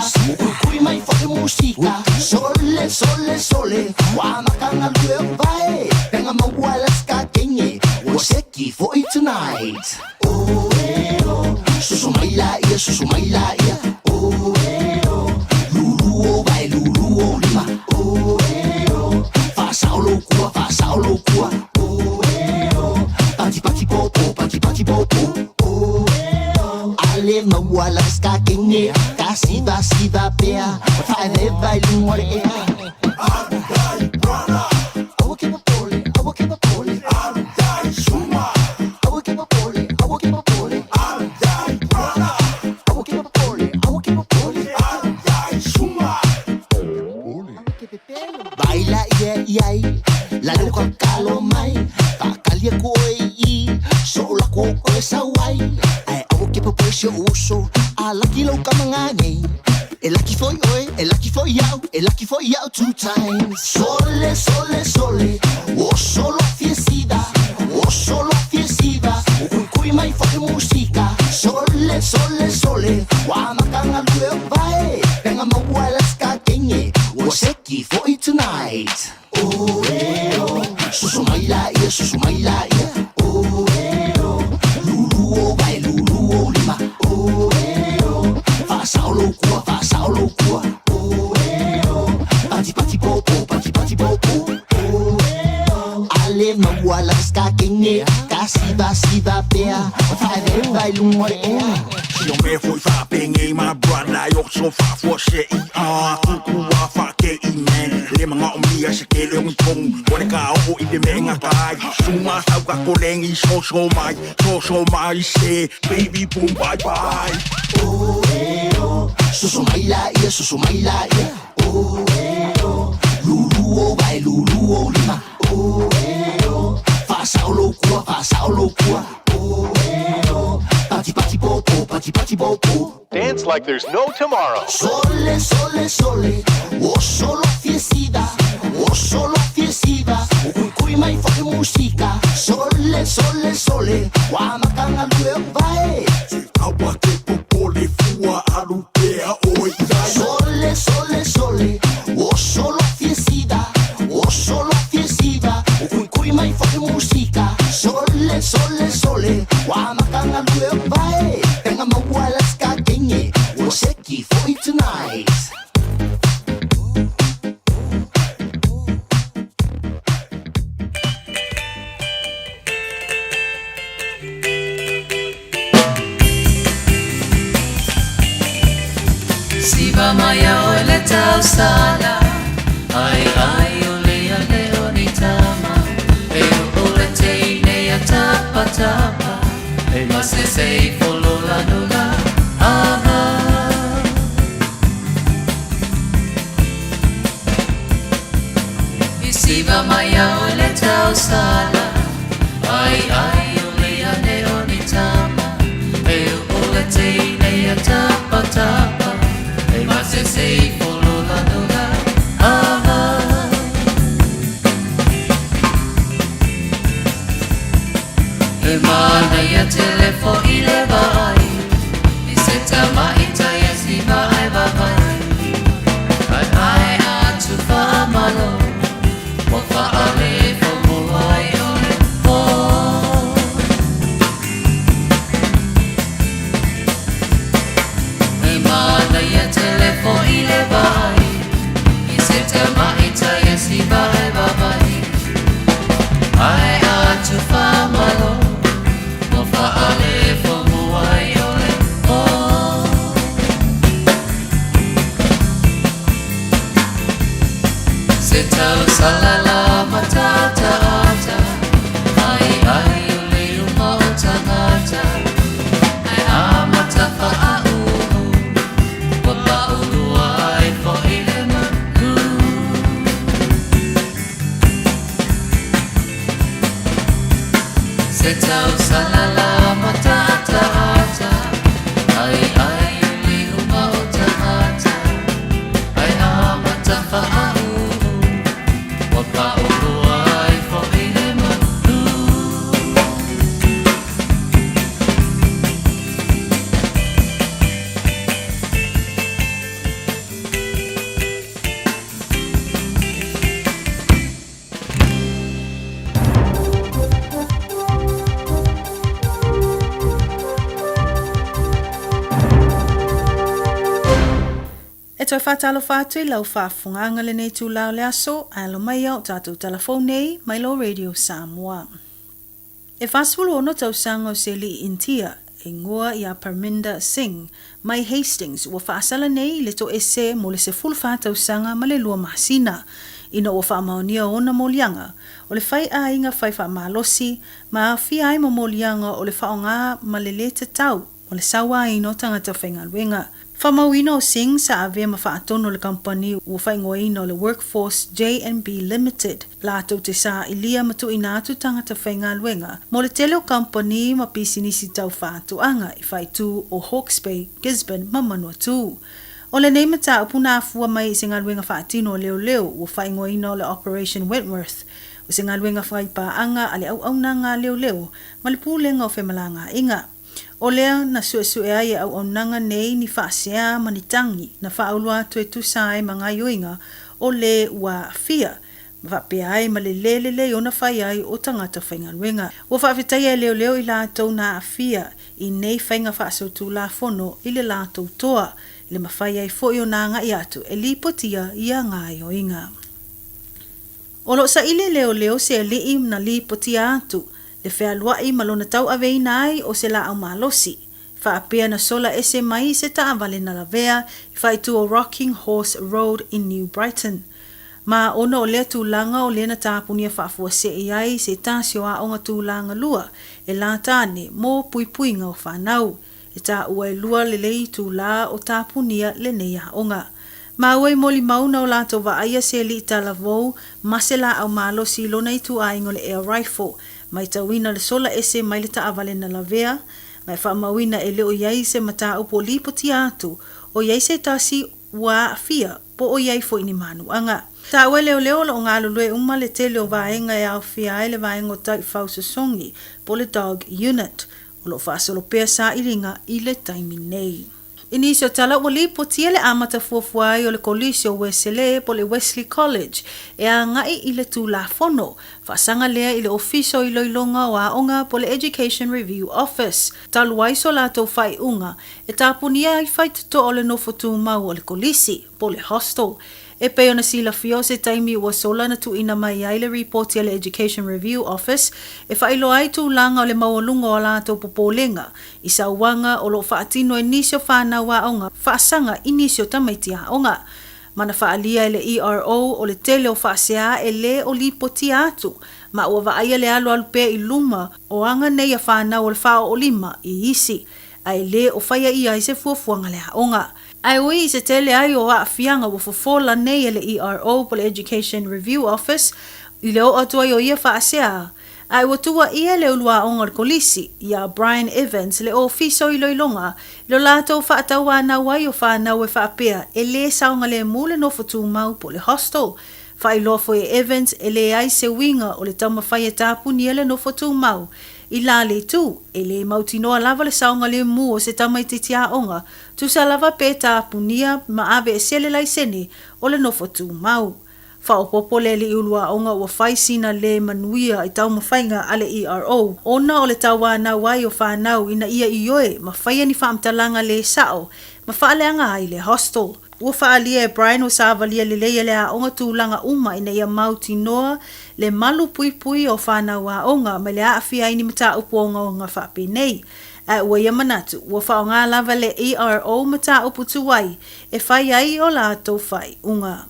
kui mai foi musika. Sole, sole, sole, wa makanga lue vai, penga maua ska kenye, o seki foi tonight. Oh, eh, oh, susu mai la ia, susu mai la ia. Oh, eh, oh, lulu o vai, lulu o lima. Oh, eh, oh, fa saulo kua, fa saulo kua. Oh, eh, oh, pati pati popo, pati pati popo. Oh, eh, oh, ale maua la ska kenye, ka siva siva pea, fa ve vai lungo le ea. Baila ia iai, la leo ka kalo mai, whakalia ko e i, so la ko oe sauai. Ai awa ke papoe se uso, a laki lau ka manga nei. E lucky for oe, e lucky for iau, e lucky for iau two times. Sole, sole, sole, o solo fiesida, o solo fiesida, o kui kui mai foi musika. Sole, sole, sole, wa makanga lue vai, penga maua la ska kenye, o seki foi tonight. Oh, eh, oh, susu mai la ia, susu mai la ia. Oh, eh, oh, lulu o vai, lulu o lima. Oh, eh, oh, fa saulo kua, fa saulo kua. Oh, eh, oh, pati pati popo, pati pati popo. Oh, eh, oh, ale maua la ska kenye, ka siva siva pea, fa ve vai lungo le ea. Si o me foi fa penge my brother yo so fa fo se i a ku wa fa ke i man le manga o mia se ke le un tong o le ka o i de menga kai suma sa ka ko lengi so so mai so so mai se baby boom bye bye. Oh, eh, oh, susu mai la ia, susu mai la ia. Oh, eh, oh, lulu o vai, lulu o lima. Oh, eh, oh, fa saulo kua, fa saulo kua. Oh, eh, oh, pati pati popo, pati pati popo. Dance like there's no tomorrow. Sole, sole, sole, o solo fiesida, o solo fiesida, o kui kui mai foi musika. Sole, sole, sole, wa makanga lue vai. Awa ke popole fua alu pea o i Sole, sole, sole, o solo fiesida, o solo fiesida, o kui kui mai foi musika. Sole, sole, sole, wa makanga lue vai. Penga maua la ska kenye, o seki foi tonight. Siva mai o le tausala Ai ai o le ane o ni tama E o le teine a tapa tapa E mase se i folola nula Aha. I siva mai o le tausala Ai ai o le ane o ni tama E o le teine a tapa tapa E mase se i folola nula Aha. E mana ia telefo i le vai I se tama i tai e si vai vai Ai ai atu whaamalo Wa whaale fo ai o le po E mana ia telefo i le vai I se tama i tai e si vai vai Ai atu whaamalo Wa whaale fo ai o le po Se tau salala matata ata Ai ai o le uma o tangata Ai a matafa a uhu Wa pa ulu Se tausalala mataataata ai ai liu ma o tagata ai amata faauu ua paoloa ai foʻi le manu. E toe faatalofa atu i lau faafofogaaga lenei itula o le aso, ae alo mai ia o tatou talafou nei mai lou Radio Samoa. E 46 tausaga o se alii Intia, e igoa ia Parminder Singh, mai Hastings, ua faasala nei i le toese mo le 14 tausaga ma le lua masina, ina ua faamaonia ona moliaga o le fai aiga fai faamalosi ma aofia ai ma moliaga o le faaaoga ma le lē tatau mo le sauaina o tagata faigaluega. Faamauina o Singh sa avea ma faatonu o le kamupani ua faaigoaina o le Workforce JNB Limited, latou te sailia ma tuuina atu tagata faigaluega mo le tele o kamupani ma pisinisi tau faatoaga i faaitu o Hawke's Bay, Gisborne ma Manuatū. O lenei mataupu na afua mai i se galuega faatino a leoleo ua faaigoaina o le Operation Wentworth, o se galuega faipaaga a le auaunaga a leoleo ma le Pulega o Femalagaaiga. O lea na suesue ai e auaunaga nei ni faasea ma ni tagi na faaulu atu e tusa ai ma gaioiga o le ua aafia, ma faapea ai ma le lē lelei ona fai ai o tagata faigaluega. Ua faafetaia e leoleo i latou na aafia i nei faiga faasolitulafono i le latou toa, i le mafai ai foi ona agai atu e lipotia ia gaioiga. O lo o saili e leoleo se alii na lipotia atu le fealuai ma lona tauaveina ai o se laau malosi, faapea na sola ese mai i se taavale na lavea i faaitu o Rocking Horse Road i New Brighton. Ma ona o lea tulaga o lea na tapunia faafuasei ai se tasi o aoga tulaga lua e lata ane mo puipuiga o fanau, e taua e lua lelei itulā o tapunia lenei aoga. Maua i molimau na o latou vaaia se alii talavou ma se laau malosi i lona ituaiga o le air rifle, maitauina le sola ese mai le taavale na lavea, ma e faamauina e le o i ai se mataupu o lipotia atu o i ai se tasi ua aafia po o i ai foi ni manuaga. Taua e leoleo o lo o galulue uma le tele o vaega e aofia ai le vaega o taifau sosogi po o le dog unit o lo o faasolo pea sailiga i le taimi nei. I nisi o tala ua lipotia le amata fuafua ai o le Kolisi o Uesele po o le Wesley College e agai i le Tulafono faasaga lea i le Ofisa o Iloiloga o Aoga po o le Education Review Office talu ai so latou faaiuga e tapunia ai faitotoa o le nofo tumau o le Kolisi po o le Hostel E pei ona silafia o se taimi ua sola na tuuina mai ai le ripoti a le Education Review Office e faailoa ai tulaga o le maualuga o a latou popolega i sauaga o lo o faatino e nisi o fanau aoga faasaga i nisi o tamaiti aoga. Ma na faaalia e le ERO o le tele o faasea e lē o lipotia atu ma ua vaaia le alualu pea i luma o aga nei a fanau o le faaoolima i isi ae lē o faia i ai se fuafuaga le aoga. Ae ui i se tele ai o aafiaga ua fofola nei e le ERO po le Education Review Office i le oo atu ai o ia faasea, ae ua tuuaia le uluaoga o le kolisi, iā Brian Evans le Ofisa o Iloiloga i lo latou faatauanau ai o fanau e faapea e lē saogalemu le nofo tumau po o le hostel. Faailoa foi e Evans e leai se uiga o le taumafai e tapunia le nofo tumau i la le itu, e lē mautinoa lava le saogalemu o se tamaitiiti aoga Tusa lava pe tapunia ma aveese le laisene o le nofo tumau. Faaopoopo le alii uluaoga ua fai sina lē manuia i taumafaiga a le ERO ona o le tauanau ai o fanau ina ia ioe ma faia ni faamatalaga lē sao ma faaleaga ai le hostel. Ua faaalia e Brian ua savalia lelei e le aoga tulaga uma ina ia mautinoa le malu puipui o fanau aoga mai le aafia ai ni mataupu ogaoga faapenei. Ae ua ia manatu, ua faaaoga lava le ERO mataupu tuai e fai ai o latou faaiuga.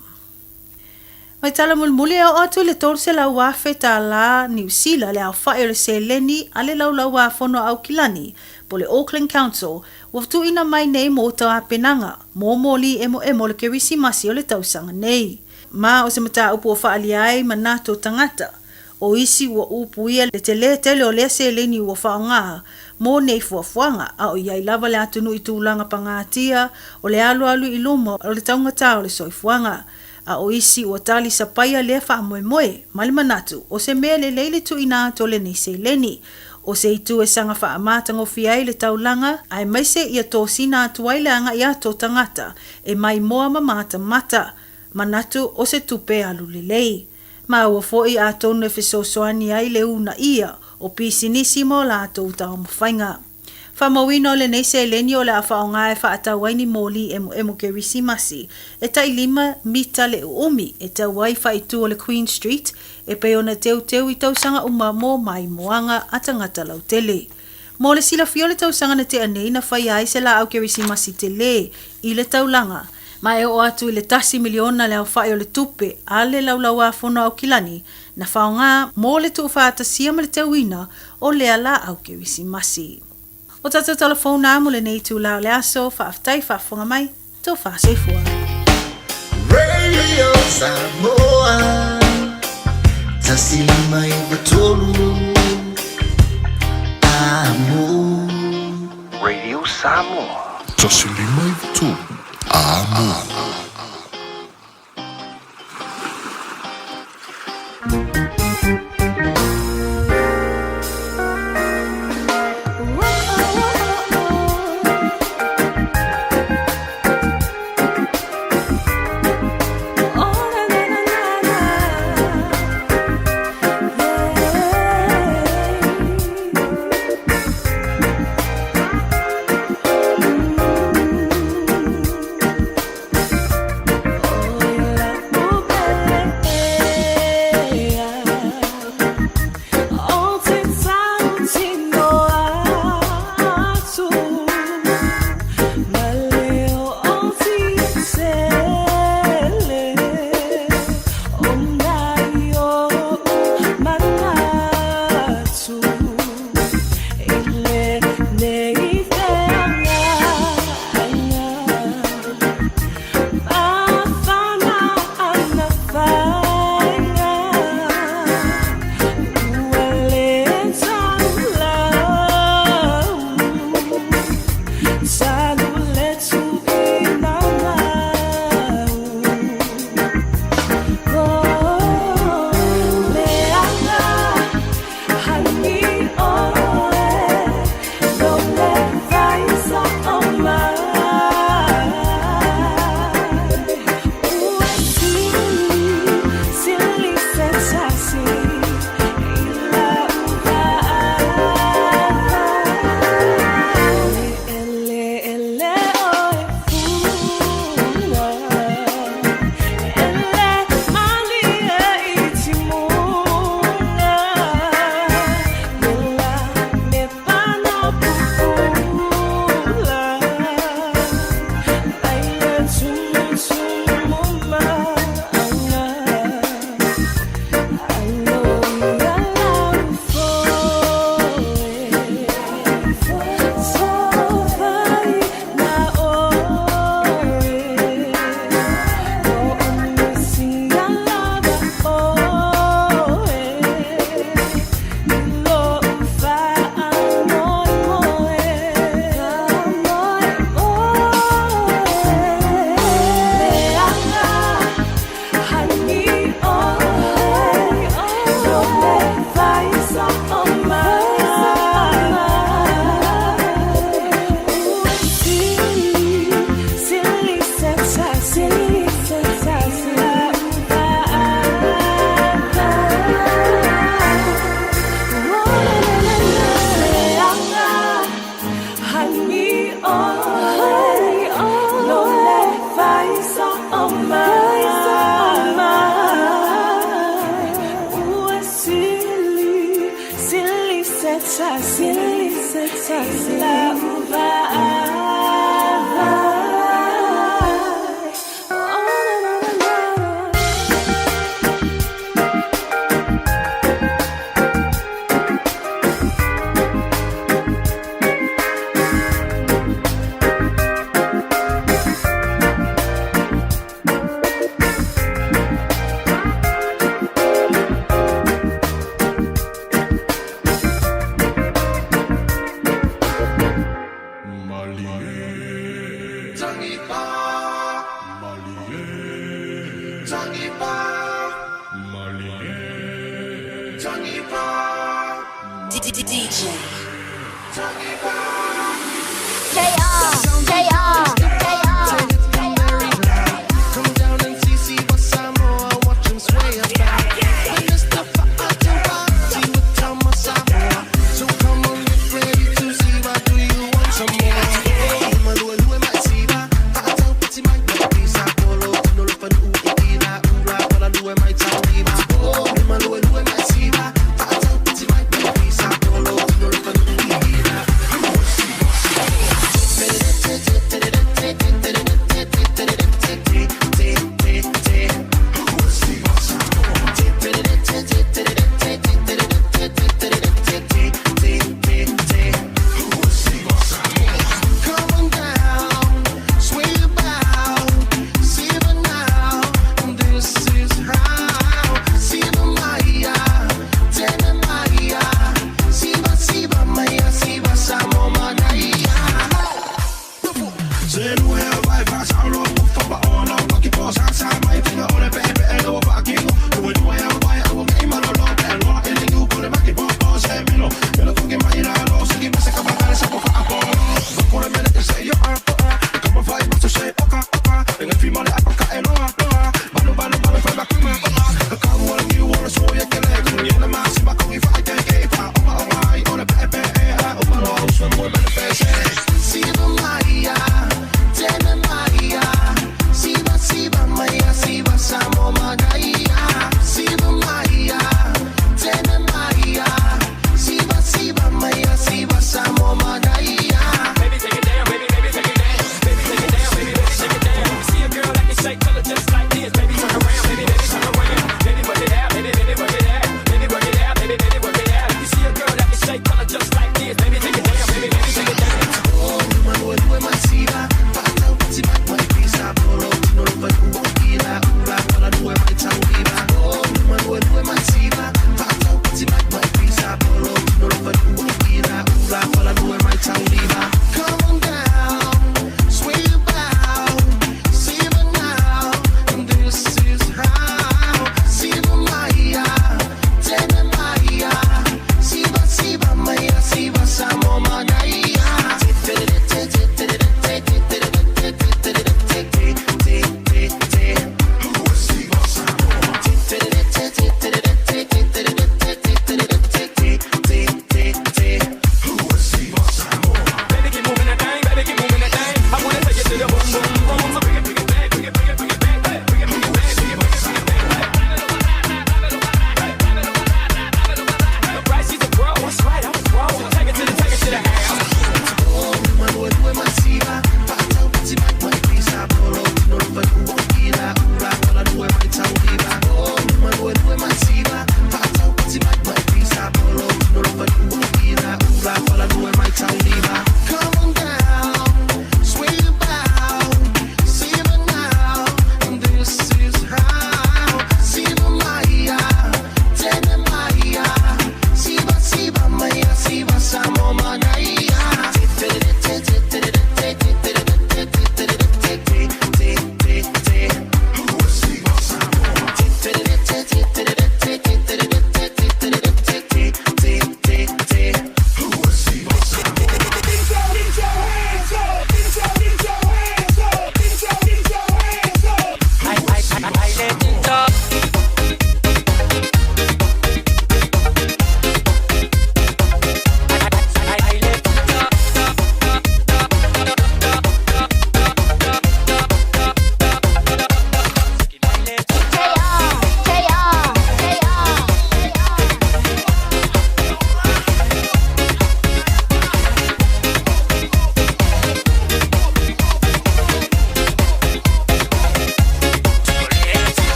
Mai tala mulimuli e oo atu i le $300,000 Niu Sila le aofai o le seleni a le Laulau-a-Fono a Aukilani po o le Auckland Council ua tuuina mai nei mo tapenaga mo moli emoemo o le Kerisimasi o le tausaga nei. Ma o se mataupu ua faaalia ai manatu o tagata. O isi ua upuia le telē tele o lea seleni ua faaaoga mo nei fuafuaga, a o i ai lava le atunuu i tulaga pagatia o le alualu i luma o le taugata o le soifuaga. A o isi ua tali sapaia lea faamoemoe, ma le manatu o se mea lelei le tuuina atu o lenei seleni. O se itu e saga faamatagofie ai le taulaga, aemaise ia tosina atu ai le agai atu o tagata e maimoa ma matamata, manatu o se tupe alu lelei. Maua foi atonu e fesoasoani ai le uunaia o pisinisi mo latou taumafaiga. Faamauina o lenei seleni o le a faaaoga e faatau ai ni moli emoemo Kerisimasi e tai lima mita le uumi e tau ai faaitu o le Queen Street e pei ona teuteu i tausaga uma mo maimoaga a tagata lautele. Mo le silafia o le tausaga na tea nei na faia ai se laau Kerisimasi telē i le taulaga, ma e oo atu i le tasi miliona le aofai o le tupe a le Laulauāfono a Aukilani na faaaoga mo le tuufaatasia ma le teuina o lea laau Kerisimasi. O tatou tala fou na mo lenei itulā o le aso, faafetai faafofoga mai, tofa soifua. Radio Samoa 153 Amo. Radio Samoa. 153 Amo. DJ. JR, JR, JR. Come down and see what Samoa, watch 'em sway about. When Mr. Fa'atauati would tell my Samoa. So come on, get ready to see why do you want some more? Malue mai siva, fa'ataupati mai pisa polo, tino le fanu i ina ula, pala lue mai tauiva. Malue mai siva, fa'ataupati mai pisa polo, tino le fanu i ina.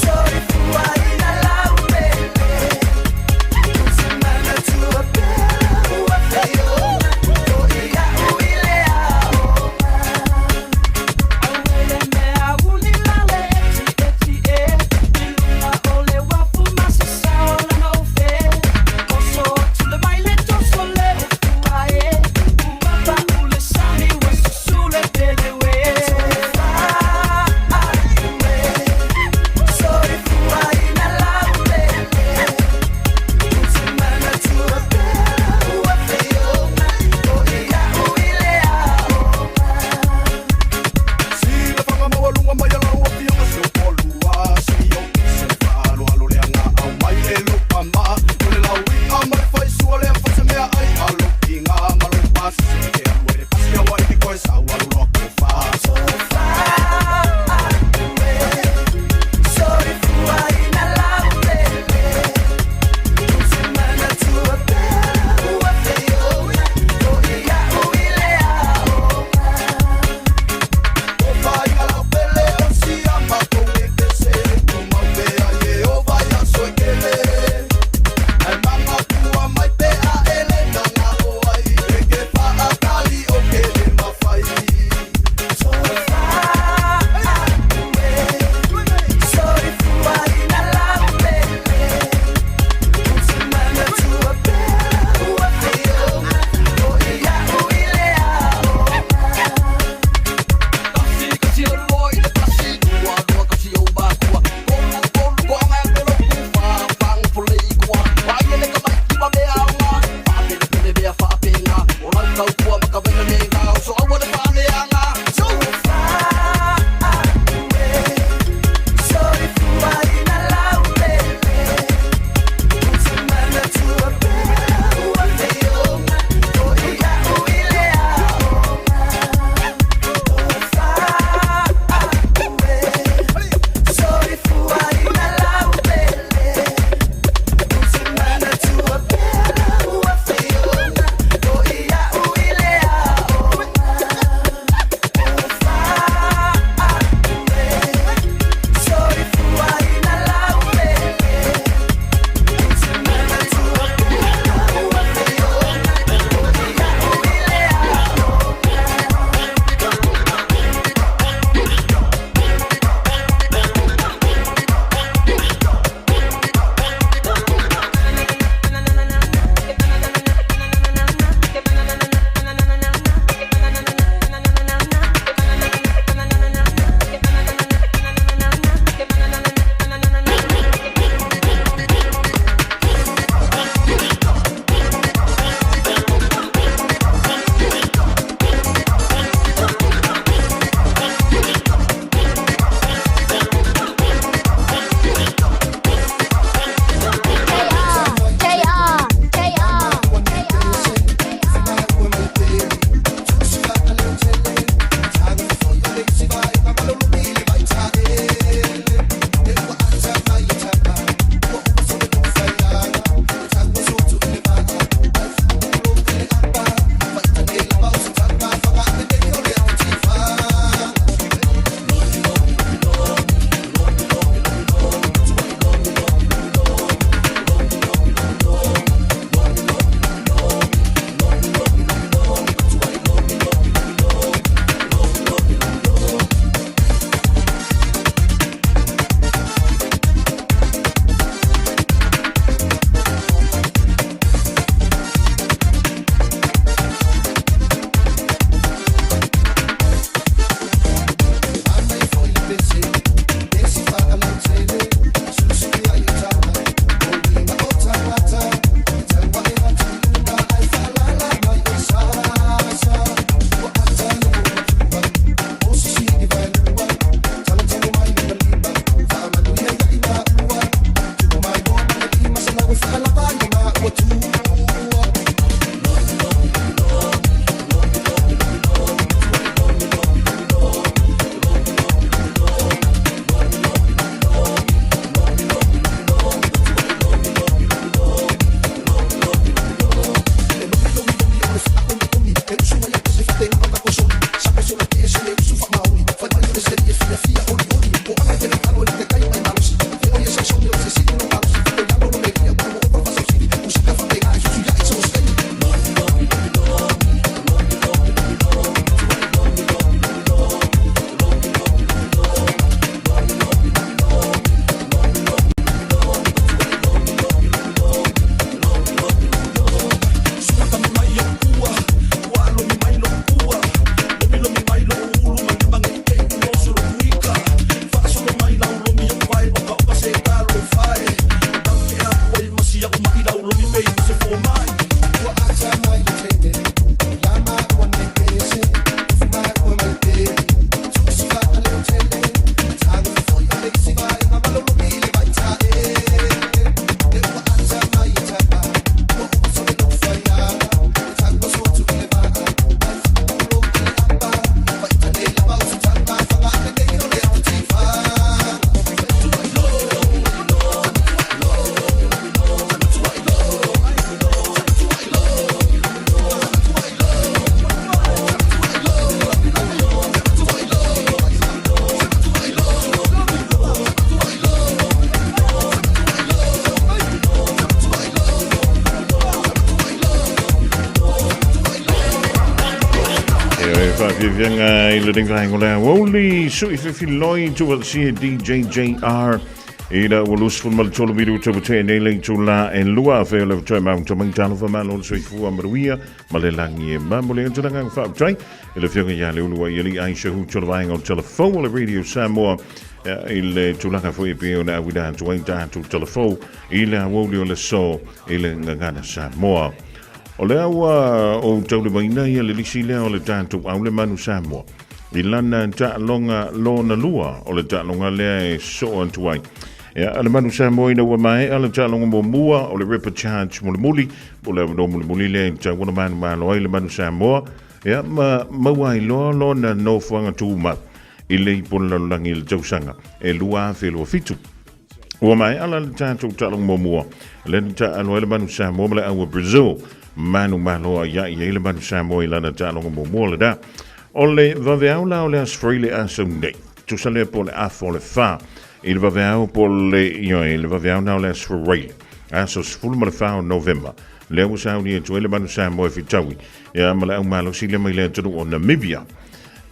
Soifua. Faafiafiaga i lenei vaega o le aoauli, sui fefiloi tuvasia DJJR i la ua 23 minuta ua tea nei le itula e 2 afe o le toe maunta mai talofa malo le soifua manuia ma le lagi e mamole atu le agaga faafetai i le afioga ia Leulu ai alii Aisha Hutu o le vaega o le Talafou o le Radio Samoa i le tulaga foi e pei ona auina atu ai tatou talafou i le aoauli o le aso i le gagana Samoa. O lea ua ou taulimaina ia le lisi lea o le tatou au le manu Samoa i lana taaloga lona lua o le taaloga lea e soo atu ai. Ia, le manu Samoa ina ua maea le taaloga muamua o le repechage mulimuli, po o le avanoa mulimuli lea i tatau ona manumalo ai le manu Samoa, ia, ma maua ai loa lona nofoaga tumau i le ipu o le lalolagi i le tausaga e 2027. Ua maea la le tatou taaloga muamua, lea na taaalo ai le manu Samoa ma le au a Brazil. Manumalo ai i ai le manu Samoa i lana taaloga muamua lena. O le vaveao la o le Aso Faraile a sau nei, tusa lea po o le afa o le fa i le vaveao po o le, ioe, le vaveao na o le Aso Faraile, aso 14 o Novema, lea ua sauni atu ai le manu Samoa e fetaui ia ma le au malosi lea mai le atunuu o Namibia.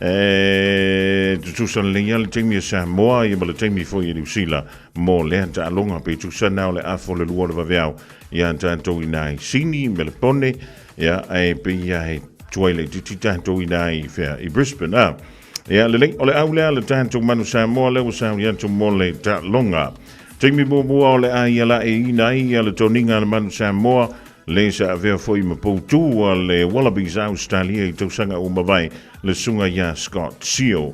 E tutusa lelei lava le taimi a Samoa ia ma le taimi foi a Niu Sila mo lea taaloga pe tusa na o le afa o le lua o le vaveao ia tatou inā i Sini, Melepone, ia ae pei ia he tuai laitiiti tatou inā i whea i Brisbane. A. Ia lelei, o le au lea le tatou manu Samoa lea ua sauni atu mo le taaloga. Taimi muamua o le a ia la e ina ai ia le toniga a le manu Samoa le sa avea foi ma poutū a le Wallabies a Australia i tausaga ua mavae le susuga ia Scott Seal.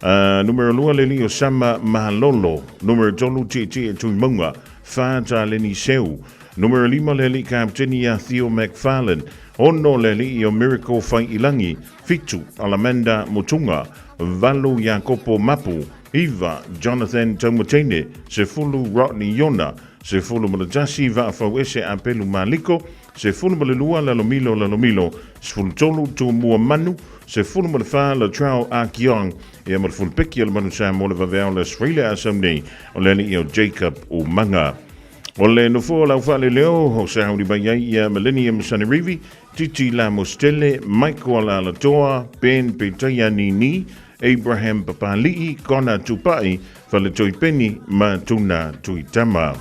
Numera 2 le alii o Sama Malolo. Numera 3 Tietie Tuimaunga. 4 Taleni Seu. Numera 5 le alii kapteni ia Theo McFarlane. 6 le alii o Miracle Faiilagi. 7 Alamanda Mutunga. 8 Iakopo Mapu. 9 Jonathan Taumateine. 10 Rodney Iona. 11 Vaafauese Apelu Maliko, 12 Lalomilo Lalomilo, 13 Tumua Manu, 14 Latrell Akiong, ia ma le fulupeki o le Manu Samoa le vaveao le Australia a sau nei, o le alii o Jacob Umaga. O le nofoa o lau faaleleo o sauni mai ai ia Millennium Sanerivi, Titi Lamostele, Michael Alatoa, Ben Petaia Nini, Abraham Papali'i, Kona Tupai, Faletoi Peni ma Tuna Tuitama.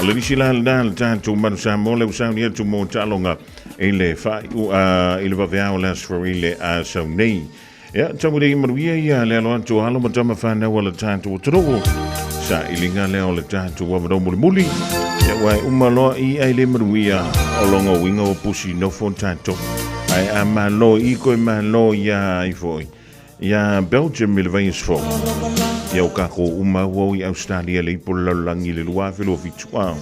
O le nisi la lena le tatou Manu Samoa le ua sauni atu mo taaloga i le faaiu a i le vaveao le Aso Faraile a sau nei. Ia, tau le manuia ia le alo atu o alo ma tama whanau a le tatou atunuu. Sa iliga lea o le tatou avanoa mulimuli. Ia, ua e uma loa i ai le manuia o longa uiga o pusi nofo tatou. Ae a malo i koe malo ia ai foi. Ia Belgium i le vaiaso fou. Ia o kākou uma ua o i Australia le ipu o le lalolagi i le 2027 a.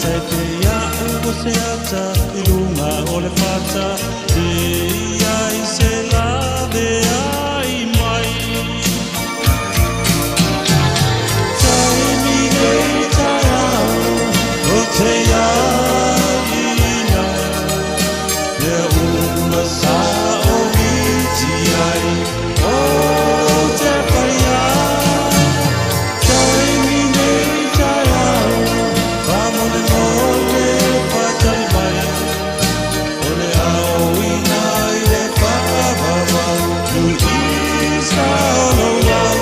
tai pe ia ua se ata i lunga o le fata Te ia i se lave ai mai Taimi nei tai au o te iāina Mea uma sa o miti ai o te whaia Taimi nei tai au Whamole mole whatari mai O le ao ina i le whawawau Nui i sa o au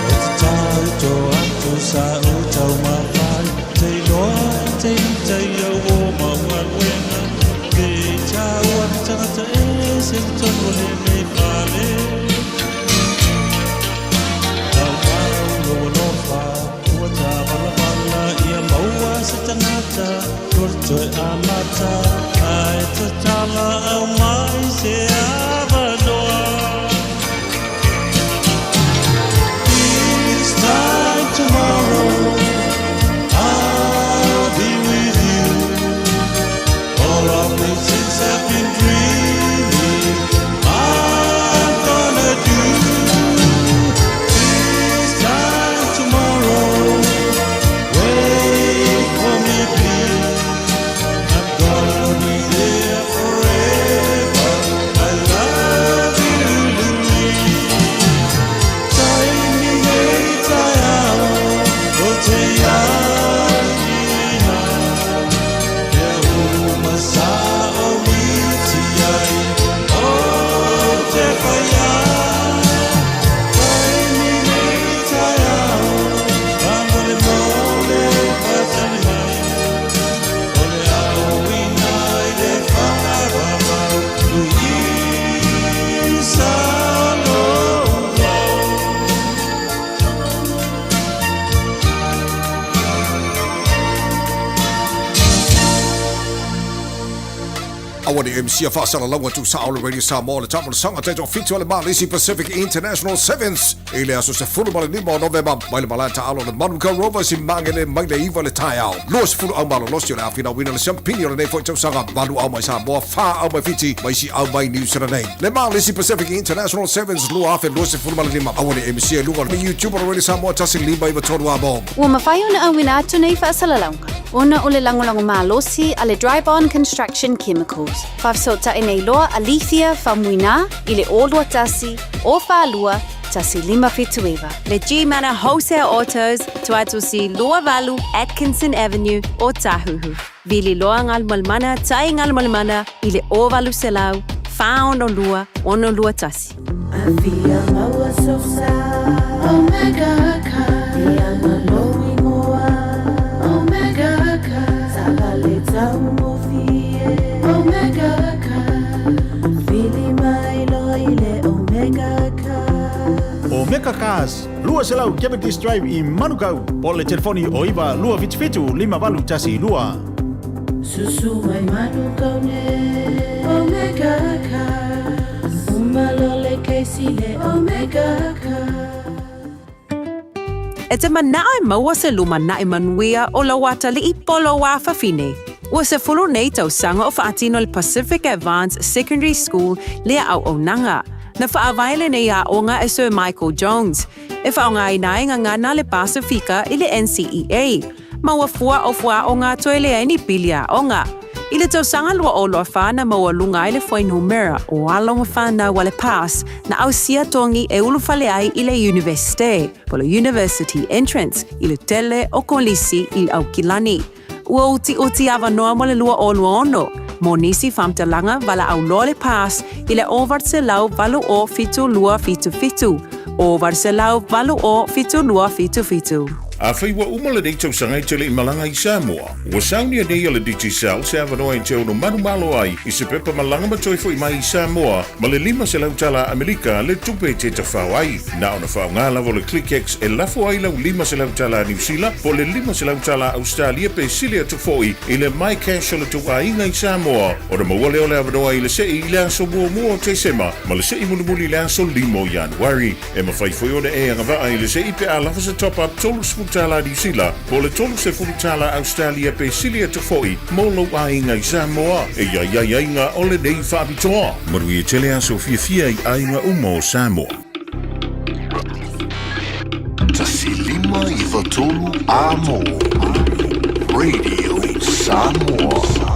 O te tau tō atu sa o tau mawhai Te iloa te ita i au o maualuenga Te tau a te tangata e se te tonu o le nei whale Tau mau lo alofa ua tā wala ia maua se tangata Kua toe amata ai tatala au mai se avanoa This time tomorrow I'll be with you. All of the things I've been dreaming, I'm gonna do. This time tomorrow, wait for me, please. I'm gonna be there forever. I love you, Louise. Taimi nei tai ao, o te iāina. Mea uma sa o miti ai, o te whaia. Taimi nei tai ao, whamole mole whatari mai. O le ao ina i le whawawau, Louise aloha. Aua ne MC a faasalalauga tuusao le Radio Samoa le taamolosaga taitoafitu a le Malisi Pacific International Sevens i le aso 15 o Novema mai le malae taaalo o le Manukau Rovers i Magele mai le 9 i le taeao. 20 au malolosi o le a finauina le siampini o lenei foi tausaga, valu au mai Samoa, fa au mai Fiti ma isi au mai Niu Sila nei. Le Malisi Pacific International Sevens 2025. Aua ne MC i luga o le YouTube o le Radio Samoa 1 5 9 3 Amo. Ua mafai ona auina atu nei faasalalauga ona o le lagolago malosi a le Dryborn Construction Chemicals. Faafesootai nei loa Alethea Faumuina i le 0 21 042 1579. Le G-Mana Wholesale Autos, Tuatusi 28 Atkinson Avenue o Tāhuhu. Vili loa Galumalemana Tai Galumalemana i le 0800 462 621. Afia maua sosa Omega Car Ianga lou igoa Omega Car Savale taugofie Omega Car Vili mai loa i le Omega Car Omega Cars, 200 Cavendish Drive i Manukau. Po le telefoni o 9 277 5812. Susu mai Manukau ne Omega Cars Umalo le keisi le Omega Cars E te manao e maua se lumanai manuia o lau atalii po lou afafine. Ua 10 nei tausaga o faatino le Pacific Advance Secondary School lea auaunaga. Na faavae lenei aoga e Sir Michael Jones. E faaaogaina ai gagana a le Pasifika i le NCEA. Ma ua fua o fuaaoga toe leai ni pili aoga. I le tausaga 2024 na maualuga ai le fuainumera o alo ma fanau a le PASS na ausia togi e ulufale ai i le iunivesite, po o le University Entrance, i le tele o kolisi i Aukilani. Ua utiuti avanoa mo le 2026. Mo nisi faamatalaga valaau loa le PASS i le 0800 80 72 77, 0800 80 72 77. Afai ua uma lenei tausaga e te le i malaga i Samoa, ua saunia nei e le Digicel se avanoa e te ono manumalo ai i se pepa malaga ma toe fo'i mai i Samoa ma le $500 tala Amerika le tupe e te tafao ai. Na ona faaaoga lava o le ClickX e lafo ai lau $500 tala Niu Sila po o le $500 tala Ausetalia pe sili atu fo'i i le MyCash o le tou aiga i Samoa ona maua lea o le avanoa i le se'i i le aso muamua o Tesema ma le se'i mulimuli i le aso 5 o Ianuari. E mafai foi ona e agavaa i le se'i pe a lava se top-up $30 Niu Sila po o le $30 Ausetalia pe sili atu foi mo lou aiga i Samoa. E i ai aiaiga o lenei faapitoa. Manuia tele aso fiafia i aiga uma o Samoa. 1 5 9 3 Amo Radio Samoa.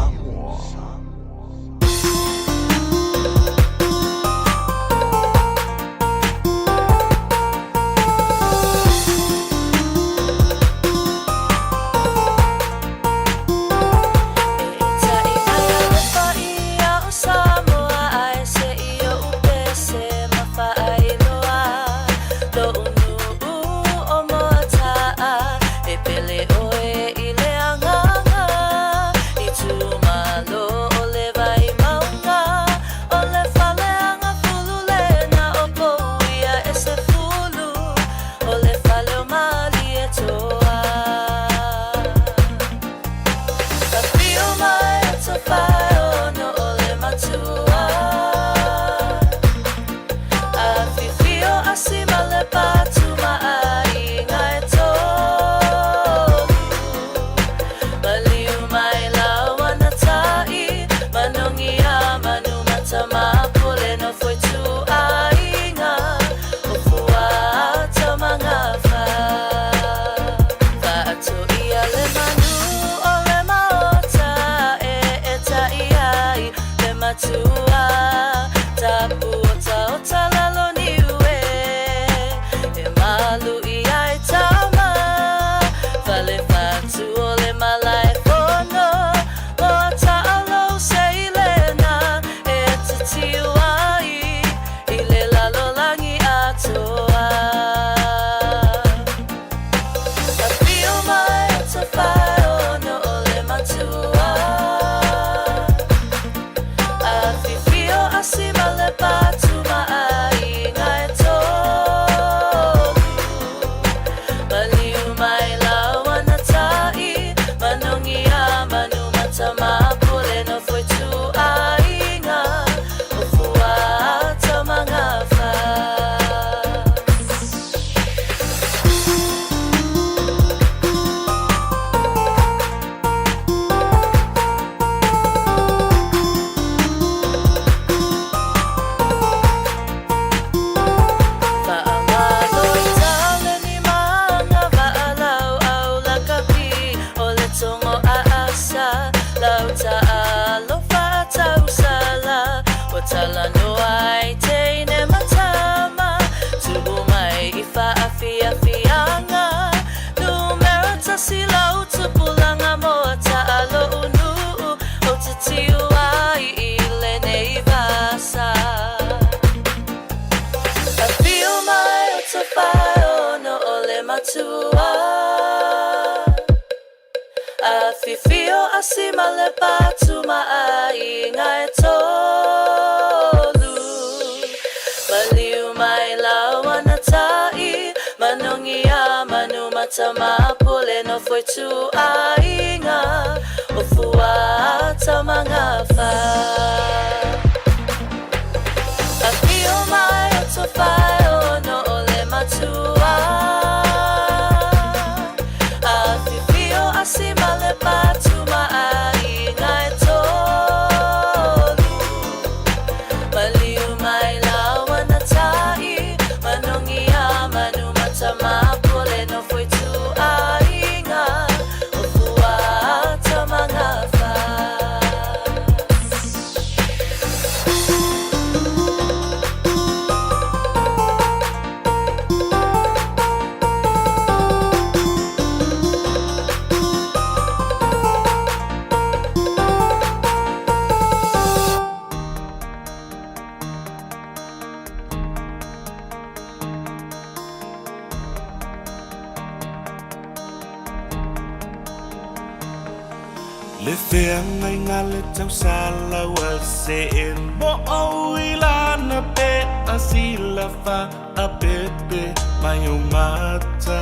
Le feagaiga le tausala ua see mo ou i lana pe a sila faapepe mai ou mata.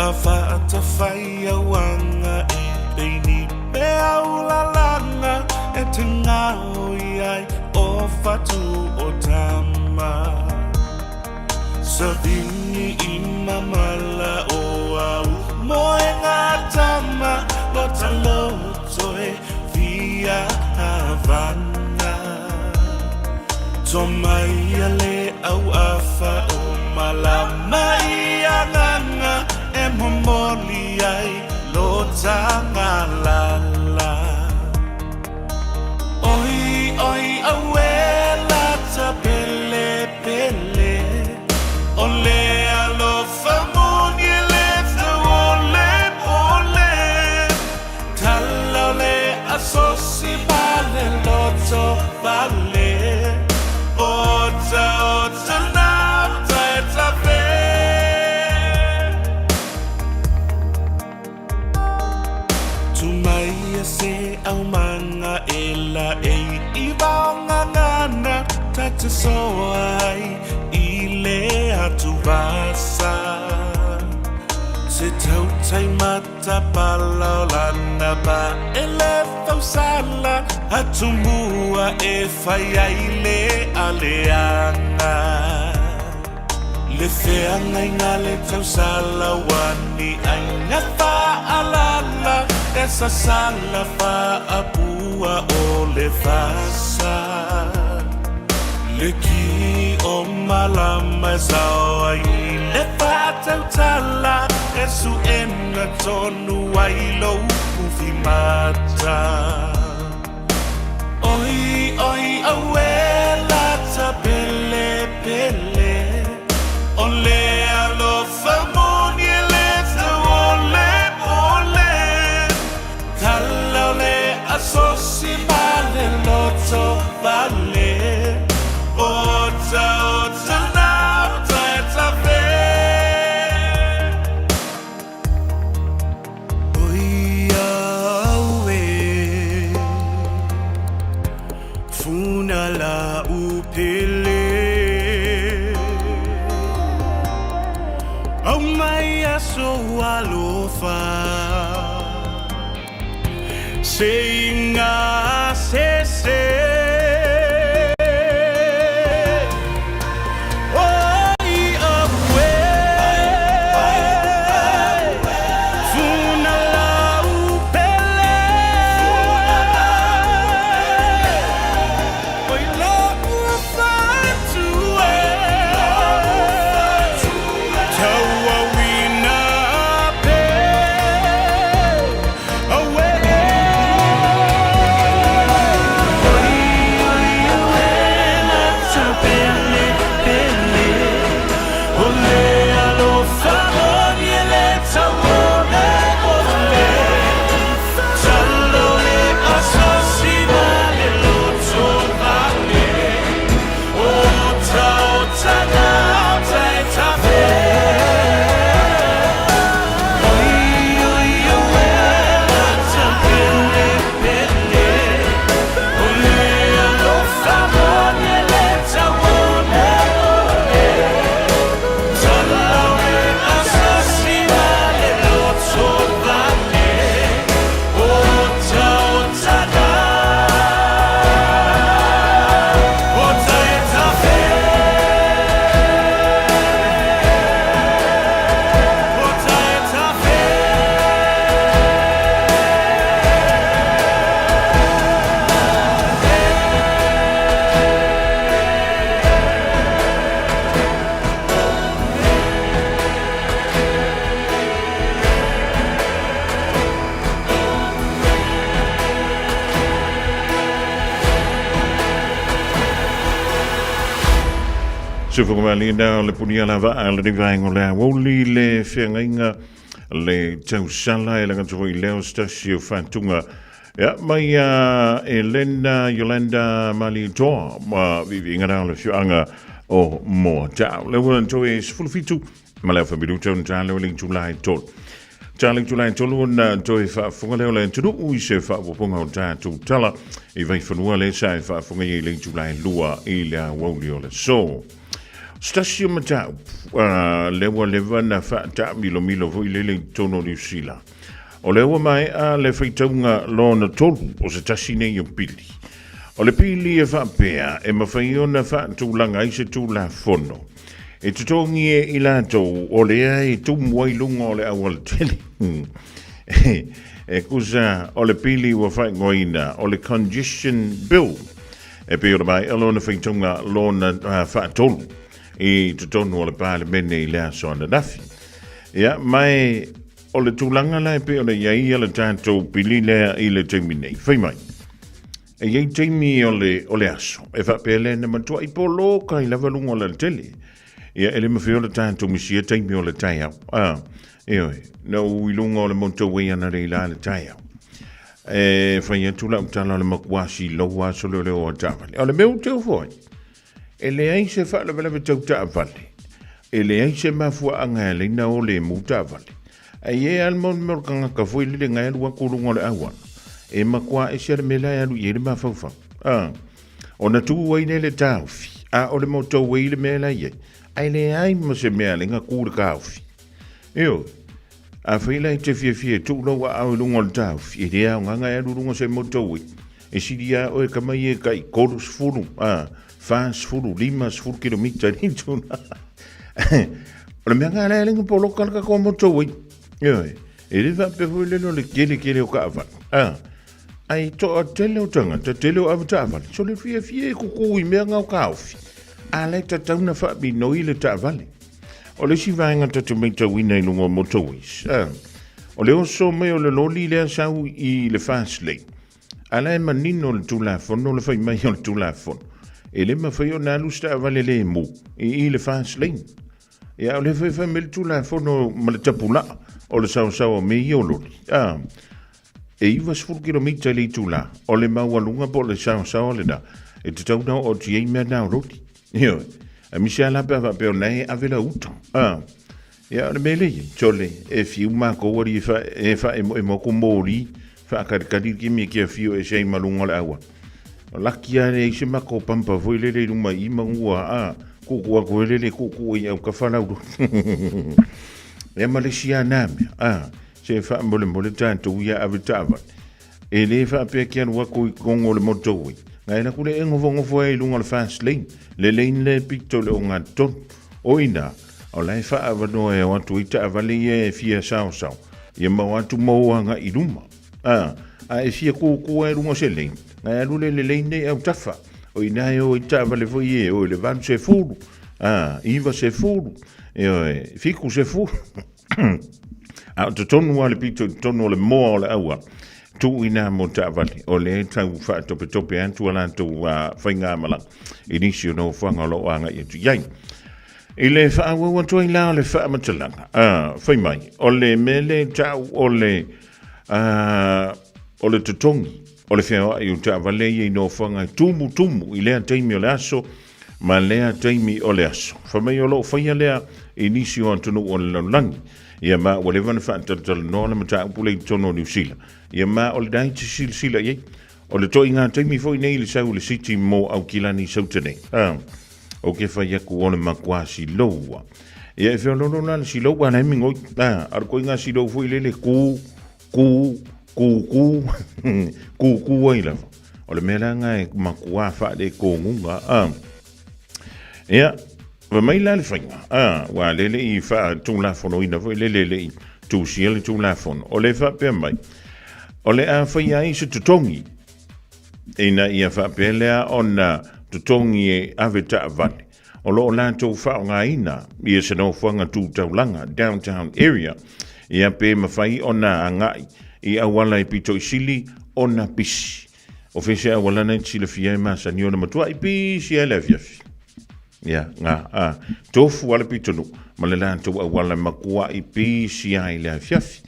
A faatafai auaga e pei ni peau lalaga e te gaoi ai o fatu o tama. Savini i mamala o au moenga tama lo taloto e fia havana. To mai a le au afa o malama i anganga e momoli ai lo tangalala. Oi, oi, aue lata pele pele O le alofa moni e le tau o le pole Tala o le asosi ma le loto vale Ota, ota, na uta e tafe Tu mai a se aumaga e laei i vaogagana ta te soa ai i le atuvasa. Se tautai matapala o lana pa e le fausala atumua e fai ai le aleaga. Le feagaiga le tausala ua ni aiga faalala e sasala faapua o le fasa. Le ki o malama e sao ai i le faatautala e suena tonu ai lou ufi mata. Oi, oi, auē lata pele pele O le alofa moni e le tau o le pole Tala o le asosi ma le loto vale Ota, ota, na uta e tafe Oi au e Funa la upele Au mai aso alofa Se inga se se Oi au e Funa lau pele Oi lau fatu e Tauauina pe Aue Oi oi aue lata pele pele O le alofa moni e le tau o le ole Talo le asosi ma le loto vale Ota ota na ota e tafe Oi oi aue lata pele pele O le alofa moni e le tau o le ole Talo le asosi ma le loto vale Ota ota na ota e tafe Ota e tafe Sufukumalina o le punia lava a le vaenga o le aoauli le feagaiga le tausala e laga atu foi leo se tasi o faatuga ia mai a Elena Yolanda Malietoa ma viviiga la o le afioaga o Moatau. Le ua toe 17 ma le afa minuta ona ta leo le itula e tolu. Tali tulae tolu ona toe faafofoga lea o le atunuu i se faaopoopoga o tatou tala i Vaifanua lea sa e faafofoga i ai le itulae 2 i le aoauli o le aso. Se tasi o mataupu lea ua leva na faataamilomilo foi lele i totonu o Niu Sila. O lea ua maea le faitauga lona tolu o se tasi nei o pili. O le pili e faapea e mafai ona faatulaga ai se Tulafono e totogi e i latou o lea e tumu ai luga o le aualatele. E kusa o le pili ua faaigoaina o le Congestion Bill e pei o le maea lona faitauga lona faatolu i totonu o le Palemene i le aso ananafi. Ia, ma e o le tulaga la e pei ona i ai le tatou pili lea i le taimi nei. Fai mai, e i ai taimi o le, o le aso e faapea lea na matuai poloka ai lava luga o le alatele. Ia, e le mafai ona tatou misia taimi o le taeao. Ah, ioe, na ou i luga o le motorway ananei la le taeao. E fai atu lau tala o le matua silou aso leo leo o taavale. O le mea ua teu foi, e leai se faalavelave tau taavale, e leai se mafuaaga e ala ai na o lemu taavale. Ae i ai lava le mea o le tagata foi lele na e alu atu i luga o le auala, e matua ese le mea la e alu i ai le mafaufau. Ah, ona tu ai lea i le taofi, a o le motorway le mea la e i ai, ae leai ma se mea e ala ai na tu le taofi. Ioe. Afai la e te fiafia e tuu lou aao i luga o le taofi, e le aoga na e alu i luga o se motorway. E sili lava oe ka mai e tai 30, a, 40, 50 kilomita i le itula. O le mea lena la e ala ai ona poloka le tatou motorway. Ioe. E le faapea foi lele o le tele tele o taavale. A, ae toatele o tagata, tele o avetaavale, so le fiafia e kuku i mea na o taofi, a la e tatau ona faaminoi le taavale. O le isi vaega ta te matauina i luga o motorways, a, o le oso mai o le loli lea sau i le fast lane, a la e manino le Tulafono, le fai mai o le Tulafono, e le mafai ona alu se taavale lemu i i le fast lane. Ia, o lea foi e fai mai le Tulafono ma le tapulaa o le saosaoa o mea ia o loli. A, e 90 kilomita i le itula, o le maualuga po o le saosaoa lena, e tatau ona oo atu i ai mea na o loli. Ioe. Aemaise lava la pe a faapea o lena e ave lau uta. A, ia, o le mea lea e i ai, sole, e fiu makou alii e fa, e faaemoemo atu moli, faakalikali le kimi e te afio ese ai ma luga o le auala. O laki lava leai se matou pampa foi lele i luma i i manua, a, tuutuu atu ai lele tuutuu ai i autafa lau loli. Ia ma le isi lava na mea, a, se faamolemole tatou ia ave taavale. E le faapea ke alu atu i totonu o le motorway. Na e alu atu lea e nofonofo ai i luga o le fast lane, le lane lea e pito i le ogatotonu. O i ina, o la e faaavanoa e o atu ai taavale ia e fia saosao, ia ma o atu mo agai i luma. A, a e fia kūkū ai i luga o se lane, na e alu lea i le lane lea i autafa. O i ina e o ai taavale foi ia e o i le 80, a, 90, ioe, 70. A o totonu lava le pito i totonu o le moa o le auala, tuu i ina mo taavale, o lea e tau faatopetope atu a latou faigamalaga i nisi o nofoaga o lo o agai atu i ai. I le faaauau atu ai la o le faamatalaga, fai mai, o le mea lea e tau o le, o le totogi o le feoai o taavale ia i nofoaga e tumutumu i lea taimi o le aso ma lea taimi o le aso. Fai mai o lo o faia lea i nisi o atunuu o le lalolagi. Ia ma ua leva ona faatalatalanoa le mataupu lea i totonu o Niu Sila. Ia ma o lena e te silasila i ai. O le toaiga taimi foi nei i le sau i le City mo Aukilani i Sauta nei. Ah, o ke fai aku o le matua siloua. Ia e feololo la le silou a la e migoi. Ah, a le toaiga silou foi lele ku, ku, ku, ku, ku, ku ai lava. O le mea la nga e matua faalekoguga. Ah. Ia, fai mai la le faiga. Ah, ua lele i faatulafonoina foi lele le i tusia le tulafono. O le faapea mai, o le a faia ai se totogi ina ia faapea lea ona totogi e ave taavale o lo o latou faaaogaina ia se nofoaga tu taulaga, downtown area, ia pe mafai ona agai i auala e pito i sili ona pisi. O fea se auala na e te silafia e masani ona matuai pisi ai le afiafi. Ia, ngā, a, tofu a le pitonuu ma le latou auala e matuai pisi ai le afiafi.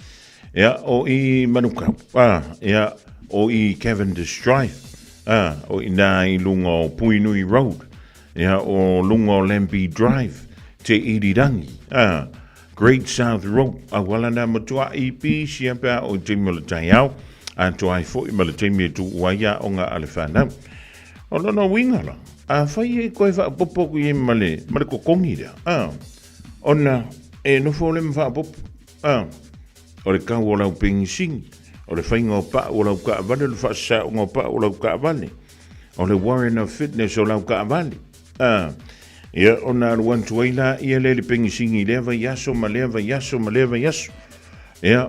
Ia, o i Manukau, a, ia, o i Cavendish Drive, a, o i nā i lunga o Puinui Road, ia, o lunga o Lambie Drive, Te Irirangi, a, Great South Road, auala na matuaʻi pisi a pe a o i taimi o le taeao, atoa ai foi ma le taimi e tuua ai aoga a le fanau. O lona uiga la, afai e koe faapopo aku i ai ma le, ma le kokogi lea, a, ona e nofo le ma faapopo, a, o le kau o lau pegisini, o le faiga o pau o lau kaavale, o le faasasaoga o pau o lau kaavale, o le warrant of fitness o lau kaavale, a, ia ona alu atu ai la ia le le pegisini i lea vaiaso ma lea vaiaso ma lea vaiaso. Ia,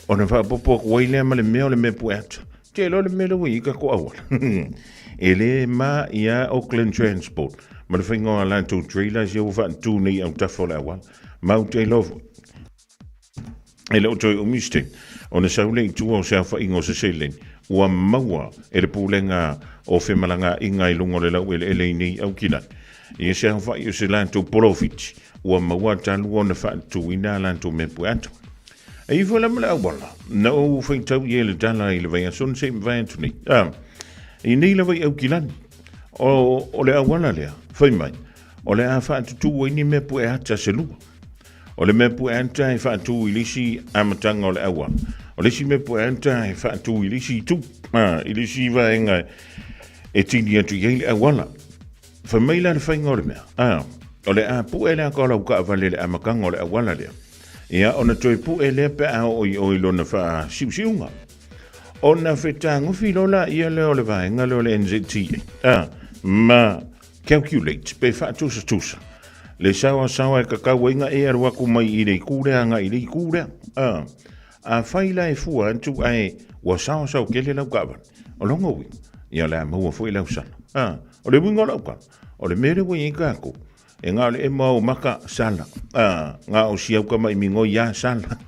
ona faapopo aku ai lea ma le mea o le mea pue ata. Te iloa le mea lea ua i ai tatou auala. E le ma ia Auckland Transport ma le faiga o a latou trailers ia ua faatu nei i autafa o le auala. Ma ou te iloa foi, e le o toe umi se taimi, ona sau lea i tua o se aofaiga o se seleni ua maua e le Pulega o Femalagaaiga i luga o le laueleele i nei Aukilani. Ia se aofai o se latou polofiti ua maua talu ona faatuina a latou mea pue ata. E ifo la ma le auala, na ou faitau i ai le tala i le vaiaso na se i mavae atu nei. A, i nei lava i Aukilani, o, o le auala lea, fai mai, o le a faatutū ai ni mea pue ata se lua. O le mea pue ata e faatū i le isi amataga o le auala. O le isi mea pue ata e faatū i le isi itu, a, i le isi vaega e tini atu i ai le auala. Fai mai la le faiga o le mea, a, o le a pue le aka o lau kaavale i le amataga o le auala lea, ia ona toe pue lea pe a oo i o i lona faasiusiuga. Ona fetagofi loa laia lea o le vaega lea o le NZTA, a, ma calculate pe faatusatusa le saoasaoa e kakau ai ga e alu atu mai i le itu lea agai i le itu lea. A, afai la e fua atu ae ua saoasao tele lau kaavale, o lona uiga, ia o le a maua foi lau sala. A, O le uiga o lau tala, o le mea lea ua i ai tatou, e na o le ema o maka sala, a, na o si auka mai migoi a sala.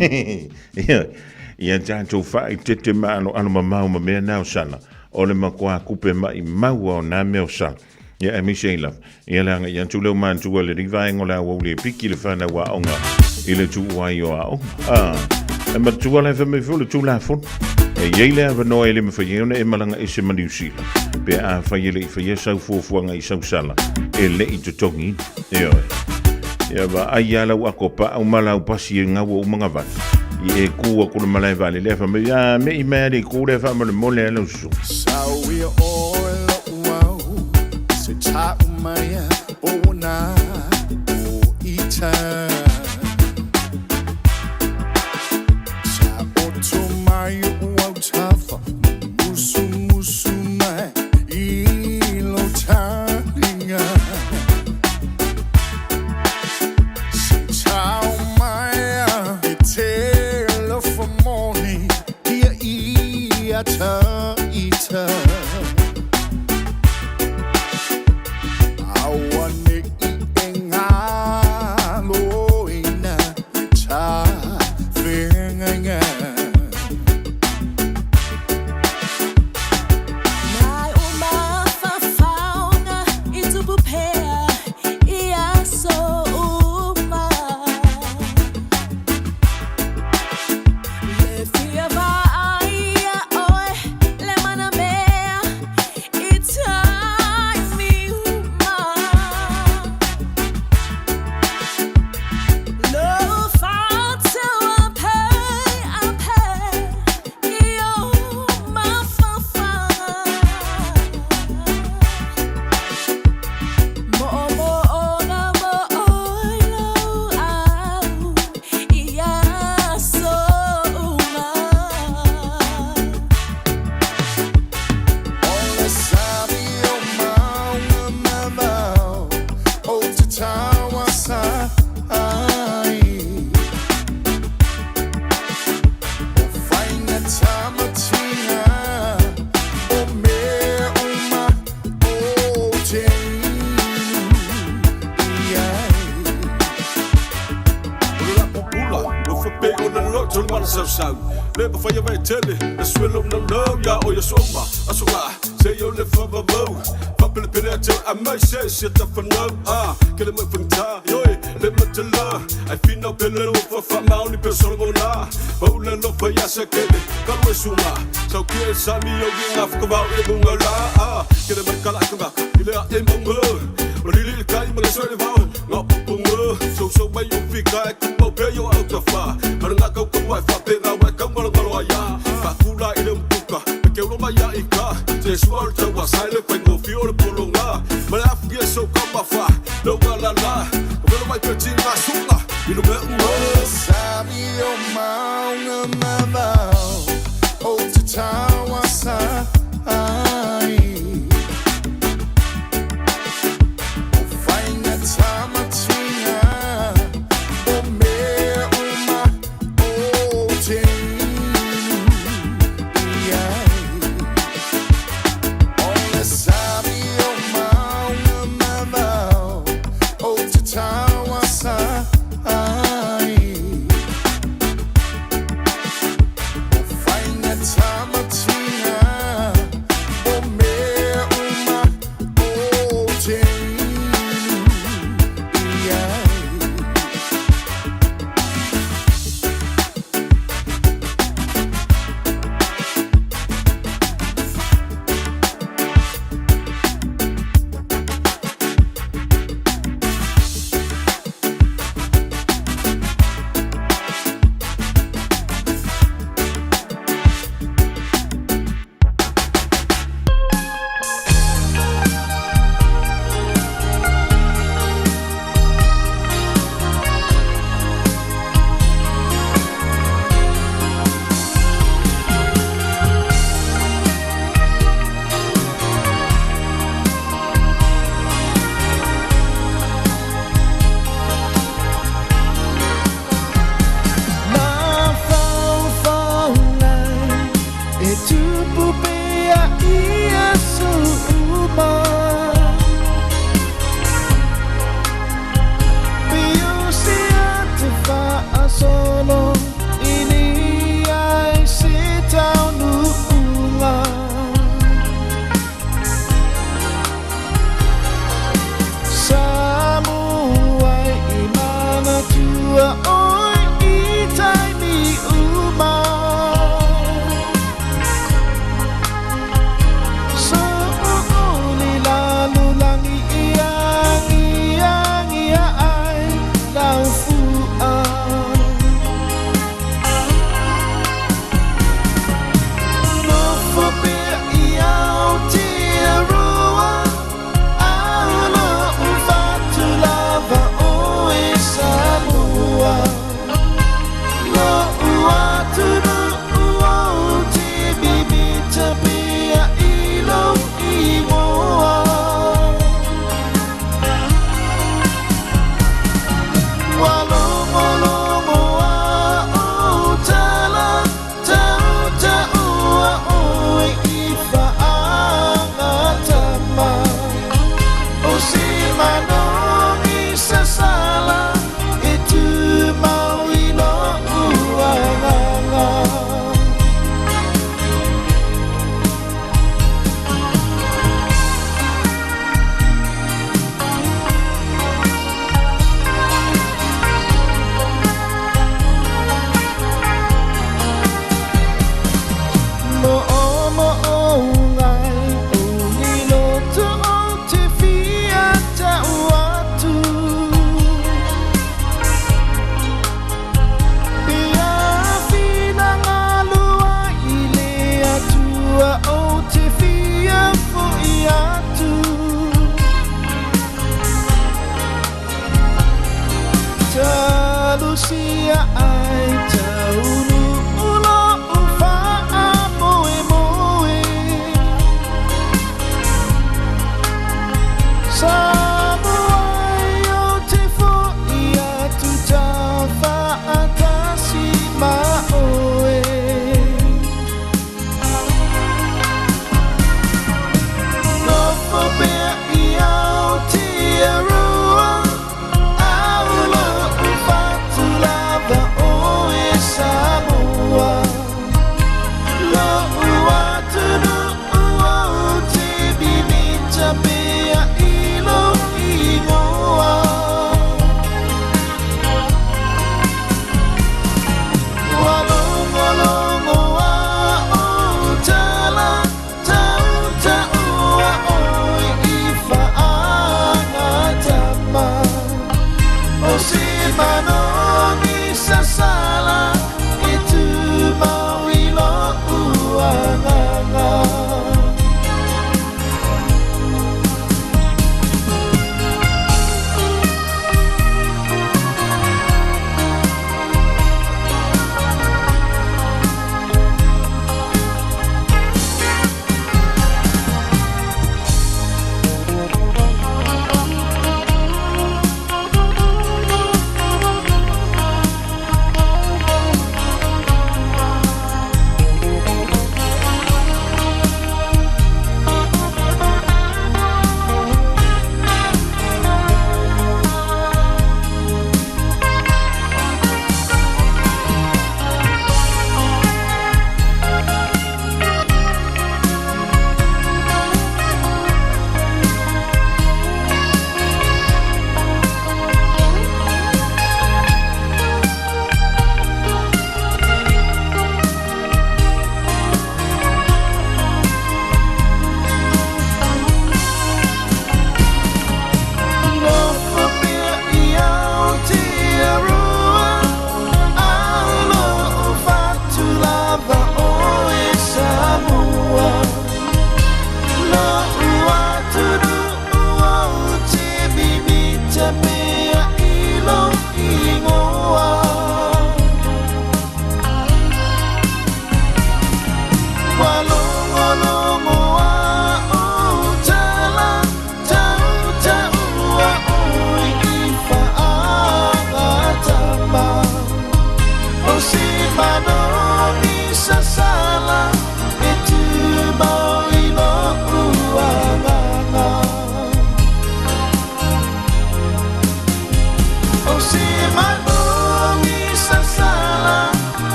Ia, ia tatou faaeteete maaloalo mamao ma mea na o sala, o le matua tupe maimau a o na mea o sala. Ia aemaise ai lava, ia le agai atu lea o matua i lenei vaega o le aoauli e piki le fanau aoga i le tuu ai o aoga. A, e matua la e fai mai foi o le Tulafono. E i ai le avanoa e le mafai ai ona e malaga ese ma Niu Sila, pe afai e le i faia sau fuafuaga i sau sala e le i totogiina. Ioe. Ia vaai lava lau ato paau ma lau pasi e gaua uma gavale. I e kū aku le malae vaalele ae fai mai, a, me i mai lava le itu lea faamolemole lava lau susuga. Sau ia oe lo'u au se ta'u mai a ona o ita Ta'oto mai o'u autafa Musumusu mai i lo talinga Se tau mai a e te alofa moni Ia ia ta ita Auane'i e ngaloina le tafeagaiga. Mai o mafafaoga i tupu pea i aso uma. Le fia vaai ia oe le manamea i taimi uma. Lo fatu a pe a pe i o mafafaga. Mo'omo'oga mo'oilo au i aso uma. O le sami o maunga mamao o te tauasa ai O faiga tamatinga o mea uma o te inu i ai. O le lapu pula, ua faapea ona loto le malasausau. Le mafai a vaetele, e suelo naunau ia oe aso uma, aso la, seia o le faavavau. Faapelepele ate a mai se se tafanau, a, ke le mai fagata, ioe, le matala. Ai finau pele lofa faamaoni pe Solomona. Pau le alofa ia Sekele, kalu e sunga. Sau kia e sami o i ngā whakawau i le munga la, a, ke le mai kala ka maka, i le a e maunga. Malili i le kai ma le soe le vao, ngā popo ngā, sousou mai o ka e kumau pea i o au tawha. Mana ngā kau kau ai whape ngā wai kau ngalo ngalo ai a. Whakula i le mukuka, me ke ulo mai a i ka. Te sua o le taua sai le whaingo fi o le polo ngā. Mana afu ia so ka mawha, lau ngā la la. Ka welo mai pe ti ngā sunga, i lo mea ua. Sabi o maunga mavao O te tawa sa ai O whainga tamatinga O mea uma o te inu i ai O le sabi o maunga mavao O te tawa sa ai.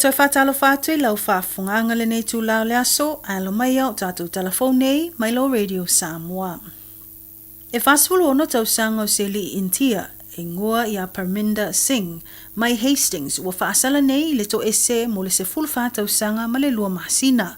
toe faatalofa atu i lau faafofogaaga lenei itulā o le aso, ae alo mai ia o tatou tala fou nei mai lō Radio Samoa. E 46 tausaga o se aliʻi Intia, e igoa iā Parminder Singh, mai Hastings, ua faasala nei i le toese mo le 14 tausaga ma le lua masina,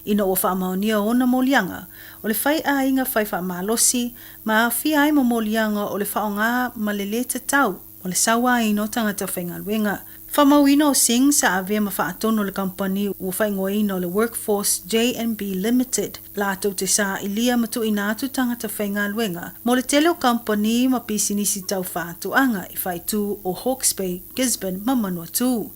ina ua faamaonia ona moliaga o le fai aiga fai faamalosi ma aofia ai ma moliaga o le faaaoga ma le lē tatau o le sauaina o tagata faigaluega. Faamauina o Singh sa avea ma faatonu o le kamupani ua faaigoaina o le Workforce JNB Limited latou te sailia ma tuuina atu tagata faigaluega mo le tele o kamupani ma pisinisi tau faatoaga i faaitu o Hawke's Bay, Gisborne ma Manuatū.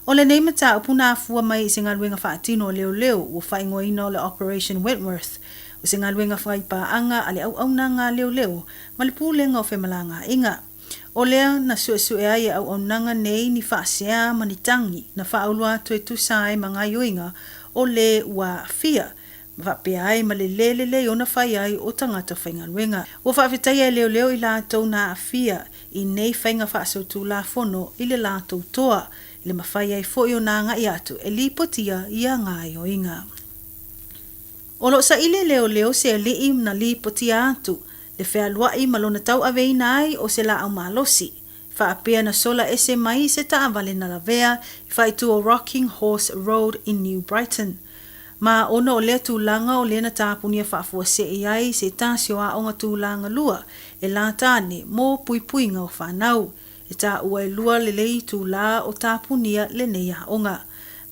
O lenei mataupu na afua mai i se galuega faatino a leoleo ua faaigoaina o le Operation Wentworth, o se galuega faipaaga a le auaunaga a leoleo ma le Pulega o Femalagaaiga. O lea na suesue ai e auaunaga nei ni faasea ma ni tagi na faaulu atu e tusa ai ma gaoioiga o le ua aafia, ma faapea ai ma le lē lelei ona fai ai o tagata faigaluega. Ua faafetaia e leoleo i latou na aafia i nei faiga faasolitulafono i le latou toa, i le mafai ai foi ona agai atu e lipotia ia gaoioiga. O lo o saili e leoleo se alii na lipotia atu le fealuai ma lona tauaveina ai o se laau malosi, faapea na sola ese mai i se taavale na lavea i faaitu o Rocking Horse Road i New Brighton. Ma ona o lea tulaga o lea na tapunia faafuasei ai se tasi o aoga tulaga lua e la tāne mo puipuiga o fanau. E taua e lua lelei itulā o tapunia lenei aoga.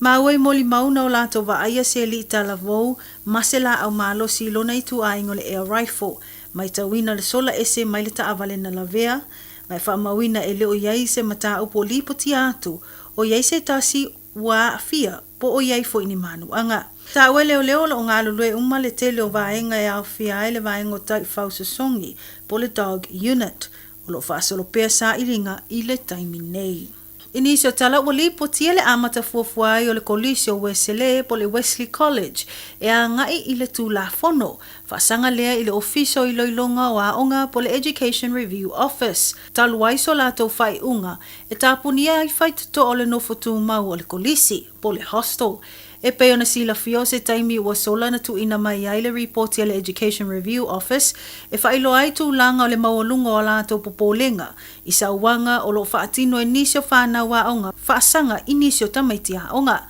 Maua i molimau na o latou vaaia se alii talavou ma se laau malosi i lona ituaiga o le air rifle, maitauina le sola ese mai le taavale na lavea, ma e faamauina e le o i ai se mataupu o lipotia atu o i ai se tasi ua aafia po o i ai foi ni manuaga. Taua e leoleo o lo o galulue uma le tele o vaega e aofia ai le vaega o taifau sosogi po o le dog unit o lo o faasolo pea sailiga i le taimi nei. I nisi o tala ua lipotia le amata fuafua ai o le Kolisi o Uesele po o le Wesley College e agai i le Tulafono faasaga lea i le Ofisa o Iloiloga o Aoga po o le Education Review Office talu ai so latou faaiuga e tapunia ai faitotoa o le nofo tumau o le Kolisi po o le hostel. E pei ona silafia o se taimi ua sola na tuuina mai ai le ripoti a le Education Review Office e faailoa ai tulaga o le maualuga o a latou popolega i sauaga o lo o faatino e nisi o fanau aoga faasaga i nisi o tamaiti aoga.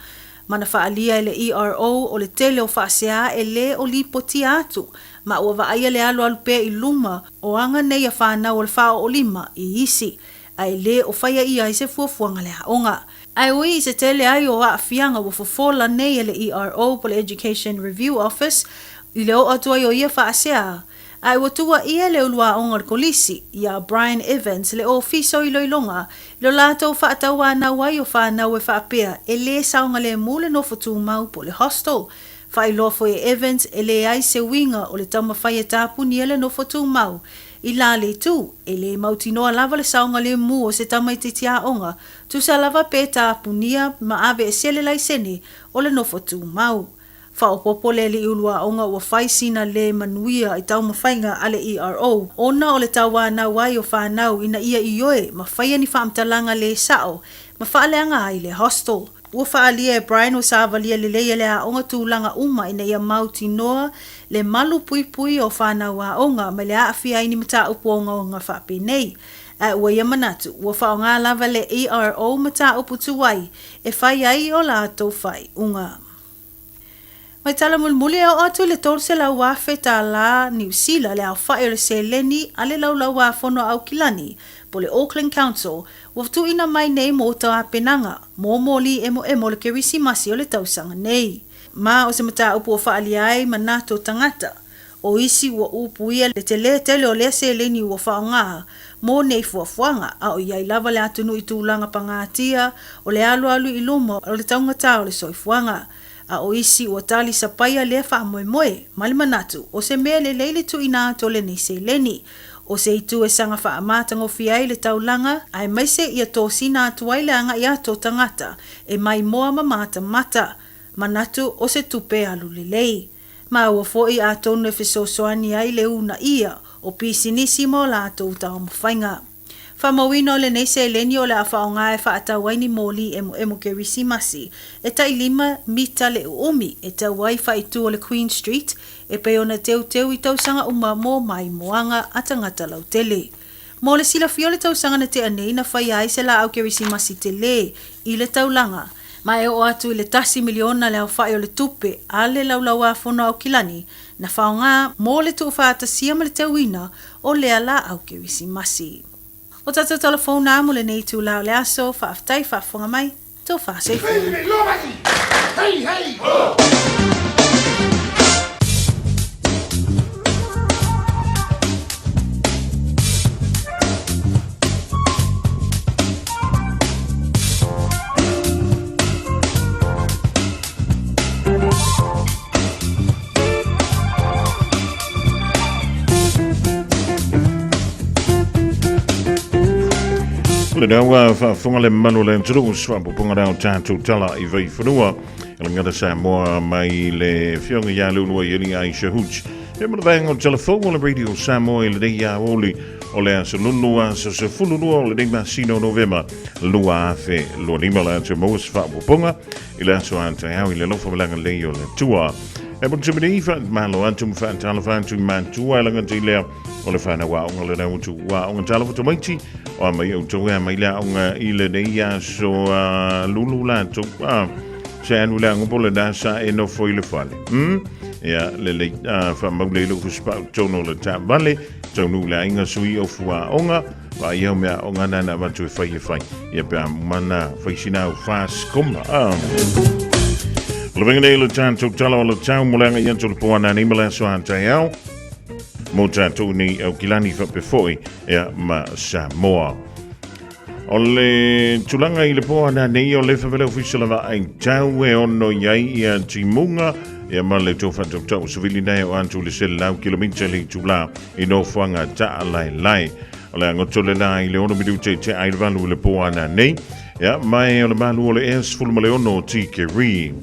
Ma na faaalia e le ERO o le tele o faasea e lē o lipotia atu ma ua vaaia le alualu pea i luma o aga nei a fanau o le faaoolima i isi ae lē o faia i ai se fuafuaga le aoga. Ae ui i se tele ai o aafiaga ua fofola nei e le ERO po le Education Review Office i le oo atu ai o ia faasea, ae ua tuuaia e le ulu aoga o le kolisi, iā Brian Evans le Ofisa o Iloiloga i lo latou faatauanau ai o fanau e faapea e lē saogalemu le nofo tumau po o le hostel. Faailoa foi e Evans e leai se uiga o le taumafai e tapunia le nofo tumau i la le itu, e lē mautinoa lava le saogalemu o se tamaitiiti aoga Tusa lava pe tapunia ma aveesea le laisene o le nofo tumau. Faaopoopo le alii ulu aoga ua fai sina lē manuia i taumafaiga a le ERO ona o le tauanau ai o fanau ina ia ioe ma faia ni faamatalaga lē sao ma faaleaga ai le hostel. Ua faaalia e Brian ua savalia lelei e le aoga tulaga uma ina ia mautinoa le malu puipui o fanau aoga mai le aafia ai ni mataupu ogaoga faapenei. Ae ua ia manatu, ua faaaoga lava le ERO mataupu tuai e fai ai o latou faaiuga. Mai tala mulimuli e oo atu i le $300,000 Niu Sila le aofai o le seleni a le Laulau-a-Fono a Aukilani po o le Auckland Council ua tuuina mai nei mo tapenaga mo moli emoemo o le Kerisimasi o le tausaga nei. Ma o se mataupu ua faaalia ai manatu o tagata O isi ua upuia le telē tele o lea seleni ua faaaoga mo nei fuafuaga, a o i ai lava le atunuu i tulaga pagatia o le alualu i luma o le taugata o le soifuaga. A o isi ua tali sapaia lea faamoemoe ma le manatu o se mea lelei le tuuina atu o lenei seleni. O se itu e saga faamatagofie ai le taulaga aemaise ia tosina atu ai le agai atu o tagata e maimoa ma matamata manatu o se tupe alu lelei. Maua foi atonu e fesoasoani ai le uunaia o pisinisi ma o latou taumafaiga. Faamauina o lenei seleni o le a faaaoga e faatau ai ni moli emoemo Kerisimasi e tai lima mita le uumi e tau ai faaitu o le Queen Street e pei ona teuteu i tausaga uma mo maimoaga a tagata lautele. Mo le silafia o le tausaga na tea nei na faia ai se laau Kerisimasi telē i le taulaga, ma e oo atu i le tasi miliona le aofai o le tupe a le Laulauāfono a Aukilani na faaaoga mo le tuufaatasia ma le teuina o lea laau Kerisimasi. O tatou tala fou na mo lenei itulā o le aso, faafetai faafofoga mai, tofa soifua. Hey, hey, ho! Le ua faafofoga le mamalu o le atunuu se faaopoopoga lea o tatou tala i Vaifanua e le gata Samoa mai le Afioga ia Leuluai Eli Aisha Hooch. E ma le vaega o le telefou o le Radio Samoa i lenei aoauli o le aso Lulu aso 12 o lenei masina o Novema 2025 le atu maua se faaopoopoga i le aso a taeao i le alofa ma le agalelei o le Atua. E motu mene i whaamalo atu ma whaatalofa atu i mātua e langa te lea o le whanau aonga le rau atu aonga talofa tamaiti o a mai au tau ea mai le aonga i le nei aso a lulu latou a se anu le ago po le na sa e nofo i le fale. Ia le lei a whaamau le ilo fuspau tono le taavale taunuu le aiga sui o fuaoga vaai au mea aoga na na avatu e fai e fai ia pe a mana fai sina au fast koma a O le venga nei le tatou tala o le tau mo le aga i atu le po ana nei ma le aso a taeao mo tatou nei Aukilani faapea foi ia ma Samoa. O le tulaga i le po ana nei o le whawele ofisa lava ai tau e ono i ai ia timunga ia ma le tau whatautau savili nei o atu le sele lau kilomita le itula i nofoaga taalaelae. O le agoto le la i le ono minute te ai le valu i le po ana nei ia mai o le malu o le ea sefulu ma le ono tikeri.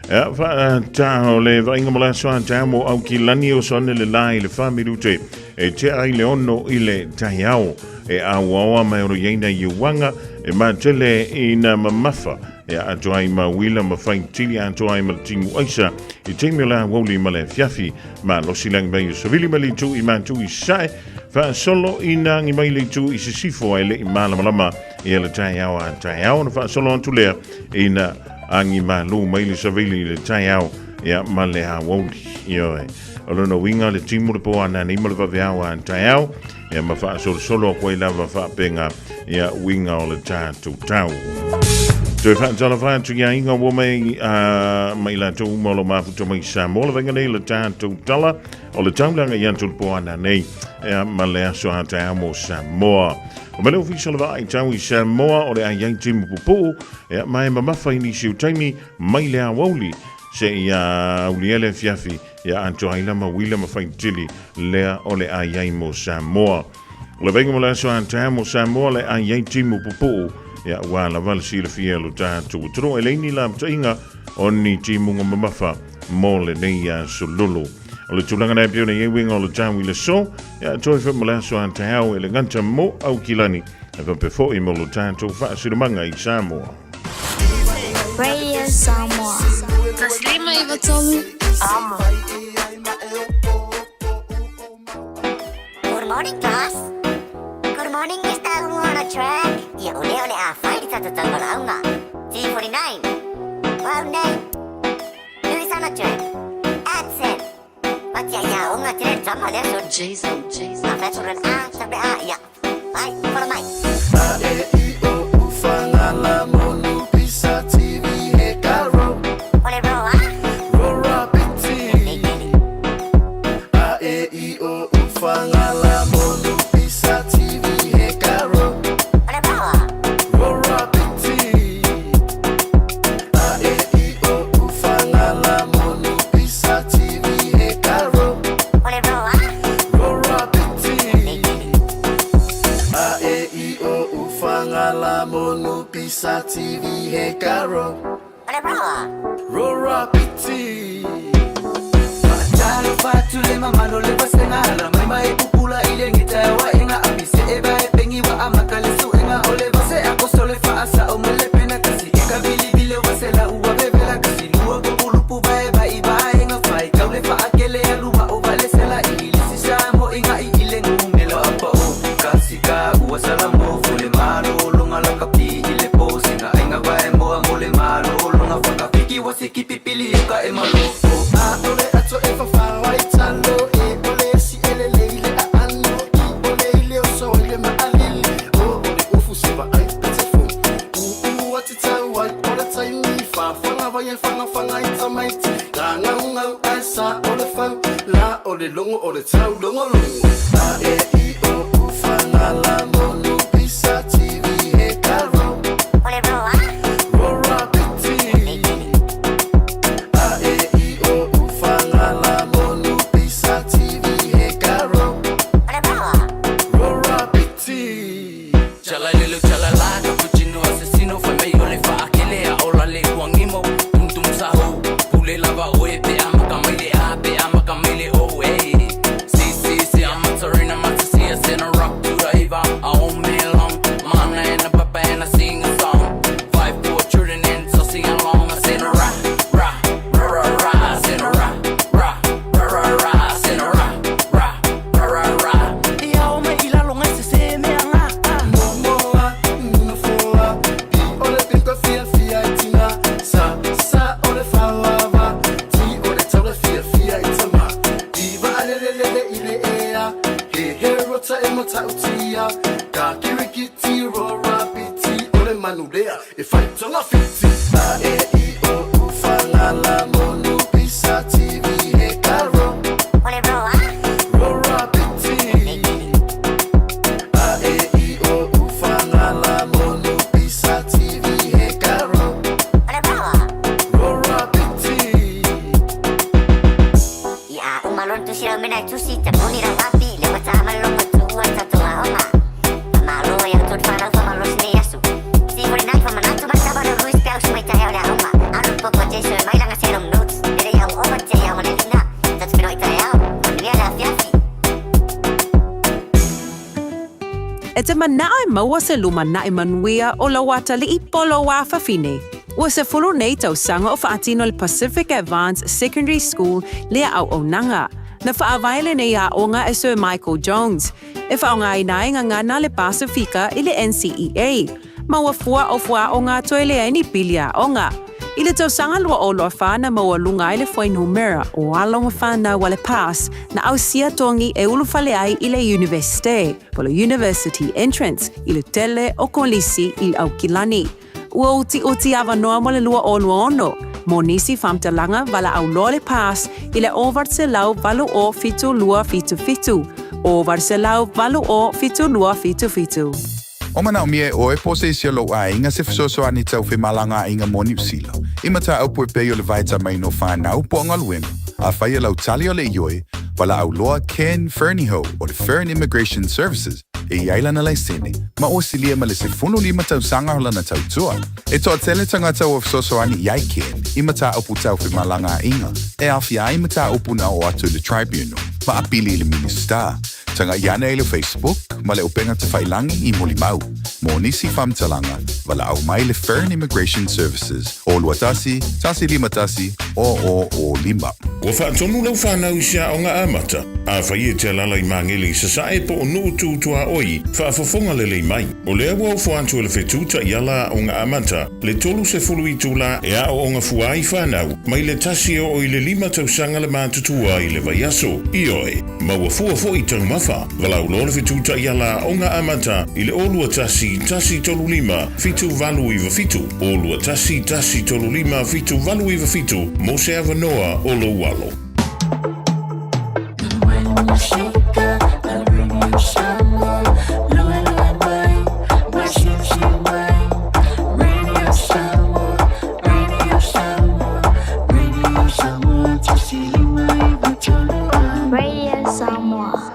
Ia, wha o le vainga mo le aso a te mo au ki lani o soane le la i le wha minute e te ai le ono i le taeao e auaoa mai oro iaina i uanga e matele i na mamafa e atoa ai ma wila ma whaitili atoa ai ma le timu aisa i teimi o le awauli ma le fiafi ma losi langi mai o savili ma le itu i mātu i sae whaasolo i nā ngi mai le itu i sisifo ai le i malamalama i le taeao a taeao na whaasolo atu lea i na agi malu mai le savili i le taeao ia ma le awauli. Ioe. O lona uiga le timu le po ana nei ma le vaveao a taeao ia ma faasolosolo aku ai lava faapenga ia uiga o le tatou tau. Toe faatalofa atu ia iga ua mai mai latou uma o lo mafuta mai Samoa le vaega nei le tatou tala o le taulaga i atu le po ana nei ia ma le aso a taeao mo Samoa. O me le ofisa o le vaai tau i Samoa o le ai ai timu pupuu ia ma e mamafa i nisi o taimi mai le aoauli se ia aulia le afiafi ia atoa ai lama uila ma faitili lea o le ai ai mo Samoa. O le vaega mo le aso a taeao mo Samoa le ai ai timu pupuu ia ua lava le silafia lo tatou atunuu e leini la mataiga o ni timuga mamafa mo lenei aso lulu. O le tulaga nei pei ona i ai uiga o le tau i le so, ia toe foi mo le aso a taeao e le gata mo Aukilani e faapea foi mo lo tatou faasinomaga i Samoa. Radio Samoa. 153 Amo. Good morning, class. Good morning, Mr. Umoana Track. Ia ole ole a whai te tata tau walaunga. T49. Wow, nei. Louisiana Track. Accent. Patia ia onga tere tama le so. Jason, Jason. A whai a, tape a, ia. Vai, follow mai. A E I O U Fagala Monu Pisa TV he ka ro. Ole ro a. Ro ra piti. A E I O U Fagala Monu Pisa TV he ka ro. Ole ro a. Ro ra piti. A E I O U Fagala Monu Pisa TV he ka ro. Ole ro a. Ro ra piti. A E I O U Fagala Monu Pisa TV he ka ro. Ole ro a. Ro ra piti. Talo fatu le mamalo le vasengala mai mai pupula ile ngita wa inga apise e ba e pengi wa amata o le fau, la o le logo o le tau logo logo. A e i o u fa nga la mo nu pisa TV he ka ro. O le ro a? Ro ra piti. A e i o u fa nga la mo nu pisa TV he ka ro. O le ro a? Ro ra piti. Chala lelo chala la cappuccino assassino fai mai o le fa akele a ola le uangimo tum tum sahu pule lava oe pe ama ka mai le a pe ama ka mai le o e si si si I'm a terrain I'm a si a send a rock to the eva a own man long mana and a papa and I sing a song 5 4 children and so sing along I send a ra ra ra ra ra I send a ra ra ra ra ra I send a ra ra ra ra ra Ia o mai ila longa se se me anga Momoa, nufoa, pi o le pito fia fia i tina. Sa, sa o le fauava, ti o le tau le fia fia i tama. Iwa a le le le le i le ea, he he rota e mata utia. Ka kiriki ti ro ra piti o le manulea, e whai tonga fiti. A e i o u fa nga la mo nu pisa TV he ka ro. O le ro a? Ro ra piti. A e i o u fa nga la mo nu pisa TV he ka ro. O le ro a? Ro ra piti. Ia umalon tu sira mena tusi te moni ra wapi le wata malongo tu ata to aonga. Malo ia tu whanau fa malo sine yasu. Si hori nai fa manatu ma taba no ruis pe au sumaita heo le aonga. Aru poko jesu e mailanga se rom notes. Lere iau oma te iau manelina. Tatu pino ita iau. Manuia le afiafi. E te manao e maua se luma nae manuia o lau atalii polo wā fafine. Ua se fulu nei tausaga o faatino le Pacific Advance Secondary School lea au aunanga. Na faavae lenei aoga e Sir Michael Jones. E faaaogāina ai gagana le Pasifika i le NCEA. Ma ua fua o fuaaoga toe leai ni pili aoga. I le tausaga 2024 na maualuga ai le fuainumera o alo ma fanau a le PASS na ausia togi e ulufale ai i le Iunivesite, po o le University Entrance i le tele o kolisi i le Aukilani. Ua utiuti avanoa mo le 2026 mo nisi faamatalaga valaau loa le PASS i le 800 80 72 77, 800 80 72 77. O manao mia e oe po se isi o lou aiga se fesoasoani tau femalagaaiga mo Niu Sila. I mataupu e pei o le vaetamaina o fanau po o galuega. Afai o lau tali o le ioe, valaau loa Ken Ferniho o le Fern Immigration Services e i ai lana laisene, ma ua silia ma le 15 tausaga o lana tautua. E toatele tagata ua fesoasoani i ai Ken i mataupu tau femalagaaiga, e aofia ai mataupu na oo atu i le Tribunal, ma apili i le Minisita. Tagai ane i le Facebook ma le upega tafailagi i Molimau. Mo nisi faamatalaga, valaau mai le Fern Immigration Services o 21 151 00 05. Ua faatonu lau fanau i se aoga amata. Afai e te alaala i Magele i Sasae po o Nuu tu tuaoi, faafofoga lelei mai. O lea ua ofo atu e le Fetu Taiala Aoga Amata, le 30 itulā e aooga fua ai fanau, mai le 1 e oo i le 5 tausaga le matutua i le vaiaso. Ioe, ma ua fua foi taumafa. Valaau loa le Fetu Taiala Aoga Amata i le 0 21 135 7897, 0 21 135 7897 mo se avanoa o lou alo. When you shake up, I radio Samoa. Lua lua mai, mai sim sim mai. Radio Samoa, Radio Samoa, Radio Samoa, 159 3. Radio Samoa.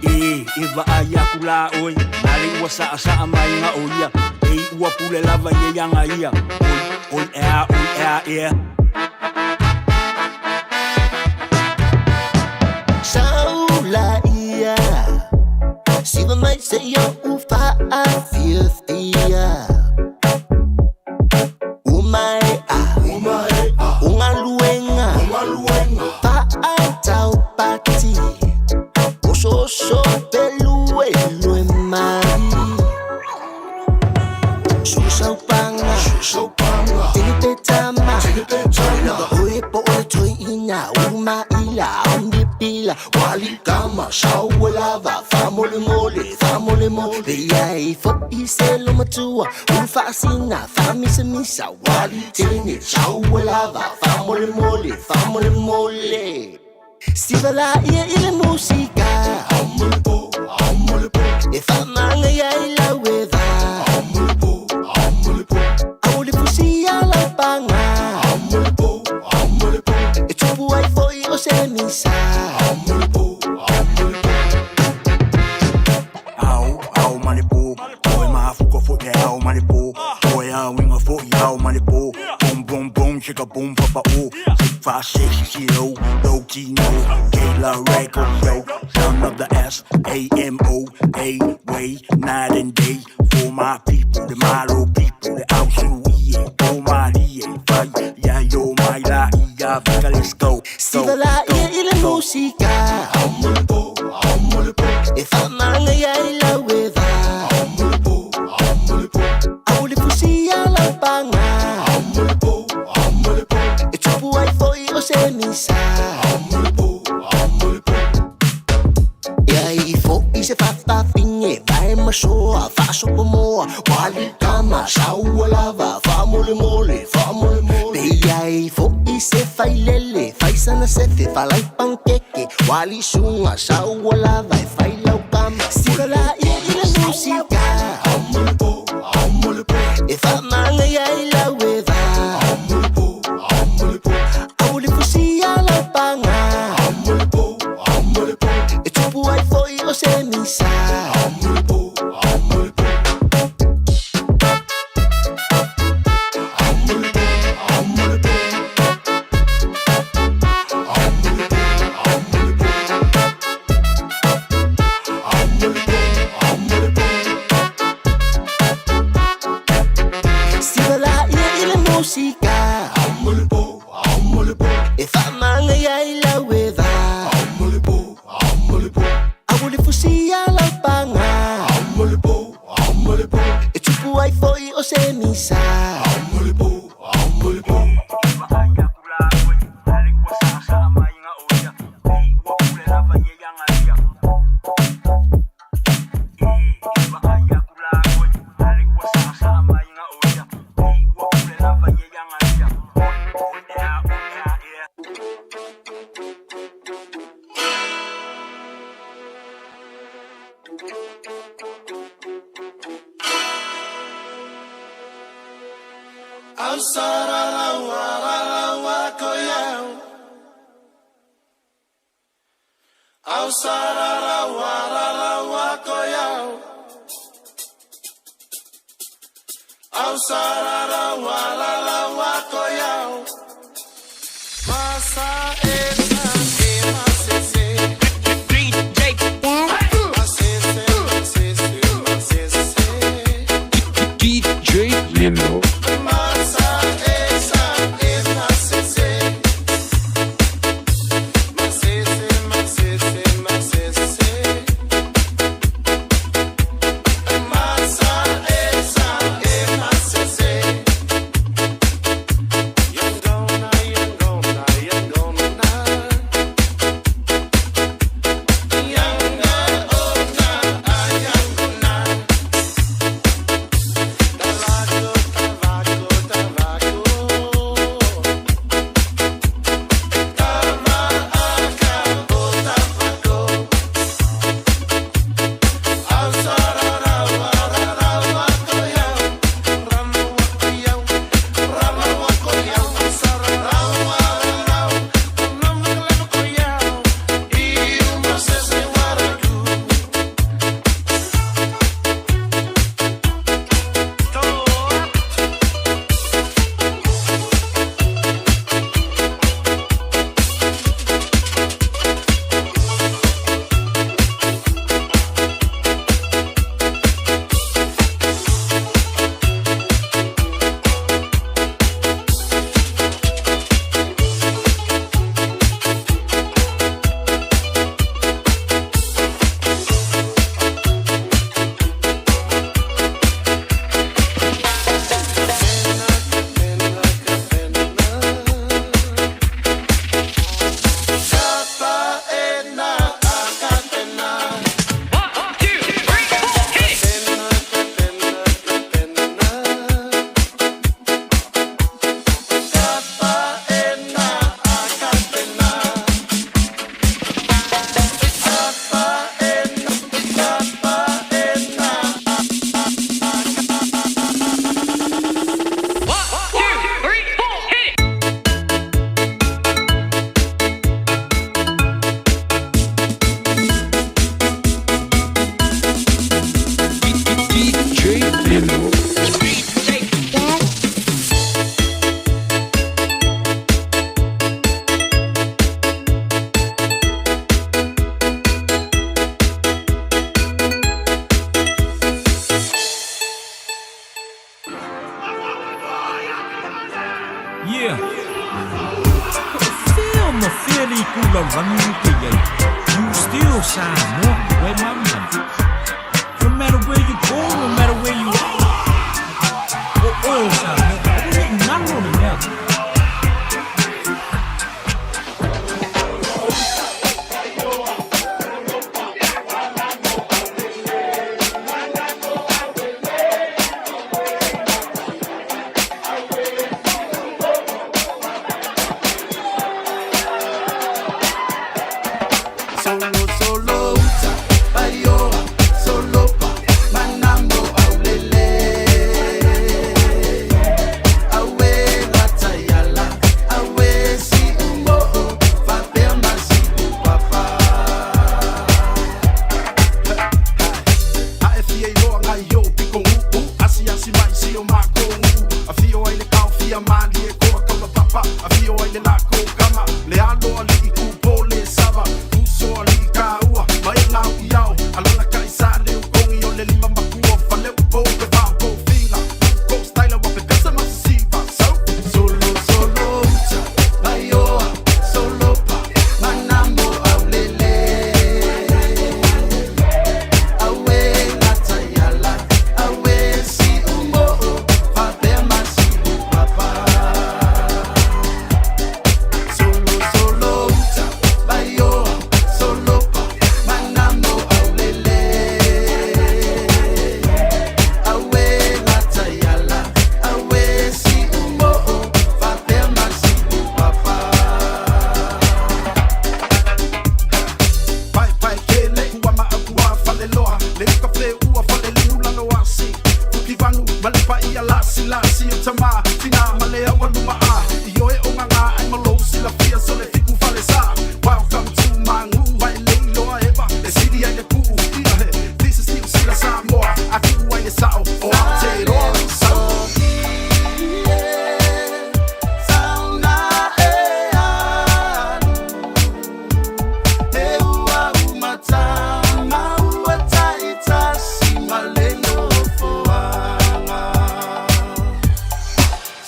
E e vaai aku la oe na le ua saasaa mai ga o ia e ua pule lava ia iaga ia oi oi ea oi ea ea. mai se i o uwhaafiafia. Umae a, ungaluenga, fa'atau pati, ososo pelue lue mai. Susaupanga, tinipetama, lava oe po o le toiina, umaila, omnipila, walikama, sauelava, famolemole, famolemole, ia e fo'i se lomatua, ulufaasina, faamisamisa, walitene, sauelava, famolemole, famolemole. Sivala ia i le musika, e faamaga ia i lau e va. Au le fusia lau paga, e tupu ai fo'i o se misa. Ao, ao malibu, Oi mafuka fo e ao malibu, Oi ao inga fo i ao malibu, Boom boom boom chicka boom papa o, 6 5 6 0 low G no, K La record yo, son of the S A M O A way night and day for my people, the Malo people, the out e o my e fight, yeah yo my la ia vika let's go. Sivala ia i le musika, e faamaga ia i lau e va. Au le fusia lau paga, e tupu ai fo'i o se misa. Ia i fo'i se fafafine, vae masoa, faasopomoa, walikama, saualava, faamolemole, faamolemole. Pe ia e fo'i se failele, faisana sefe, falaipankeke, walisuga, saualava, e failaukama. Sivala ia i le musika, e faamaga ia i lau e va. Au le fusia lau paga, e tupu ai fo'i o se misa. Sivala ia i le musika, e faamaga ia i lau e va. Au le fusia lau paga, e tupu ai fo'i o se misa. DJ Lino. Masa, esa, e, masese. lalolagi e te iai, you still Samoa, ua e malamalama. No matter where you go, no matter where you are, o oe o Samoa, aua ne i galo le mea lea. Solo solo uta paioa solo pa manambo aulele awe latayala awe si umbo fapea masi upapa A e fia iloa ngai o piko uu Asi asi mai si o mako uu Afio ai le kao fia mali e koa kaula papa Afio ai le lako kama Le alo ali i kupo le sava Uso ali i kaua Ma e ngau i ao Alala kai sa le ukongi o le lima makua Fale upo pe vao ko finga Ko styla wa pe pesa masisiva So Solo solo uta paioa solo pa manambo aulele awe latayala awe si umbo fapea masi upapa Solo solo uta paioa solo pa manambo aulele awe latayala awe si umbo fapea masi upapa Pai pai kele kua ma akua fale loa Le uka fe ua fale liu lalo asi Fuki vanu ma le pa ia lasi lasi o tama Tina ma le awa luma a I oe o ngā ngā ai malo sila fia so le fiku fale sa Welcome to my ngu vai le iloa eva E sili ai le puu ia he This is New Zealand Samoa A ku ai le sao o Aotearoa Sao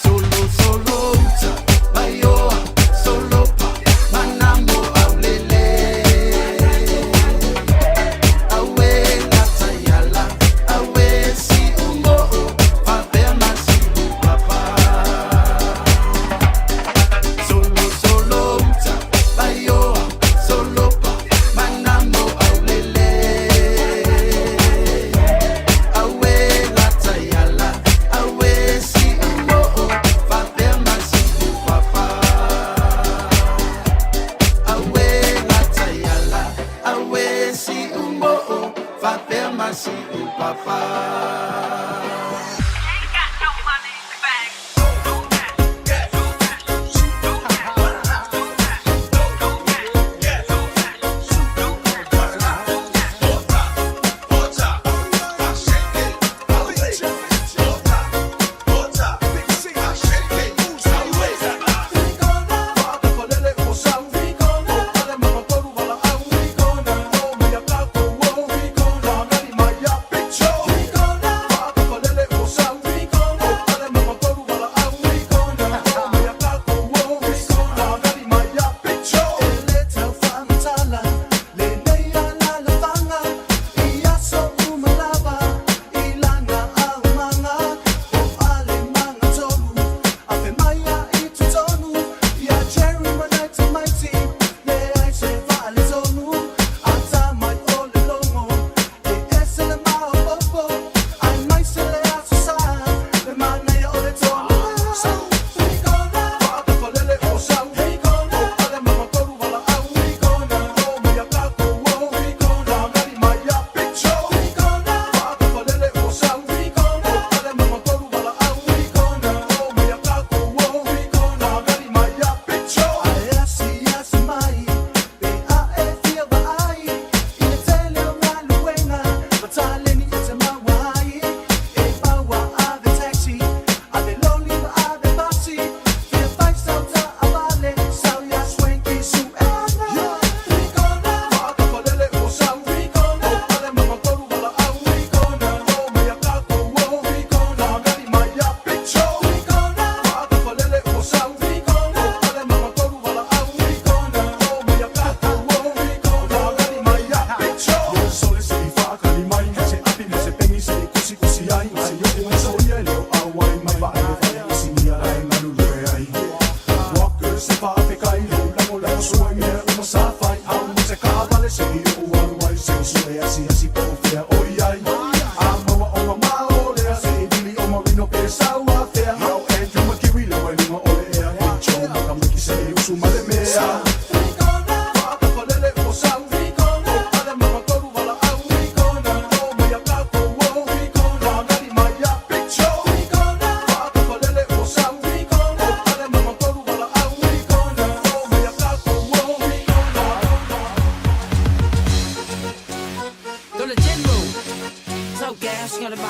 Solo solo uta paioa solo pa manambo aulele awe latayala awe si umbo fapea masi upapa Solo solo uta paioa solo pa manambo aulele awe latayala awe si umbo fapea masi upapa awe latayala awe si umbo fapea masi upapa Show. Samoa.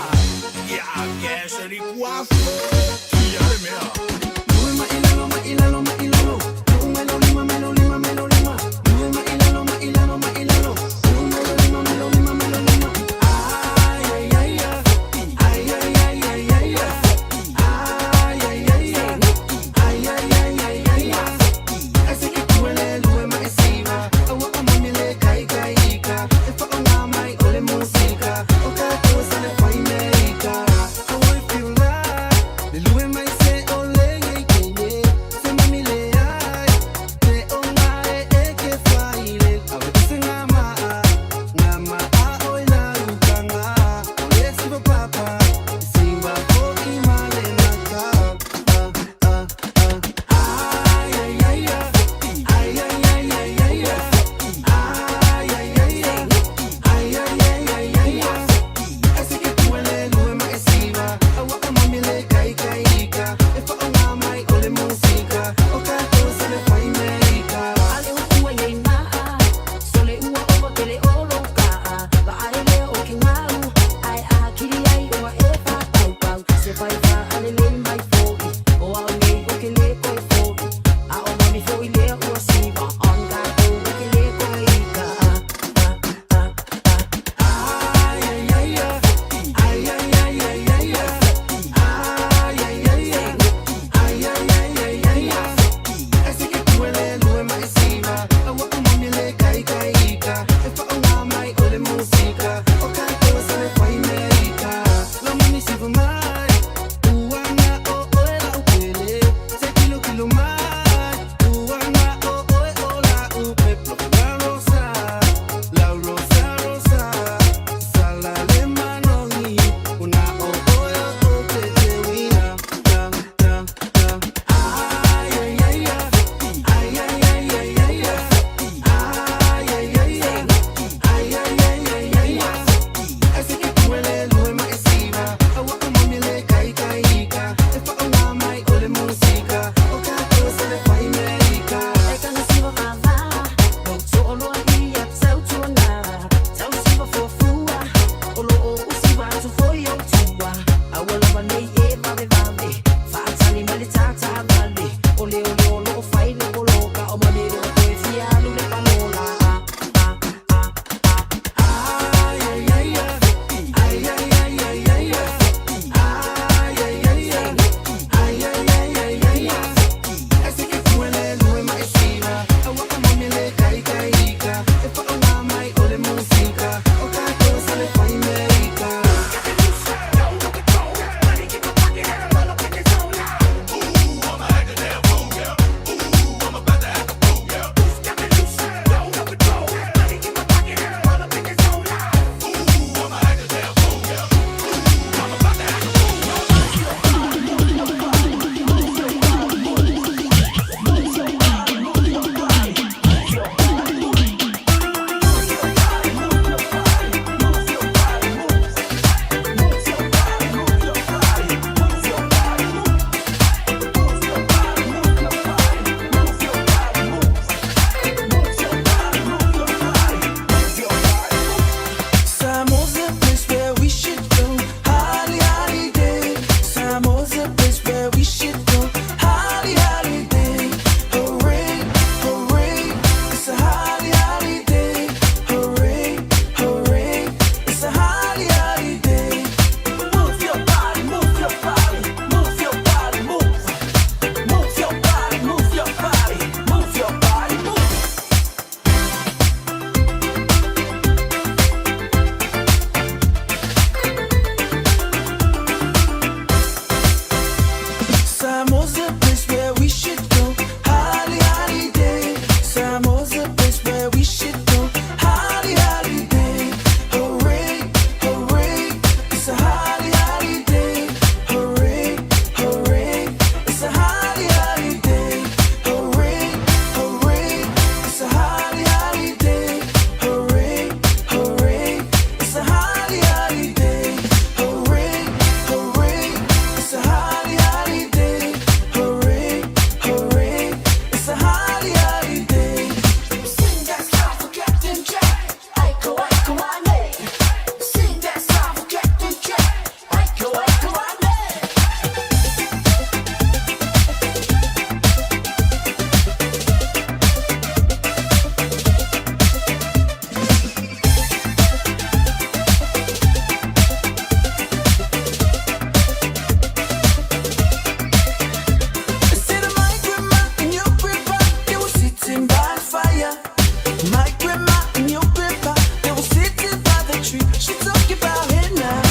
My grandma and your grandpa, they were sitting by the tree. She talking about hey now,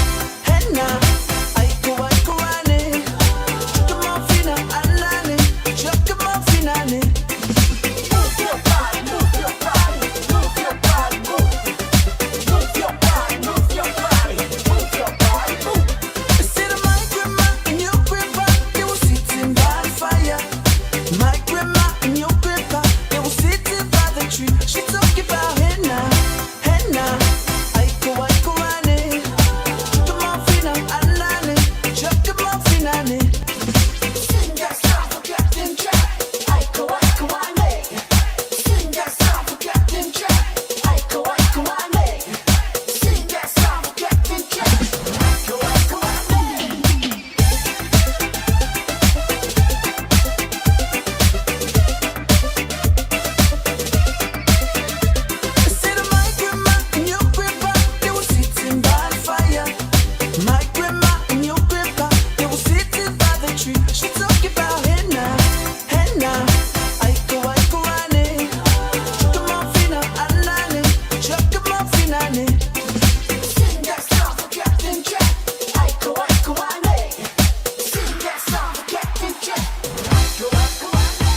hey now. Aiko aiko ane, chuka mafina anane, chuka mafina ane. Move your body, move your body, move your body, move. Move your body, move your body, move your body, move. Said my grandma and your grandpa, they were sitting by the fire. My grandma and your grandpa, they were sitting by the tree. She talking about hey now, hey now. Aiko aiko ane, chuka mafina anane, chuka mafina ane. Sing that song for Captain Jack. Aiko aiko ane. Sing that song for Captain Jack. Aiko aiko ane. Sing that song for Captain Jack. Aiko aiko ane. Said my grandma and your grandpa, they were sitting by the fire. My grandma and your grandpa, they were sitting by the tree. She talking about hey now, hey now. Aiko aiko ane, chuka mafina anane, chuka mafina ane. Sing that song for Captain Jack. Aiko aiko ane. Sing that song for Captain Jack. Aiko aiko ane.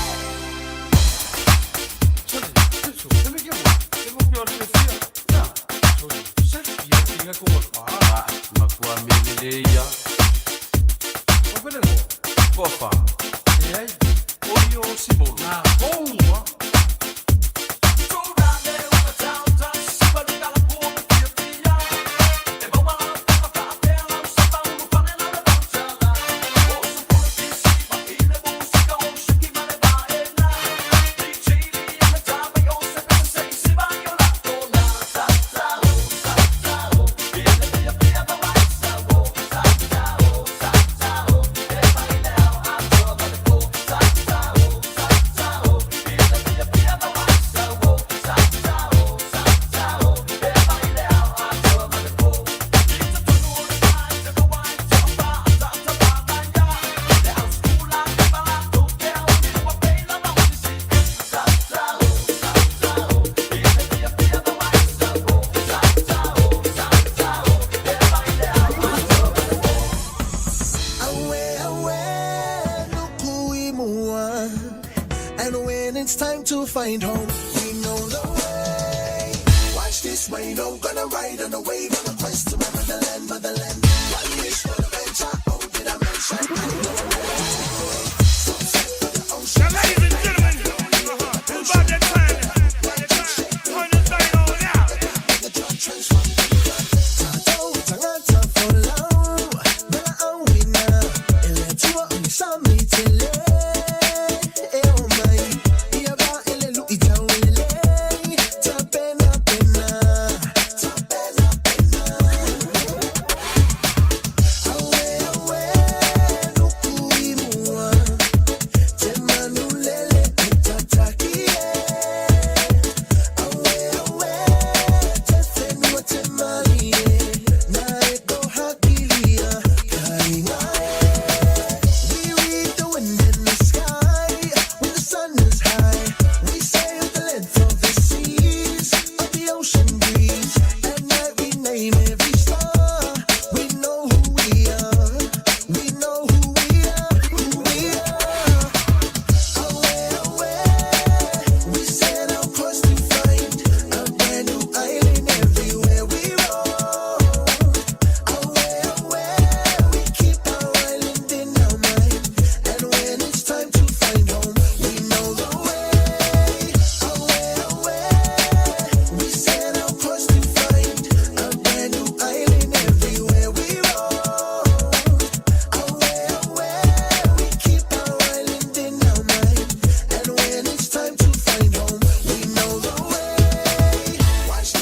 Awe, awe, nuku i mua. And when it's time to find home, we know the way. Watch this rain, I'm gonna ride on a wave on a quest to my motherland, motherland. One wish for the venture, oh, did I mention? I know where to go. Sunset to the ocean. Now, ladies and gentlemen, it's about that time. Turn this thing on out.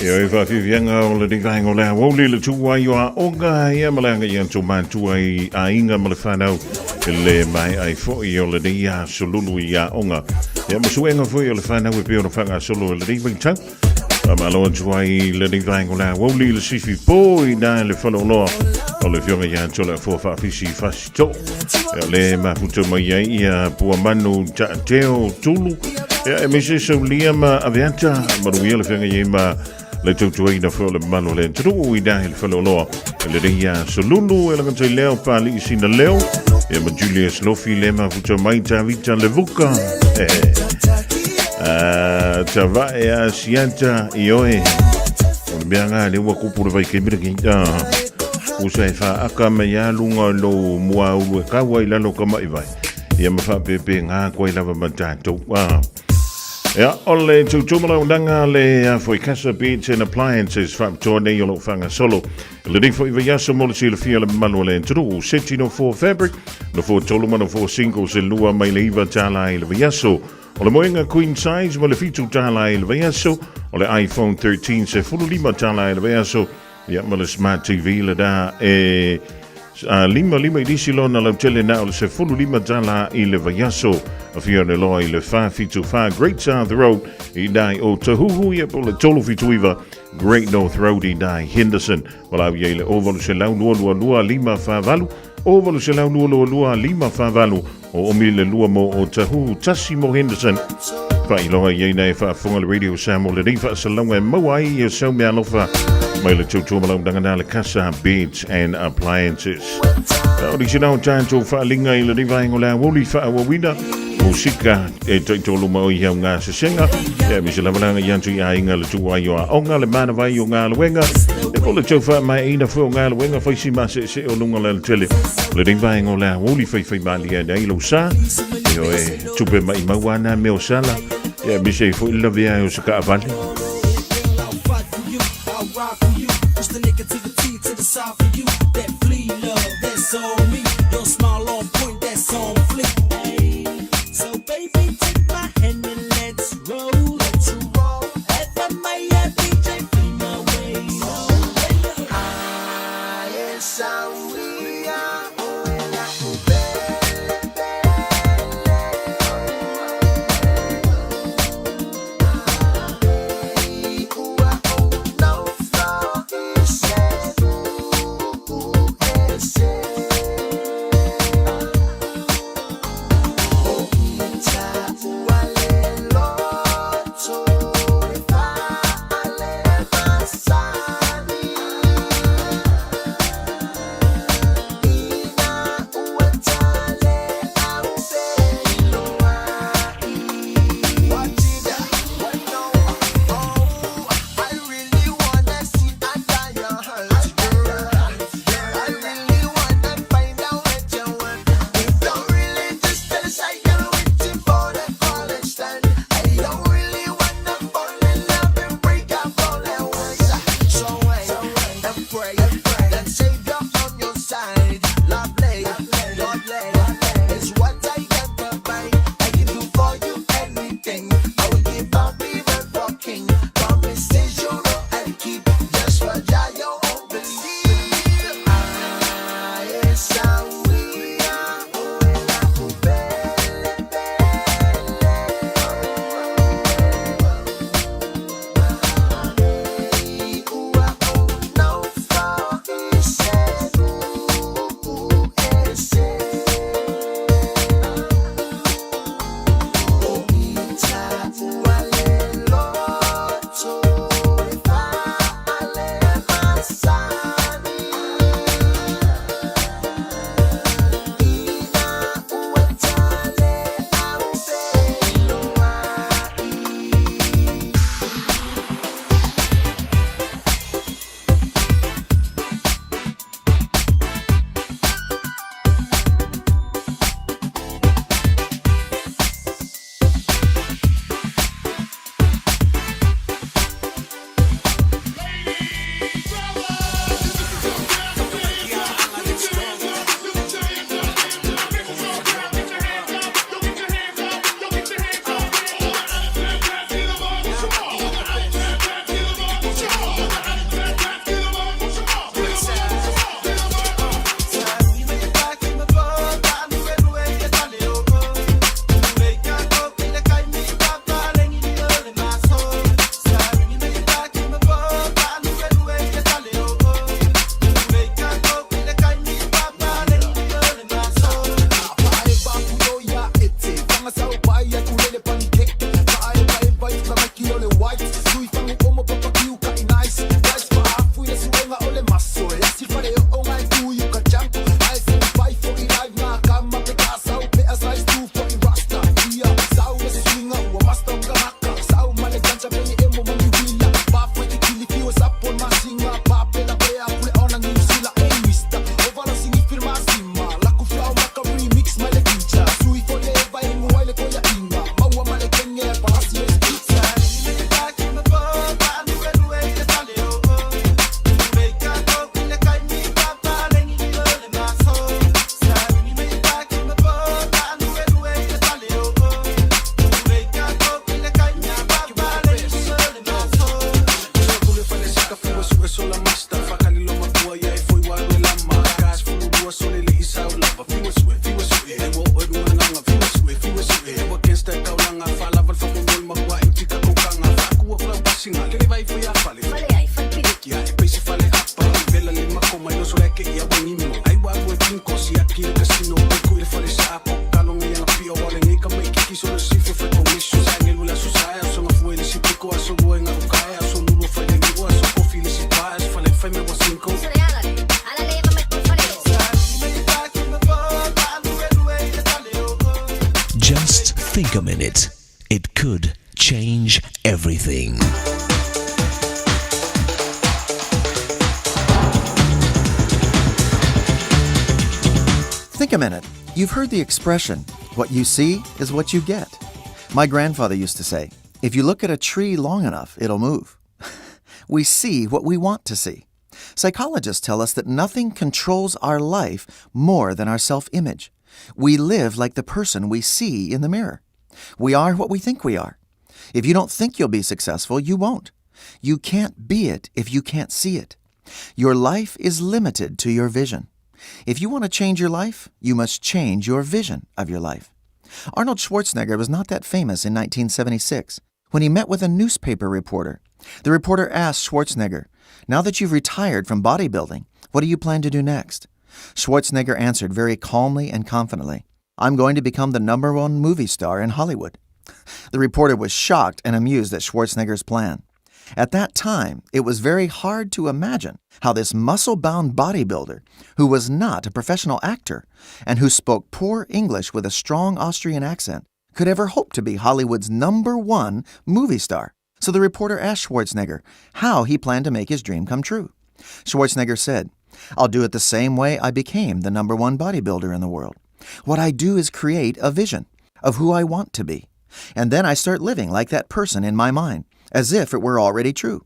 Ia e whawhiwhianga o le ringaingo le hawauli le tūai o a onga ia malanga ia tō mātua i a inga ma le whanau le mai ai fo i o le ria solulu i a onga. Ia masuenga foi o le whanau e peo na whanga solo le ringa tau. A malo atu ai le ringaingo le hawauli le sifi po i nā le whaloloa o le fionga ia tō le fua whaafisi fasito. Ia le mafuta mai ai ia pua manu ta teo tulu. Ia, e mese saulia ma aveata, manuia le feagai ai ma le tautuaina foi o le mamalu o le atunuu i na i le faleoloa. E lelei ia Salulu e lagata i leo Pali'i Sina Leo, ia ma Julius Lofi le mafuta mai Tavita Levuka. Ah, tavae a siata i oe. O le mea ngā le ua kupu le vai kemira ki. Ah, usa e whaaka me ia lunga lo mua ulu e kaua i lalo ka mai vai. Ia ma whaapepe ngā koe lava ma tātou. Ah. Ia, o le tautumalaunaga le foi Casa Beds and Appliances faapitoa nei o lou faagasolo. Lenei foi vaiaso mo le silafia le mamalu o le atunuu. Seti no four fabric, no four tolu ma no four singles e lua mai le iva tālā i le vaiaso. O le moenga queen size ma le fitu tālā i le vaiaso. O le iPhone 13 se 15 tālā i le vaiaso. Ia, ma le Smart TV le da e a lima lima i lisi lona lautele na o le 15 tālā i le vaiaso. A fia ne loa i le 474 Great South Road i nai o Tahuhu ia po le 379 Great North Road i nai Henderson. Walau ia i le 0 822 548 0 822 548 o omi le lua mo o Tahuhu tasi mo Henderson. Faailoga i ai na e faafofoga le Radio Samoa lenei faasalauga e maua ai ia sau meaalofa mai le tautua malaundaga na le Casa Beds and Appliances. O nisi na o tātou faaliga i lenei vaega o le aoauli faaauauina musika e taitolu ma oi hau ngā sesenga e mise lavalanga i atu i aiga le tuai o aoga le manawai o ngā luenga e po le tau whaamaeina fue o ngā luenga whaisi ma se se o lunga le tele lenei vaega o le aoauli whaiwhai malia nei lou sa e oe tupe mai maua ana me o sala e mise i foi le lavea e o se kaavale. I'll fight for you, I'll ride for you. Push the nigga to the T, to the side for you. That flea love, that's on me. Your smile on point, that's on fleek. So baby, take my hand and let's roll. Let's roll. At my Maya DJ, flee my way. Just think a minute. It could change everything. Think a minute. You've heard the expression, what you see is what you get. My grandfather used to say, if you look at a tree long enough, it'll move. We see what we want to see. Psychologists tell us that nothing controls our life more than our self image. We live like the person we see in the mirror. We are what we think we are. If you don't think you'll be successful, you won't. You can't be it if you can't see it. Your life is limited to your vision. If you want to change your life, you must change your vision of your life. Arnold Schwarzenegger was not that famous in 1976 when he met with a newspaper reporter. The reporter asked Schwarzenegger, Now that you've retired from bodybuilding, what do you plan to do next? Schwarzenegger answered very calmly and confidently, I'm going to become the number one movie star in Hollywood. The reporter was shocked and amused at Schwarzenegger's plan. At that time, it was very hard to imagine how this muscle bound bodybuilder, who was not a professional actor and who spoke poor English with a strong Austrian accent, could ever hope to be Hollywood's number one movie star. So the reporter asked Schwarzenegger how he planned to make his dream come true. Schwarzenegger said, I'll do it the same way I became the number one bodybuilder in the world. What I do is create a vision of who I want to be. And then I start living like that person in my mind, as if it were already true.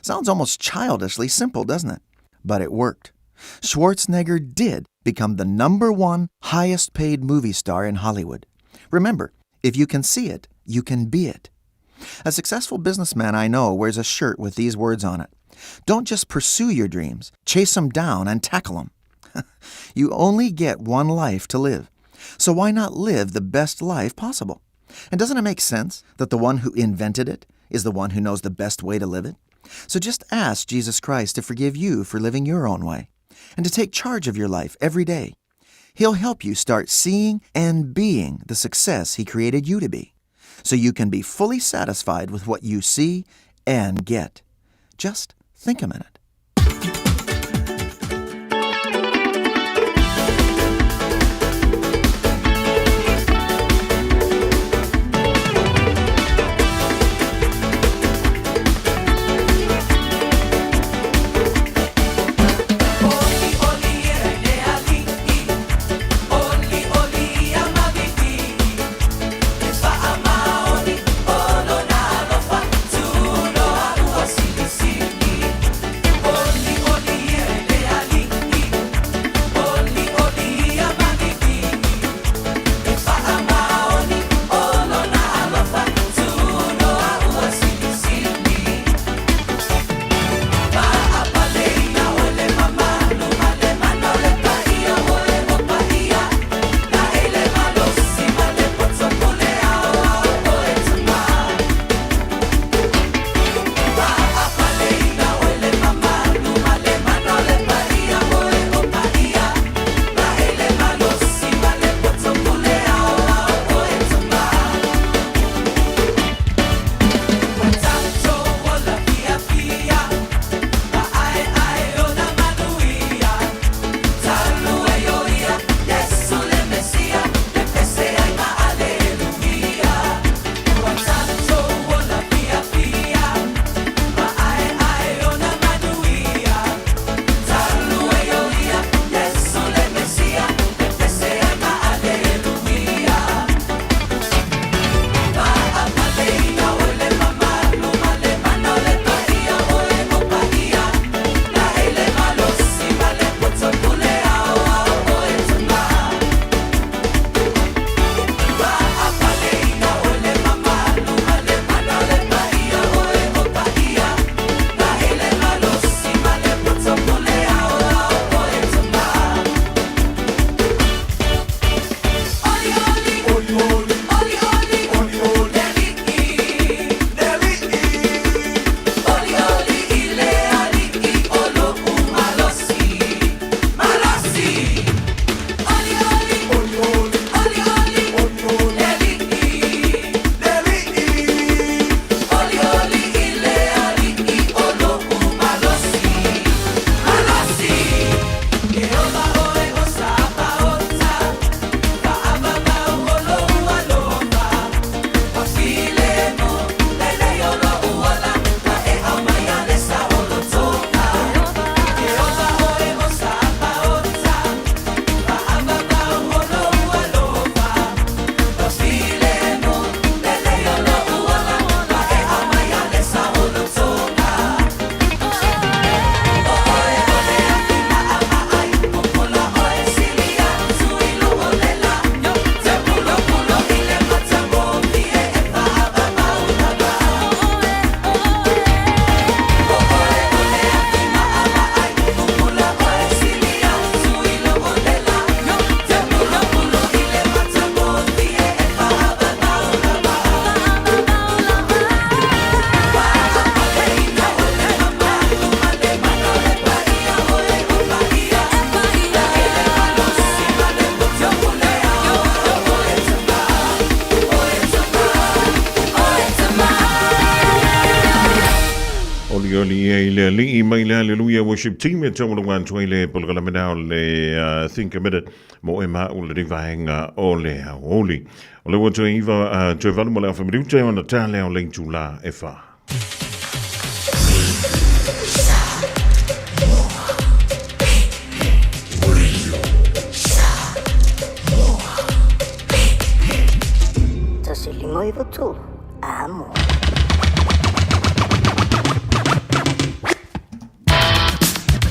Sounds almost childishly simple, doesn't it? But it worked. Schwarzenegger did become the number one highest paid movie star in Hollywood. Remember, if you can see it, you can be it. A successful businessman I know wears a shirt with these words on it Don't just pursue your dreams, chase them down and tackle them. You only get one life to live. So why not live the best life possible? And doesn't it make sense that the one who invented it is the one who knows the best way to live it? So just ask Jesus Christ to forgive you for living your own way and to take charge of your life every day. He'll help you start seeing and being the success He created you to be so you can be fully satisfied with what you see and get. Just think a minute. Oli Viia i le Alii mai le Aleluia Worship Team e taualauga atu ai le polokalame na o le Think a Minute mo e ma o le vaenga o le aoauli. O le ua toe iva, toe valu ma le afa minute ona tā lea o le itulā e whā. Tasi lima iva tolu. Amo.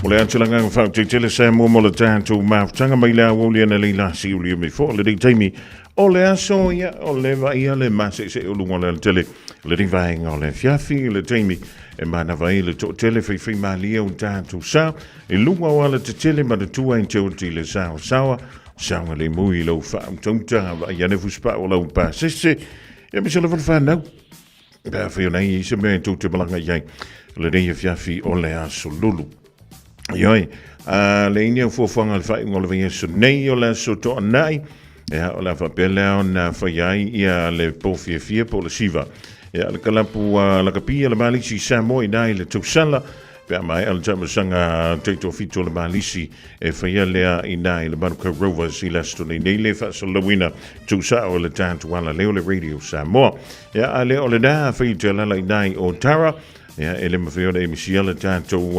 O le atulanga nga whautitele sa mua mo le tātou mafutanga mai le aoauli ana lei la si uli mi fo le dei taimi o le aso ia o le va ia le mase se o lunga le tele le dei vaenga o le fiafi le taimi e mana vai le to tele fei fei malia o tātou sa e lunga o ala te tele ma le tua i te oti le sa o sawa sawa le mui lau whautauta va ia ne fuspa o lau pasese Ia me se lava le whanau. Pe a whai ona i se mea e tau te malanga i ai. Le nei afiafi o le aso lulu. Ioi, a le ini au fuafuaga le faaiuga o le vaiaso nei o le aso toanai. Ia, o le a faapea lea ona fai ai ia le po fiafia po o le siva. Ia, le kalapu a lakapi a le Malisi Samoa i nai le tausala. Pe a maea le taumasaga taitoafitu o le Malisi e faia lea i nā i le Manukau Rovers i le aso nei nei le faasalalauina tuusao e le tatou ala lea o le Radio Samoa. Ia, a le o lenā fai te alala i nā i Otara, ia, e le mawhai ona e misia le tatou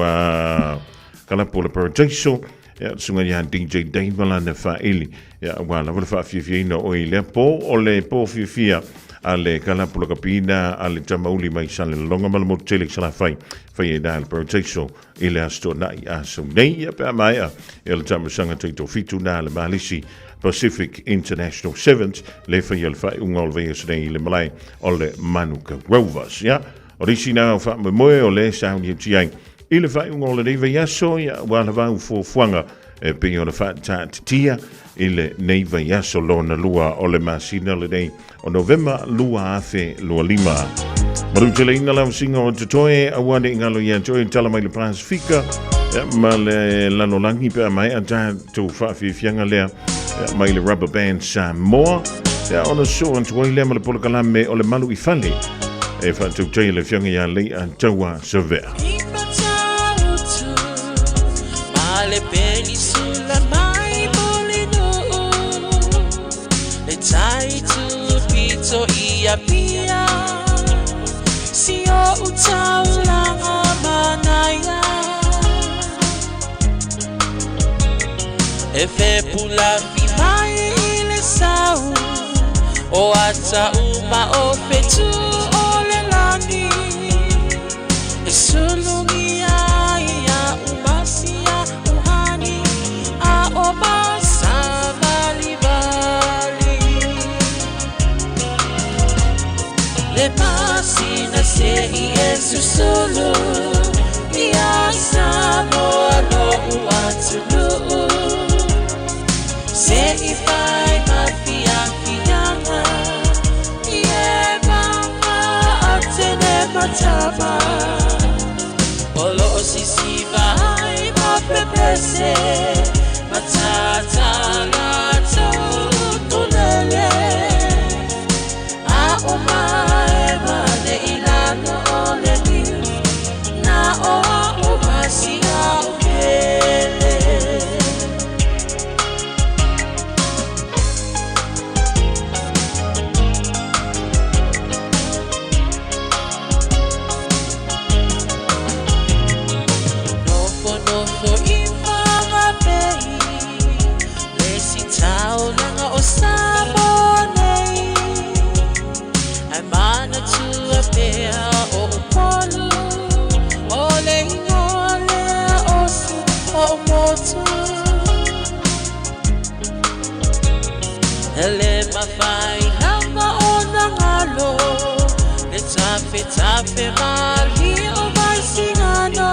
kalapu o le Paradiso, ia, sunga ia DJ Dave lana whaeli. Ia, ua lava le whaafiafiaina o i lea pō, o le pō fiafia a le kalapu lakapina a le tamauli mai sa le longa ma le motu tele i Salafai, fai e nā le Paradiso i le aso toanai aso nei, ia pe a maea e le tamasaga taitofitu nā le Malisi Pacific International Sevens, le fai a le whaeunga o le vaiaso nei i le malae o le Manuka Rovers. Ia, o nisi nā o whaamoemoe o le sauni atu ai i le faaiuga o lenei vaiaso, ia, ua lava au fuafuaga e pei ona faataatitia i lenei vaiaso lona lua o le masina lenei o Novema 2025. Maluteleina lau singa o totoe, aua ne i ngalo ia te oe tala mai le Pasifika, ia, ma le lalolagi pe a maea tatou faafiafiaga lea, ia, mai le Rubber Band Samoa, ia, ona soo atu ai lea ma le polokalame o le malu i fale e faatautai le afioga ia Leiataua Savea. E fepu lafi mai i le sau o ata uma o fetu o le lagi e sulugia ia umasia uhani a o masavalivali le pasina se i e susulu ia Samoa lo'u atunuu se i fai ma fiafiaga i e mama atene matama o loo sisiva ai ma pepese matatala tulele a o mae mane i lalo o le niu na o a o masia o pele. Nofo nofo i whangapei le si taulaga o Samoa nei ai manatua pea o Upolu o le ingoa lea o si o motu Ele mawhai lava o nangalo le tafe tafe mali o mai singano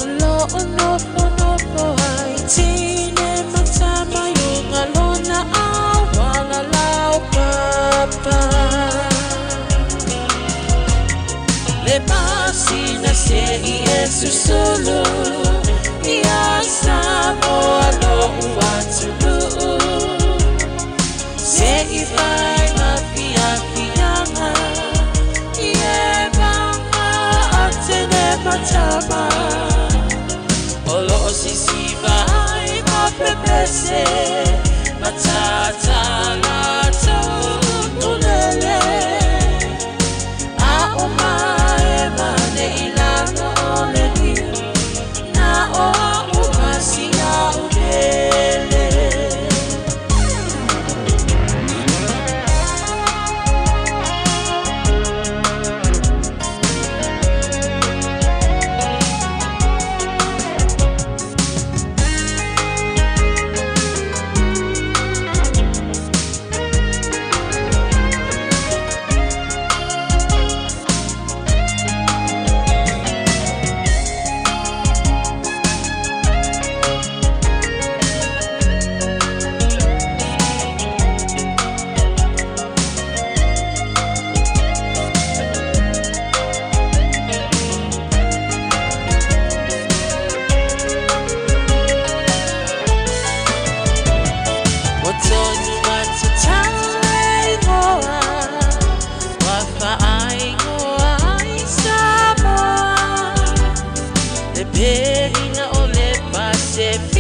o lo o nofo nofo ai tine matama yunga lona awala lau papa le pasina se i e susulu ia Samoa lo'u atunuu se i fai ma fiafiaga i e mama atene Perina o le Pasifika.